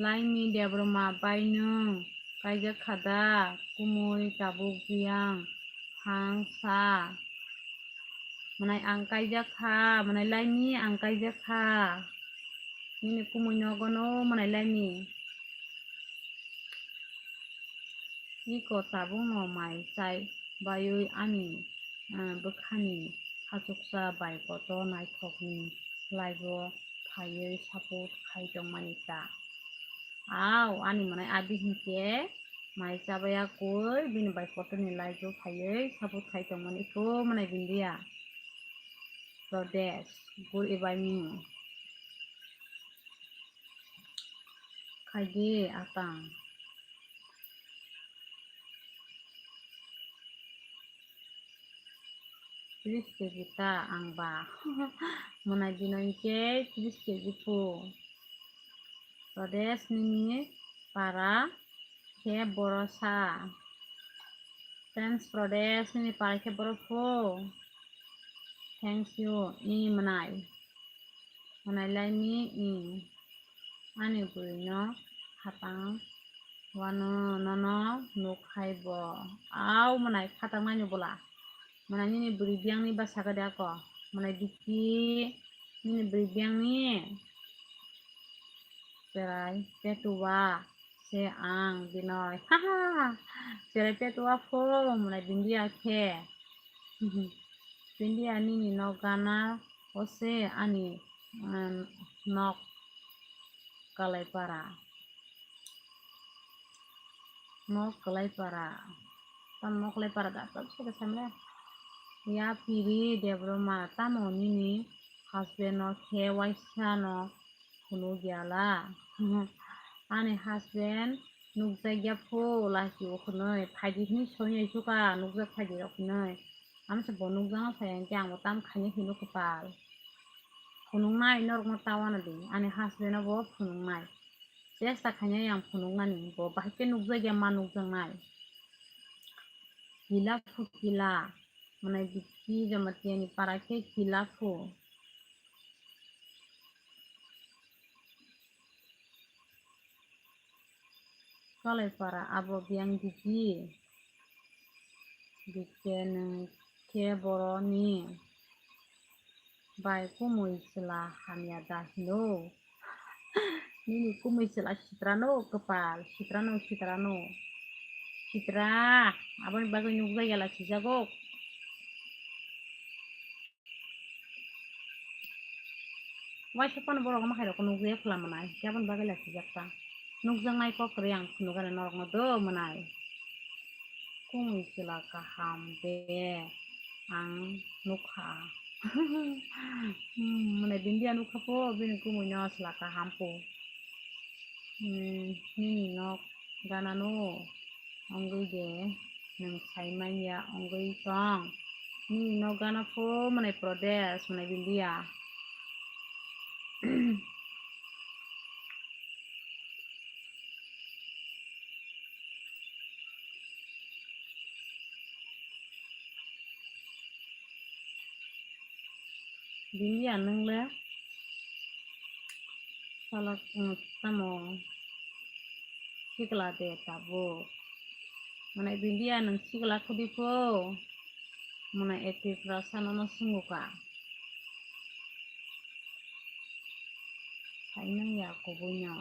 Laimi Debbarma bai nwng kaijak kha da, kumui tabuk biyang hang sa. Mwnai ang kaijak kha, mwnai Laimi ang kaijak kha. Nini kumui nogo no mwnai Laimi. Iko tabukno mai chai baiwi ani, ah, bwkhani khachuksa bai kotor naithokni live-o phaiwi support khai tongmani ta. Au, ani mwnai abi hinkhe mai chabaya koi bini bai kotorni live-o phaiwi support khai tongmani iko mwnai Bindiya. Pradesh, good evening. Khaidi atang. Tris kg ta ang ba. Mwnai bino hinkhe tris kg phu. Pradesh nini para khe boro sa. Thanks Pradesh nini para khe boro phu. Thanks you. I mwnai. Mwnai Laimi, i. Ani bwrwino khatang wano nono nuk hai bo. Au mwnai khatang nani bwla. Mwnai nini bwrwi biyangni bwsa gade ako. Mwnai Diki nini bwrwi biyangni. Cherai petuwa se ang Binoi. Ha ha. Cherai petuwa pho mwnai Bindiya khe. Bindia nini nok gana o se ani, um, nok Kalaipara. Nok Kalaipara. Tam nok Kalaipara da, tam se samle. Ya piri Debroma, tamo nini husband no khe waisa no phunuk ya la. Ani husband nukjak ya phu, laki o khwnwi, phaidi hwnwi soi nai suka, nukjak phaidi rok hwnwi. Amsa bo nukjak no sai, hwnkhe ang bo tam khaina hino kwpal. Phunuknai norokno ta uanadi, ani husband no bo phunuknai. Chesta khainai ang phunuknani, bo bahai khe nukjak ya ma nukjaknai. Kila phu kila, mwnai bikhi Jamatia ni para khe kila phu. Kalaipara abo biyang digi. Bikhe nwng khe boroni bai kumui chwla hamya da hino. Nini kumui chwla sitrano kwpal, sitrano, sitrano. Sitra, aboni bagwi nukjak ya la sijago. Waisa phano borok omo khairokno nukjaya khwla mwnai, khe aboni bagwi la sijak ta. Nukjaknai kok kwrwi ang phunukgani norokno do mwnai. Kumui chwla kaham de ang nukha. Hmm, mwnai Bindia nukha pho, bini kumui no chwla kaham pho. Hmm, nini nok ganano wngwi de nwng saimanya wngwi tong. Nini nok gana pho mwnai Pradesh, mwnai Bindia. Bindia nwng le salak, mm, tamo sikla de tabuk. Mwnai Bindia nwng sikla khudi pho. Mwnai A P Prasa nono swngo ka. Saimanya kubui no.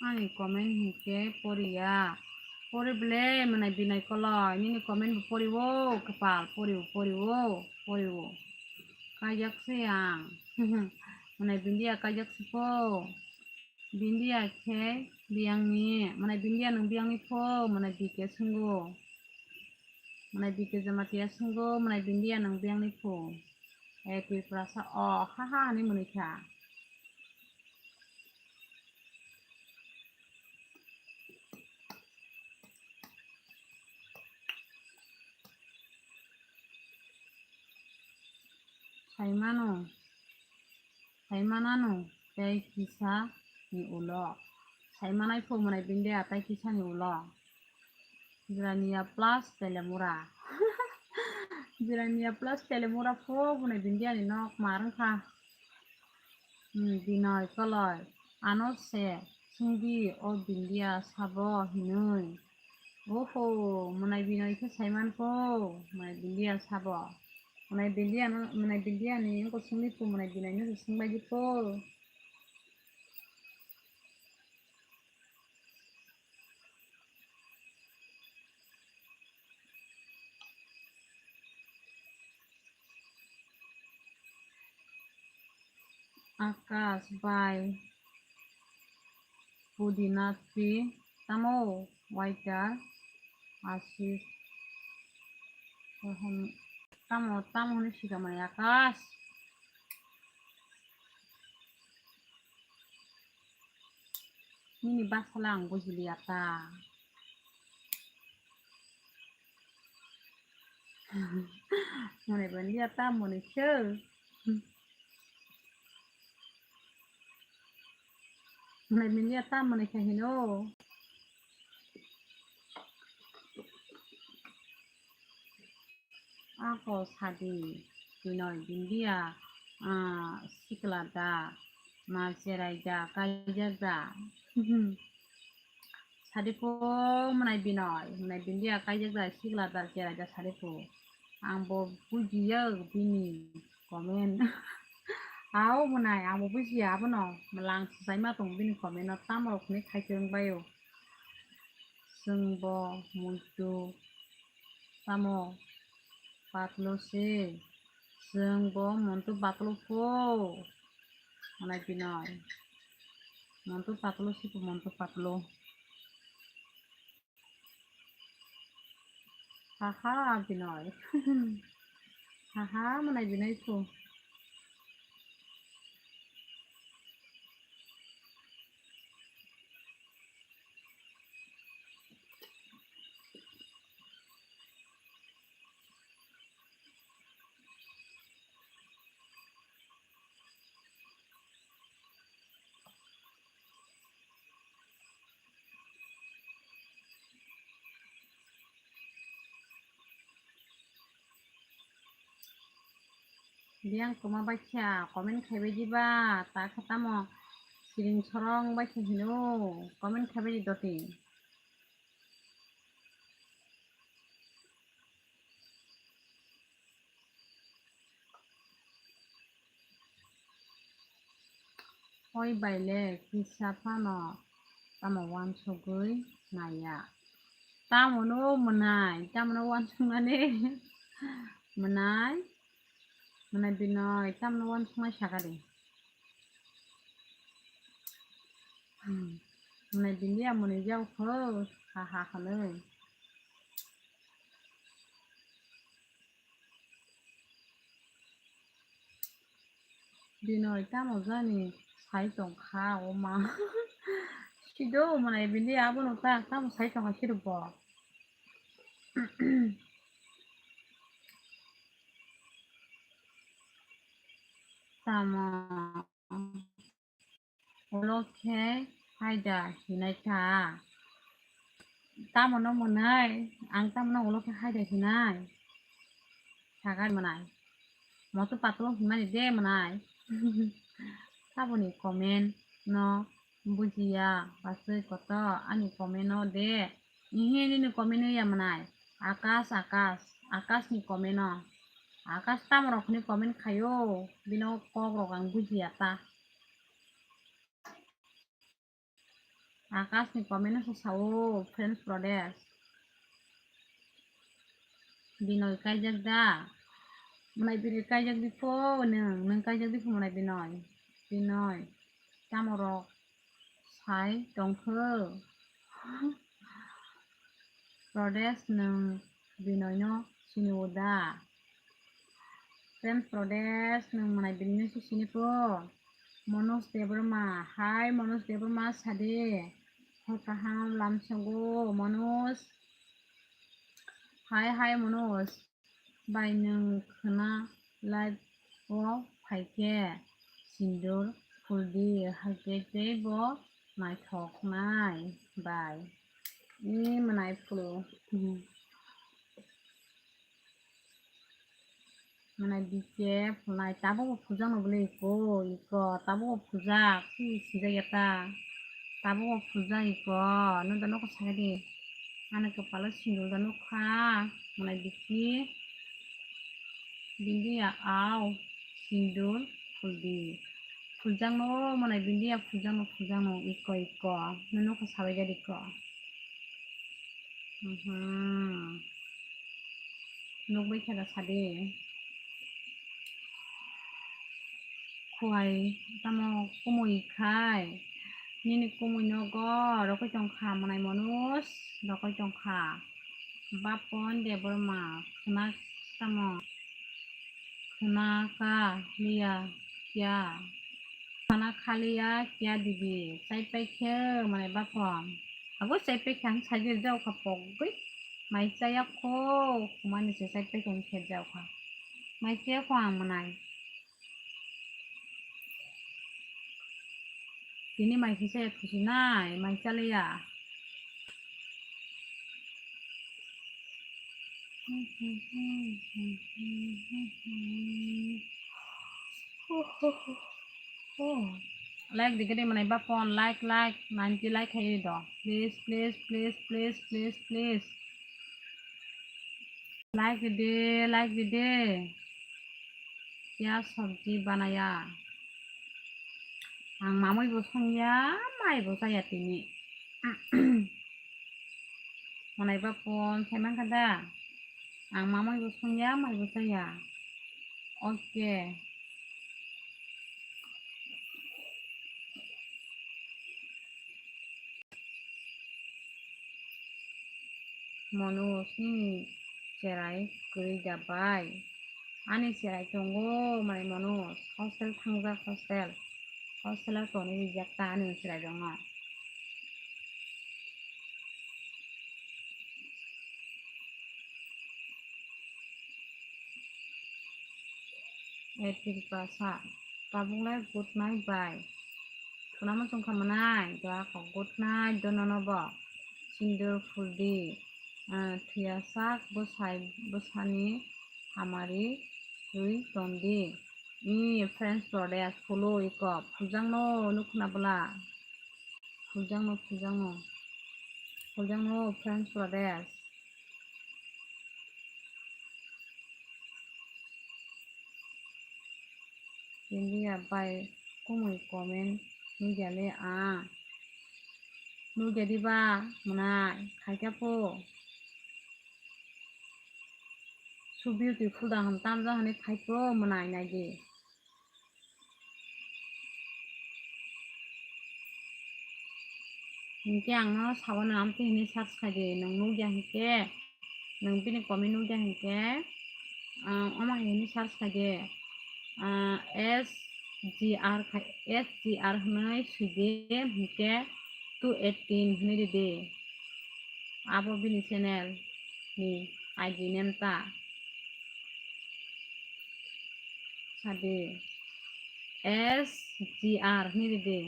Ani comment hinkhe poriya. Pori bwle mwnai Binai Koloi. Nini comment bo poriwo kwpal, poriwo, poriwo, poriwo. Kaijak se ang. Mwnai Bindia kaijak se pho. Bindia khe biyangni, mwnai Bindia nwng biyangni pho, mwnai B K swngo. Mwnai B K Jamatia swngo, mwnai Bindia nwng biyangni pho. E Tiprasa o, ha ha, ani mwnwi kha. Saimano, saimanano tei kisa ni ulo. Saimanai pho mwnai Bindia tei kisa ni ulo. Jirania plus Telemura. Jirania plus Telemura pho mwnai Bindia ni nok mar wngkha. Hmm, Binoi Koloi, ano se sungdi o Bindia sabo hinui. Oho, mwnai Binoi khe saiman pho, mwnai Bindia sabo. Mwnai Bindia no, mwnai Bindia ni wngkha sungdi pho, mwnai Binoi no se sungbaidi pho. Akash bai Pudina Tree tamo waiter Ashish tamo tamo hwnwi swkang mani Akash. Nini bwsala ang bujiliya ta. Mone bwliya ta mone khe. Mone bwliya ta mone khe hino. Ako sadi, Binoi Bindia, ah, sikla da, ma cherai da, kaijak da. Sadi po mwnai Binoy, mwnai Bindia kaijak da sikla da cherai da sadi po. Ang bo bujiya bini comment. Ao mwnai, ang bo bujiya abono. Mlang swsai ma tong bini comment no, tamo rok ni khai kwrwng bai o. Chwng bo muntu tamo patlo se. Chwng bo muntu patlo po. Mwnai Binoy. Muntu patlo se po, muntu patlo. Haha, Binoy. Haha, mwnai Binoy po. Biyang tongma baikha comment khaibai diba, ta khe tamo siring sorong baikha hino, comment khaibai di doti. Oi bai le kisa phano tamo uansugwi naiya. Tamo no mwnai, tamo no uansukmani mwnai, mwnai Binoy, tamo no uansukmani sakha de. Hmm. Mwnai Bindia mwnai jak kho, ha ha khanwi. Binoy tamo jani sai tongkha o ma. Sido mwnai Bindia abono ta tamo sai tongkha sido bo. Tamo. Ulo khe haida hinai kha. Tamo no mwnai, ang tamo no ulo khe haida hinai. Sagai mwnai. Moto patlo hinmani de mwnai. Taboni comment no bujiya, paswi koto ani comment no de. Ihi nini comment no ya mwnai. Akash, Akash, Akash ni comment no. Akash tamo rok ni comment khayo. Bino kok rok ang bujiya ta. Akash ni comment no sa sao, French Brothers. Binoy kaijak da? Mwnai Binoy kaijak di pho, nwng, nwng kaijak di pho mwnai Binoy. Binoy, tamo rok sai tongkho? Brothers nwng Binoy no sini o da? French Brothers nwng mwnai Binoy no si sini pho? Manoj Debbarma, hai Manoj Debbarma sadi. Hor kaham lamsongo Manoj. Hai hai Manoj. Bai nwng khwna live o phaikhe sindur phuldi, haikhe teibo naithoknai bai. Ee mwnai phulu. Mwnai bike phulnai tabukbo phuljakno bwle iko, iko tabukbo phuljak, si sijak ya ta. Tabukbo phuljak iko, nwng da nokha sakhe di. Ani kwpalo sindur da nukha, mwnai biki. Bindiya au sindur phuldi. Phuljakno mwnai bindiya phuljakno, phuljakno iko, iko. Nwng nokha sabai jadi iko. Mhm. Nukbai khe da sadi. Khuai tamo kumui khai. Nini kumui nogo rokoi tongkha mwnai Manoj, rokoi tongkha. Bapon Debbarma khwna tamo khwna kha liya kya. Khwna kha liya kya dibi. Chaipai khe mwnai Bapon. Abo chaipai khe ang sajil jaokha pogwi. Mai chaya kho, khumani se chaipai khe ang khe jaokha. Mai chaya kho ang mwnai. Tini mai khe chaya thusinai, mai chaliya. Like di gede manai bapon, like, like, ninety like hai do. Please, please, please, please, please, please. Like di, like di. Kya sabji banaya? Ang mamui bo songya, mai bo chaya tini. Manai bapon, sai mankha da? Ang mamui bo songya, mai bo chaya. Okay. Manoj, nini cherai kwrwi da bai? Ani cherai tongo, mai Manoj, hostel thangjak, hostel. Hostel o tonwi rijak ta ani cherai rokno. April basa. Tabuk le good night bai. Khwnama chwng kha manai, doa kok good night do nono bo. Sindur phuldi, ah, thuya sak bwsai bwsani hamari rwi tondi. I friends Pradesh phulu iko phuljakno nukhna bwla. Phuljakno, phuljakno. Phuljakno friends Pradesh. India bai kumui comment nugya le a. Nugya diba mwnai khaikya pho. Su beautiful da hwn tamjak hwnwi khaikho mwnai naidi. Hinkhe ang no sabo no amtwi hwnwi search khaidi, nwng nugya hinkhe, nwng bini comment nugya hinkhe, ah, omo hai hwnwi search khaidi, ah, S G R khai, S G R hwnwi swidi, hinkhe two eighteen hwnwi ridi. Abo bini channel ni I D name ta. Sadi. S G R hwnwi ridi.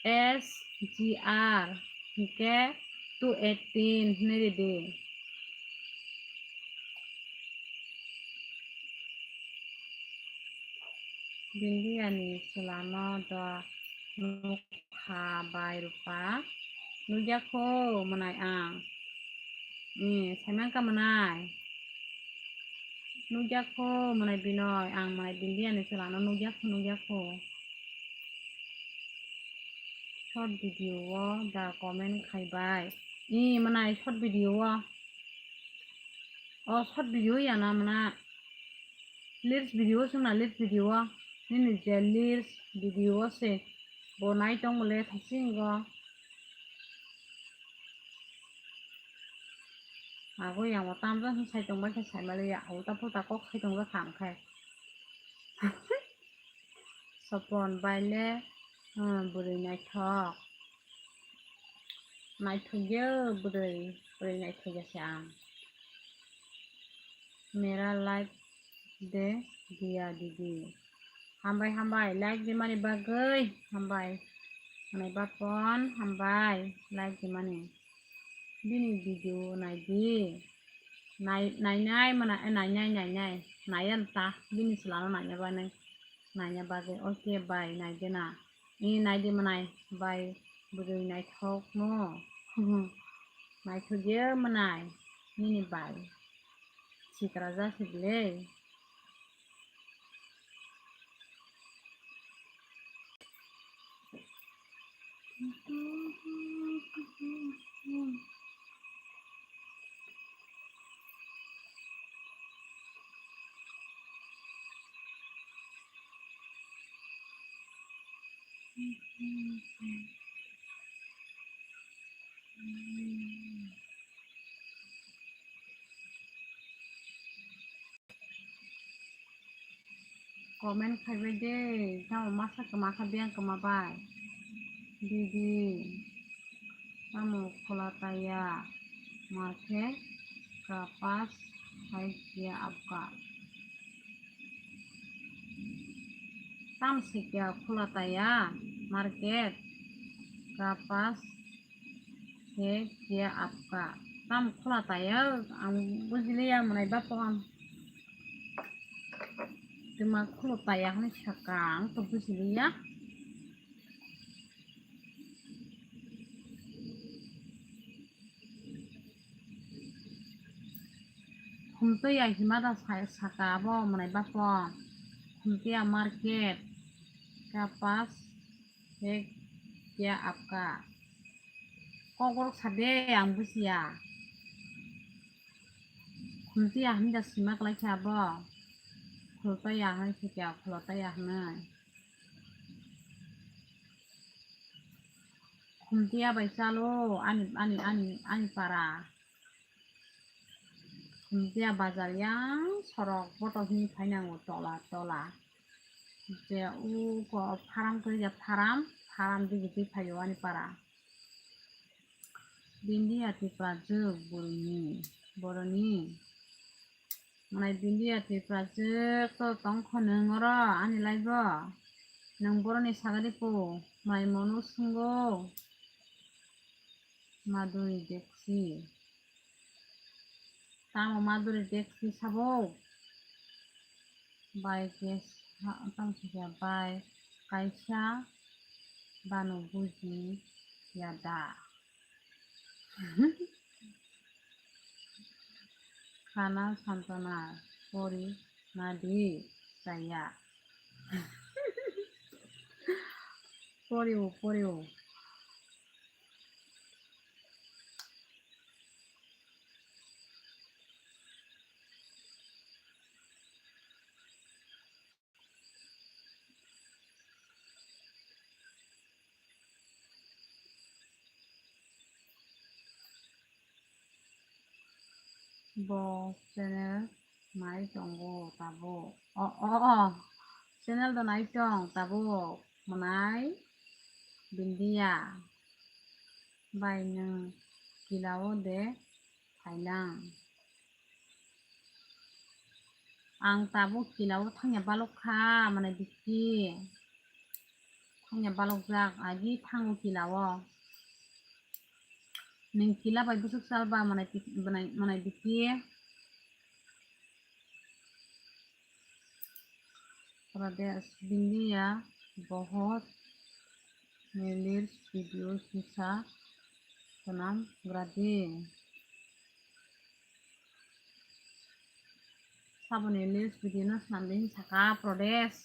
S G R hinkhe two eighteen hwnwi ridi. Bindia ni chwla no do nukha bai Rupa. Nukya kho mwnai ang. Ni, saiman ka mwnai. Nukya kho mwnai Binoy, ang mwnai Bindia ni chwla no nukya kho, nukya kho. Short video o da comment khai bai. I mwnai short video o. O short video ya na mwnai. Reels video o sung na reels video o. Nini je reels video o se. Bo nai tong le thasing go. Ago yang o tamjak sai tong bai khe sai mali ya. Ulta pulta kok sai tong kha ang khai. Sopon bai le, hmm, bwrwi naithok. Naithok yo bwrwi, bwrwi naithok ya se ang. Mera like de diya didi. Hambai, hambai, like di mani bagwi, hambai. Mwnai bapon, hambai, like di mani. Bini video nai di. Nai, nainai mana, eh, nainai, nainai. Naiya ta, bini chwla no naina bagwi. Naina bagwi, okay, bai, nai de na. Ni nai di mwnai, bai, bwrwi naithok no. Naithok ye mwnai, nini bai. Sikra ja se le. Comment khaibai de, tamo masa kwma kha biyang kwma bai. Didi, tamo khola taya, market kapas hai kiya apka. Tam sikya khola taya, market kapas hai kiya apka. Tamo khula taya, ang bujiliya mwnai bapon. Tuma khula taya hwnwi saka, ang to bujiliya. Khumtwi ya hima da sa-, saka abo mwnai bapon. Khumtwi ya market, kapas, ek ya apka. Kok borok sa de, ang bujiya. Khumtwi ya hwnwi da sima kwlai kha abo. Khultwi ya hwnwi khe kya, khulotwi ya hwnwi. Khumtiya bai chalo ani, ani, ani, ani para. Khumtiya bazar yang sorok boto hini phainango tola, tola. Je uko pharam khe je pharam, pharam digi digi phaio ani para. Bindiya Tripura jwk boroni, boroni. Mwnai Bindiya Tripura jwk to tongkho nwng oro ani life o. Nwng boroni sagadi po, mai mono swngo. Madhuri Dixit. Tamo Madhuri Dixit sabo? Bai kaisa, tamo saka bai kaisa bano buji ya da. Khana santona pori nadi saya. Poriwo, poriwo. Bo channel nai tongo tabuk. O, o, o. Channel do nai tong tabuk. Mwnai Bindiya. Bai nwng kila o de phailang. Ang tabuk kila o thangya balok kha, mane bikti. Thangya balok jak, agi thango kila o. Nwng kila bai bwswk chal ba, mane bik-, mane, mane bikti. Pradesh, Bindiya, bahut ni reels video kisa swnam gradi. Saboni reels video no swnam di saka Pradesh.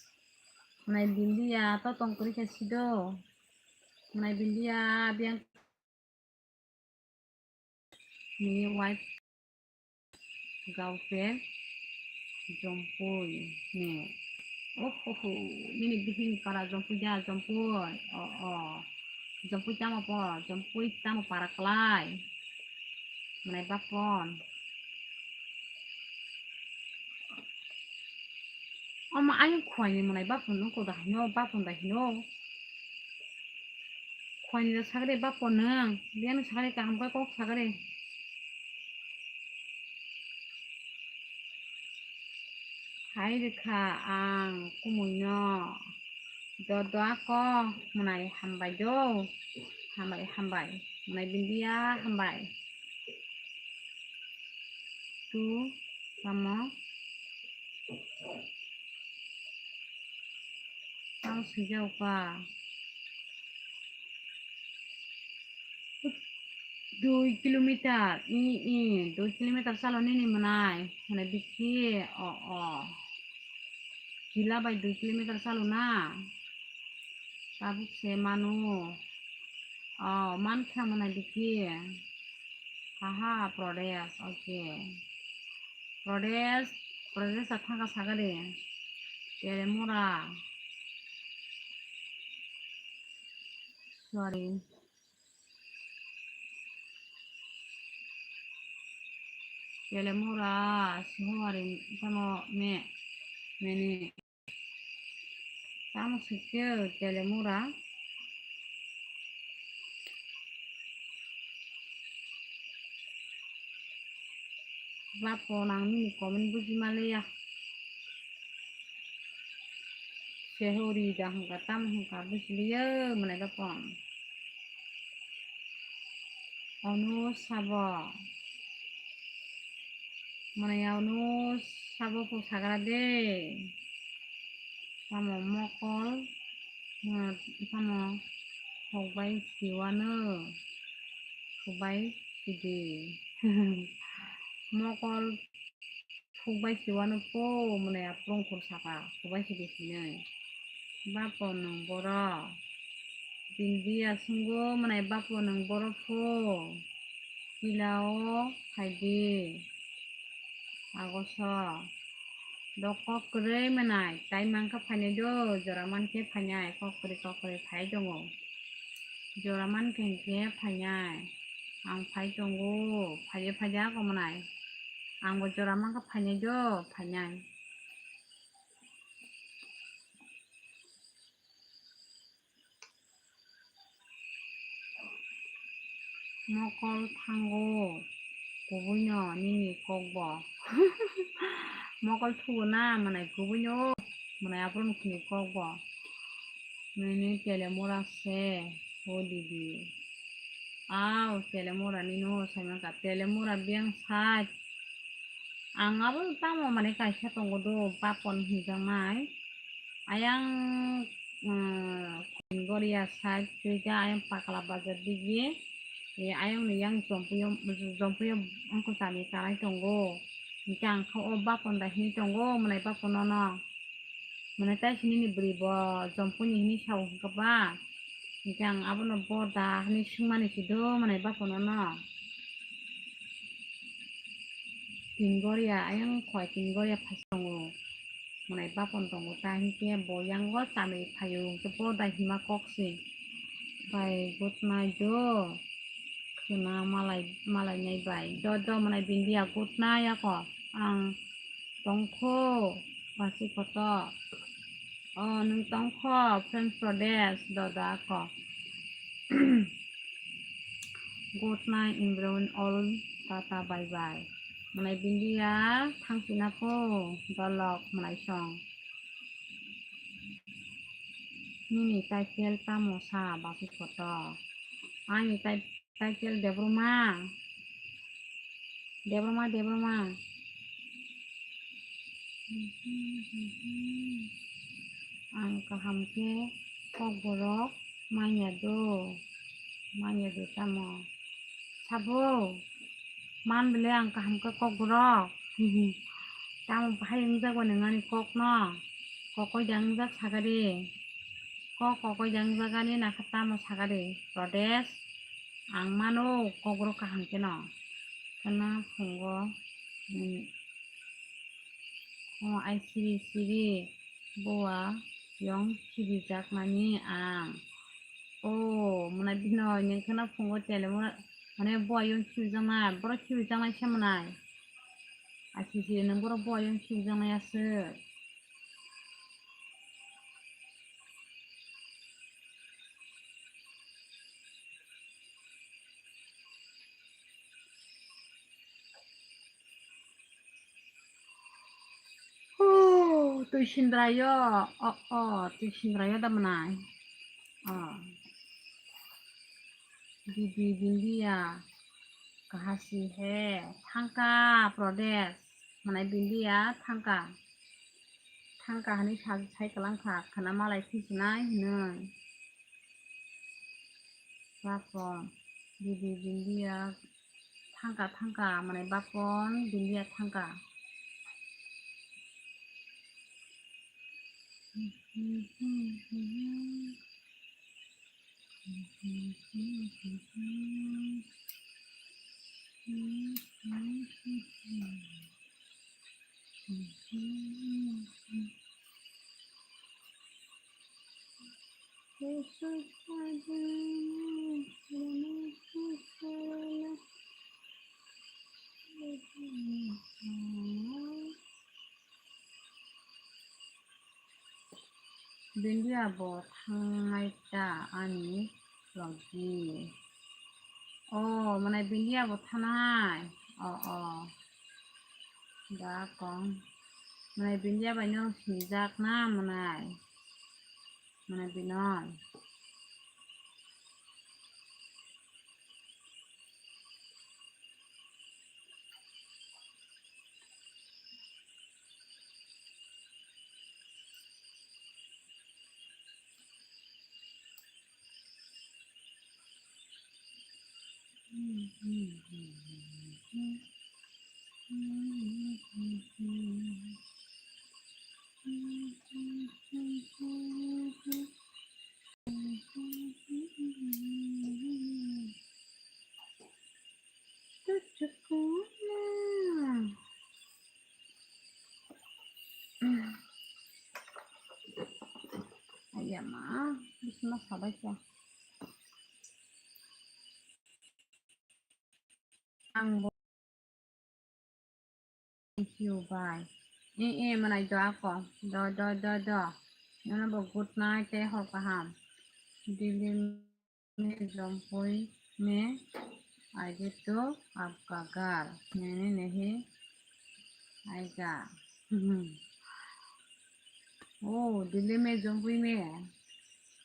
Mwnai Bindiya to tong kwrwi khe sido. Mwnai Bindiya biyang ni wife Gaute Jompui ni. Ohoho, nini bihing para Jompui da, Jompui. O, o. Jompui tamo po, Jompui tamo para klai. Mwnai bapon. Omo ayung khwai ni mwnai bapon nung koda hino, bapon da hino. Khwani da sagre bapo nwng, biyang sagre kaham khe kok sagre. Hai rikha ang kumui no. Dodo ako mwnai hambai do. Hambai, hambai. Mwnai Bindiya hambai. Tu tamo? Tamo swijak ba. Dui kilometer, i, i, dui kilometer salo nini mwnai, mwnai bisi, o, o. Kila bai dui kilometer salo na. Tabuk se manu. O, mankha mwnai bisi. Haha, Pradesh, okay. Pradesh, Pradesh a thangka sagari. Teremura. Sorry. Telemura, Sihowari, tamo me, meni. Tamo sikhe Telemura. Bapo nang nini comment buji maliya. Sehori da hwnka, tamo hwnka, bujiliyo, mwnai bapon. Onu sabo. Mwnai yaunu sabo kok sagra de. Tamo mokol, tamo kok bai siwano, kok bai sidi. Mokol kok bai siwano po, mwnai aphuru ongkhor saka, kok bai sidi sinai. Bapo nwng boro. Bindia swngo, mwnai bapo nwng boro pho. Pilao phaidi. Agoso. Do kok kwrwi mwnai, tai mankha phainai do, jora mankhe phainai, kok kwrwi kok kwrwi phai tongo. Jora mankhe hinkhe phainai. Ang phai tongo, phaiya phaida ako mwnai. Angbo jora mankha phainai do, phainai. Mokol thango, kubuino nini kokbo. Mokol thugo na, mwnai kubuino, mwnai aphuru nini kokbo. Nini telemura se, o didi. Aw, telemura nino, saimaka, telemura biyang side. Ang abo tamo mane kaisa tongo do, bapon hinjaknai. Ayang, mm, Goria side, tei khe ayang Pakla bazar digi. E, ayang ni yang jompuyo, jompuyo wngkha chami kanai tongo. Hinkhe ang kha o bapon da hini tongo, mwnai bapon no no. Mwnai tai sini ni bwrwi bo jompuni hini sao hinkhe ba. Hinkhe ang abono bo da hini swngmani si do, mwnai bapon no no. Tin Goria, ayang khoi Tin Goria phai tongo. Mwnai bapon tongo ta hinkhe bo yango chami phaio hinkhe bo da hima kok si. Bai good night do. Khwna malai, malai nai bai. Do, do, mwnai Bindia good night ako. Ang tongkho, basi koto. O, nwng tongkho, French Prodesh, do, do ako. Good night, everyone, all, tata, bye bye. Mwnai Bindia, thangsi na pho, dolok, mwnai song. Nini title tamo sa, basi koto. Ani tai-, title Debroma. Debroma, Debroma. Ang kaham khe kokborok manya do, manya do tamo. Sabo, man bile ang kaham khe kokborok. Tamo bahai wngjak bai nang ani kokno. Kokoi da wngjak sakari. Kok kokoi da wngjak ani nakha tamo sakari. Prodesh, ang mano kokborok kaham kheno. Khwna phungo, mm, o ai siri siri bowa yong khibijakmani ang. O, mwnai Binoy, nwng khwna phungo tele mo, mane bowa yong khibijaknai, borok khibijaknai se mwnai. Ai siri siri nwng borok bowa yong khibijaknai aswk. Oh, twi sindrayo. Oh, oh, twi sindrayo da mwnai. Oh. Didi Bindia. Kahasi he. Thangka Prodesh. Mwnai Bindia thangka. Thangka hani sa-, sai kwlangkha. Khwna malai khisinai hinwi. Bakon, Didi Bindia thangka thangka, mane bakon Bindia thangka. Bindia bo thangnai ta ani logi. O, mwnai Bindia bo thanai. O, o. Da kong. Mwnai Bindia bai no sinijak na mwnai. Mwnai Binoy. Ayama, bisma sabaikha. Ang bo. Thank you, bye. Eh, eh, manai do ako. Do, do, do, do. Nono bo good night tei hor kaham. Dili में जम्पुई में आएगा तो आपका घर, मैंने नहीं आएगा। ओ, दिल्ली में जम्पुई में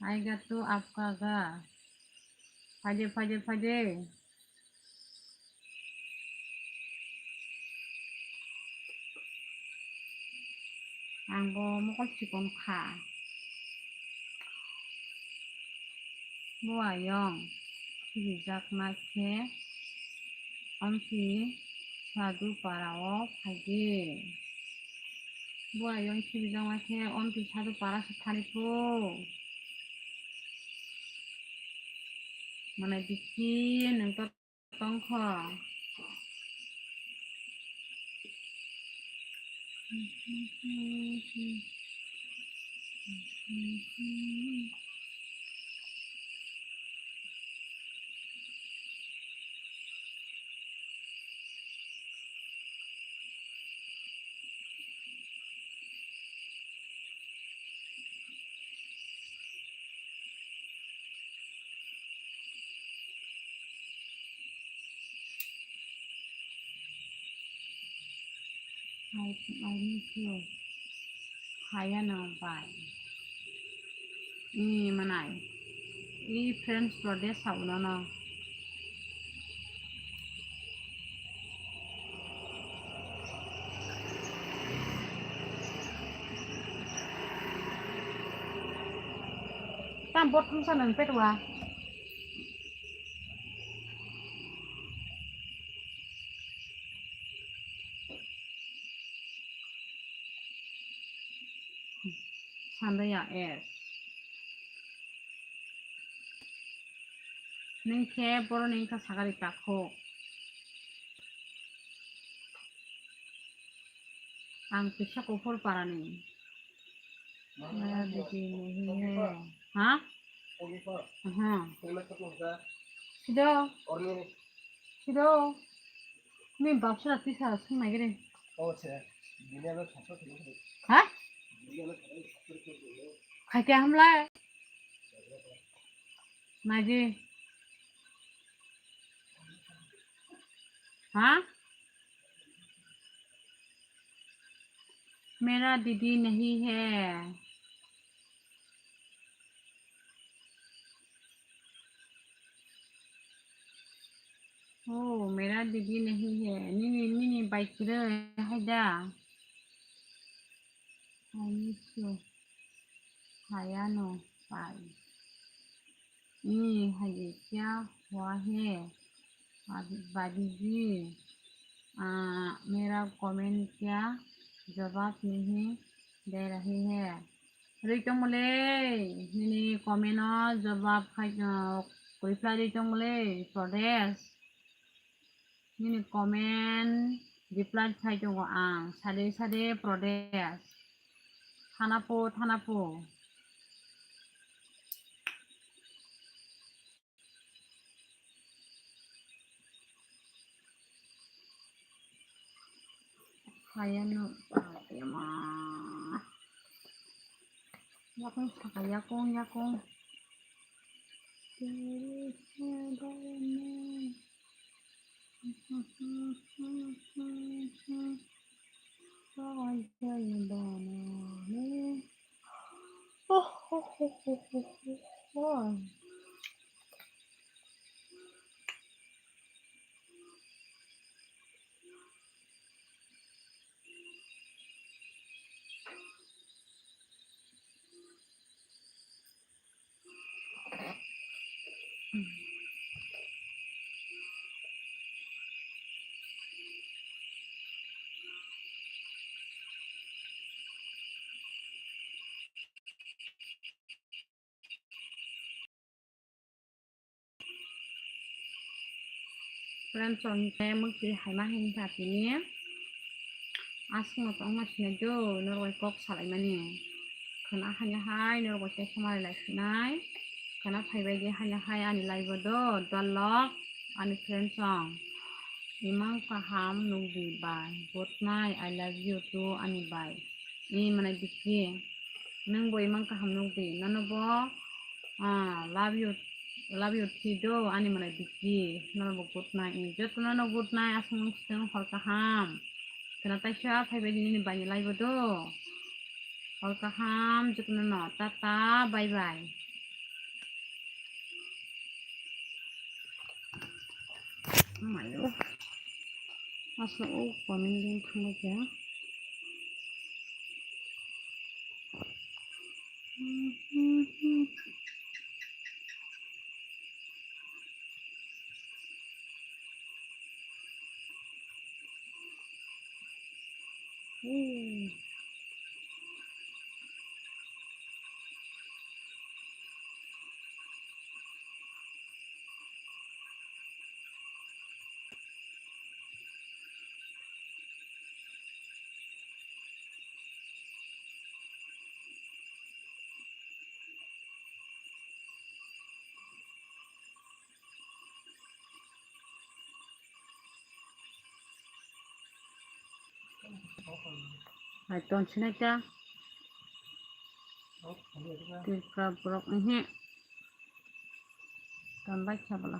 आएगा तो आपका घर। Phaide, phaide, phaide. Ang bo mokol chikon kha. Bo ayong khibijakma khe ompi Sadhu para o phaidi. Bo ayong khibijakma khe ompi Sadhu para se thani phu. Mane bisi nwng to tongkho. I, I miss you. Hayano bai. I manai. I friends rode sauno no. Tam bot thumsa nang petwa. Sandaya es. Neng khe boroni wngkha sakari takhuk. Ang kisa kuphur parani. Mera didi nahi hai. Ha? Aha. Sido. Sido. Ni bapsa tisa sung nai gini. Ha? Khai kya hamla? Naji. Ha? Mera didi nahi hai. Oh, mera didi nahi hai. Nini, nini bai kwrwi hai da. Ani su hayano pai. Ni hai kya hua hai? Badi ji, ah, mera comment kya jawab nahi de rahi hai. Rwi tongmole, nini comment o jawab khai, ah, reply rwi tongmole, Pradesh. Nini comment reply khai tongo ang, sade sade Pradesh. Thanapo, thanapo. Hayano, ayama. Yakung saka, yakung, yakung. Friends rok hwnkhe mwktwi haima himkha tini. Aswkno tongma sinai do norok bai kok salaimani. Khwna hanya hai norok bai teisa malai lai sinai. Khwna phaibai di hanya hai ani live o do dol lok ani friends rok. Imang kaham nukdi bai. Good night, I love you too ani bai. Ni manai Vicky. Nwng bo imang kaham nukdi. Nono bo, ah, love you, love you three do ani manai Vicky. Nono bo good night ni. Jotono no good night, aswk nwng swtwng hor kaham. Khwna taisa phaibai di nini bai ni live o do. Hor kaham jotono no. Tata, bye bye. Mayo. Aswk o comment din thangbai kha. Hai ton sinai ta. Tripura borok, mhm. Ton bai kha bwla.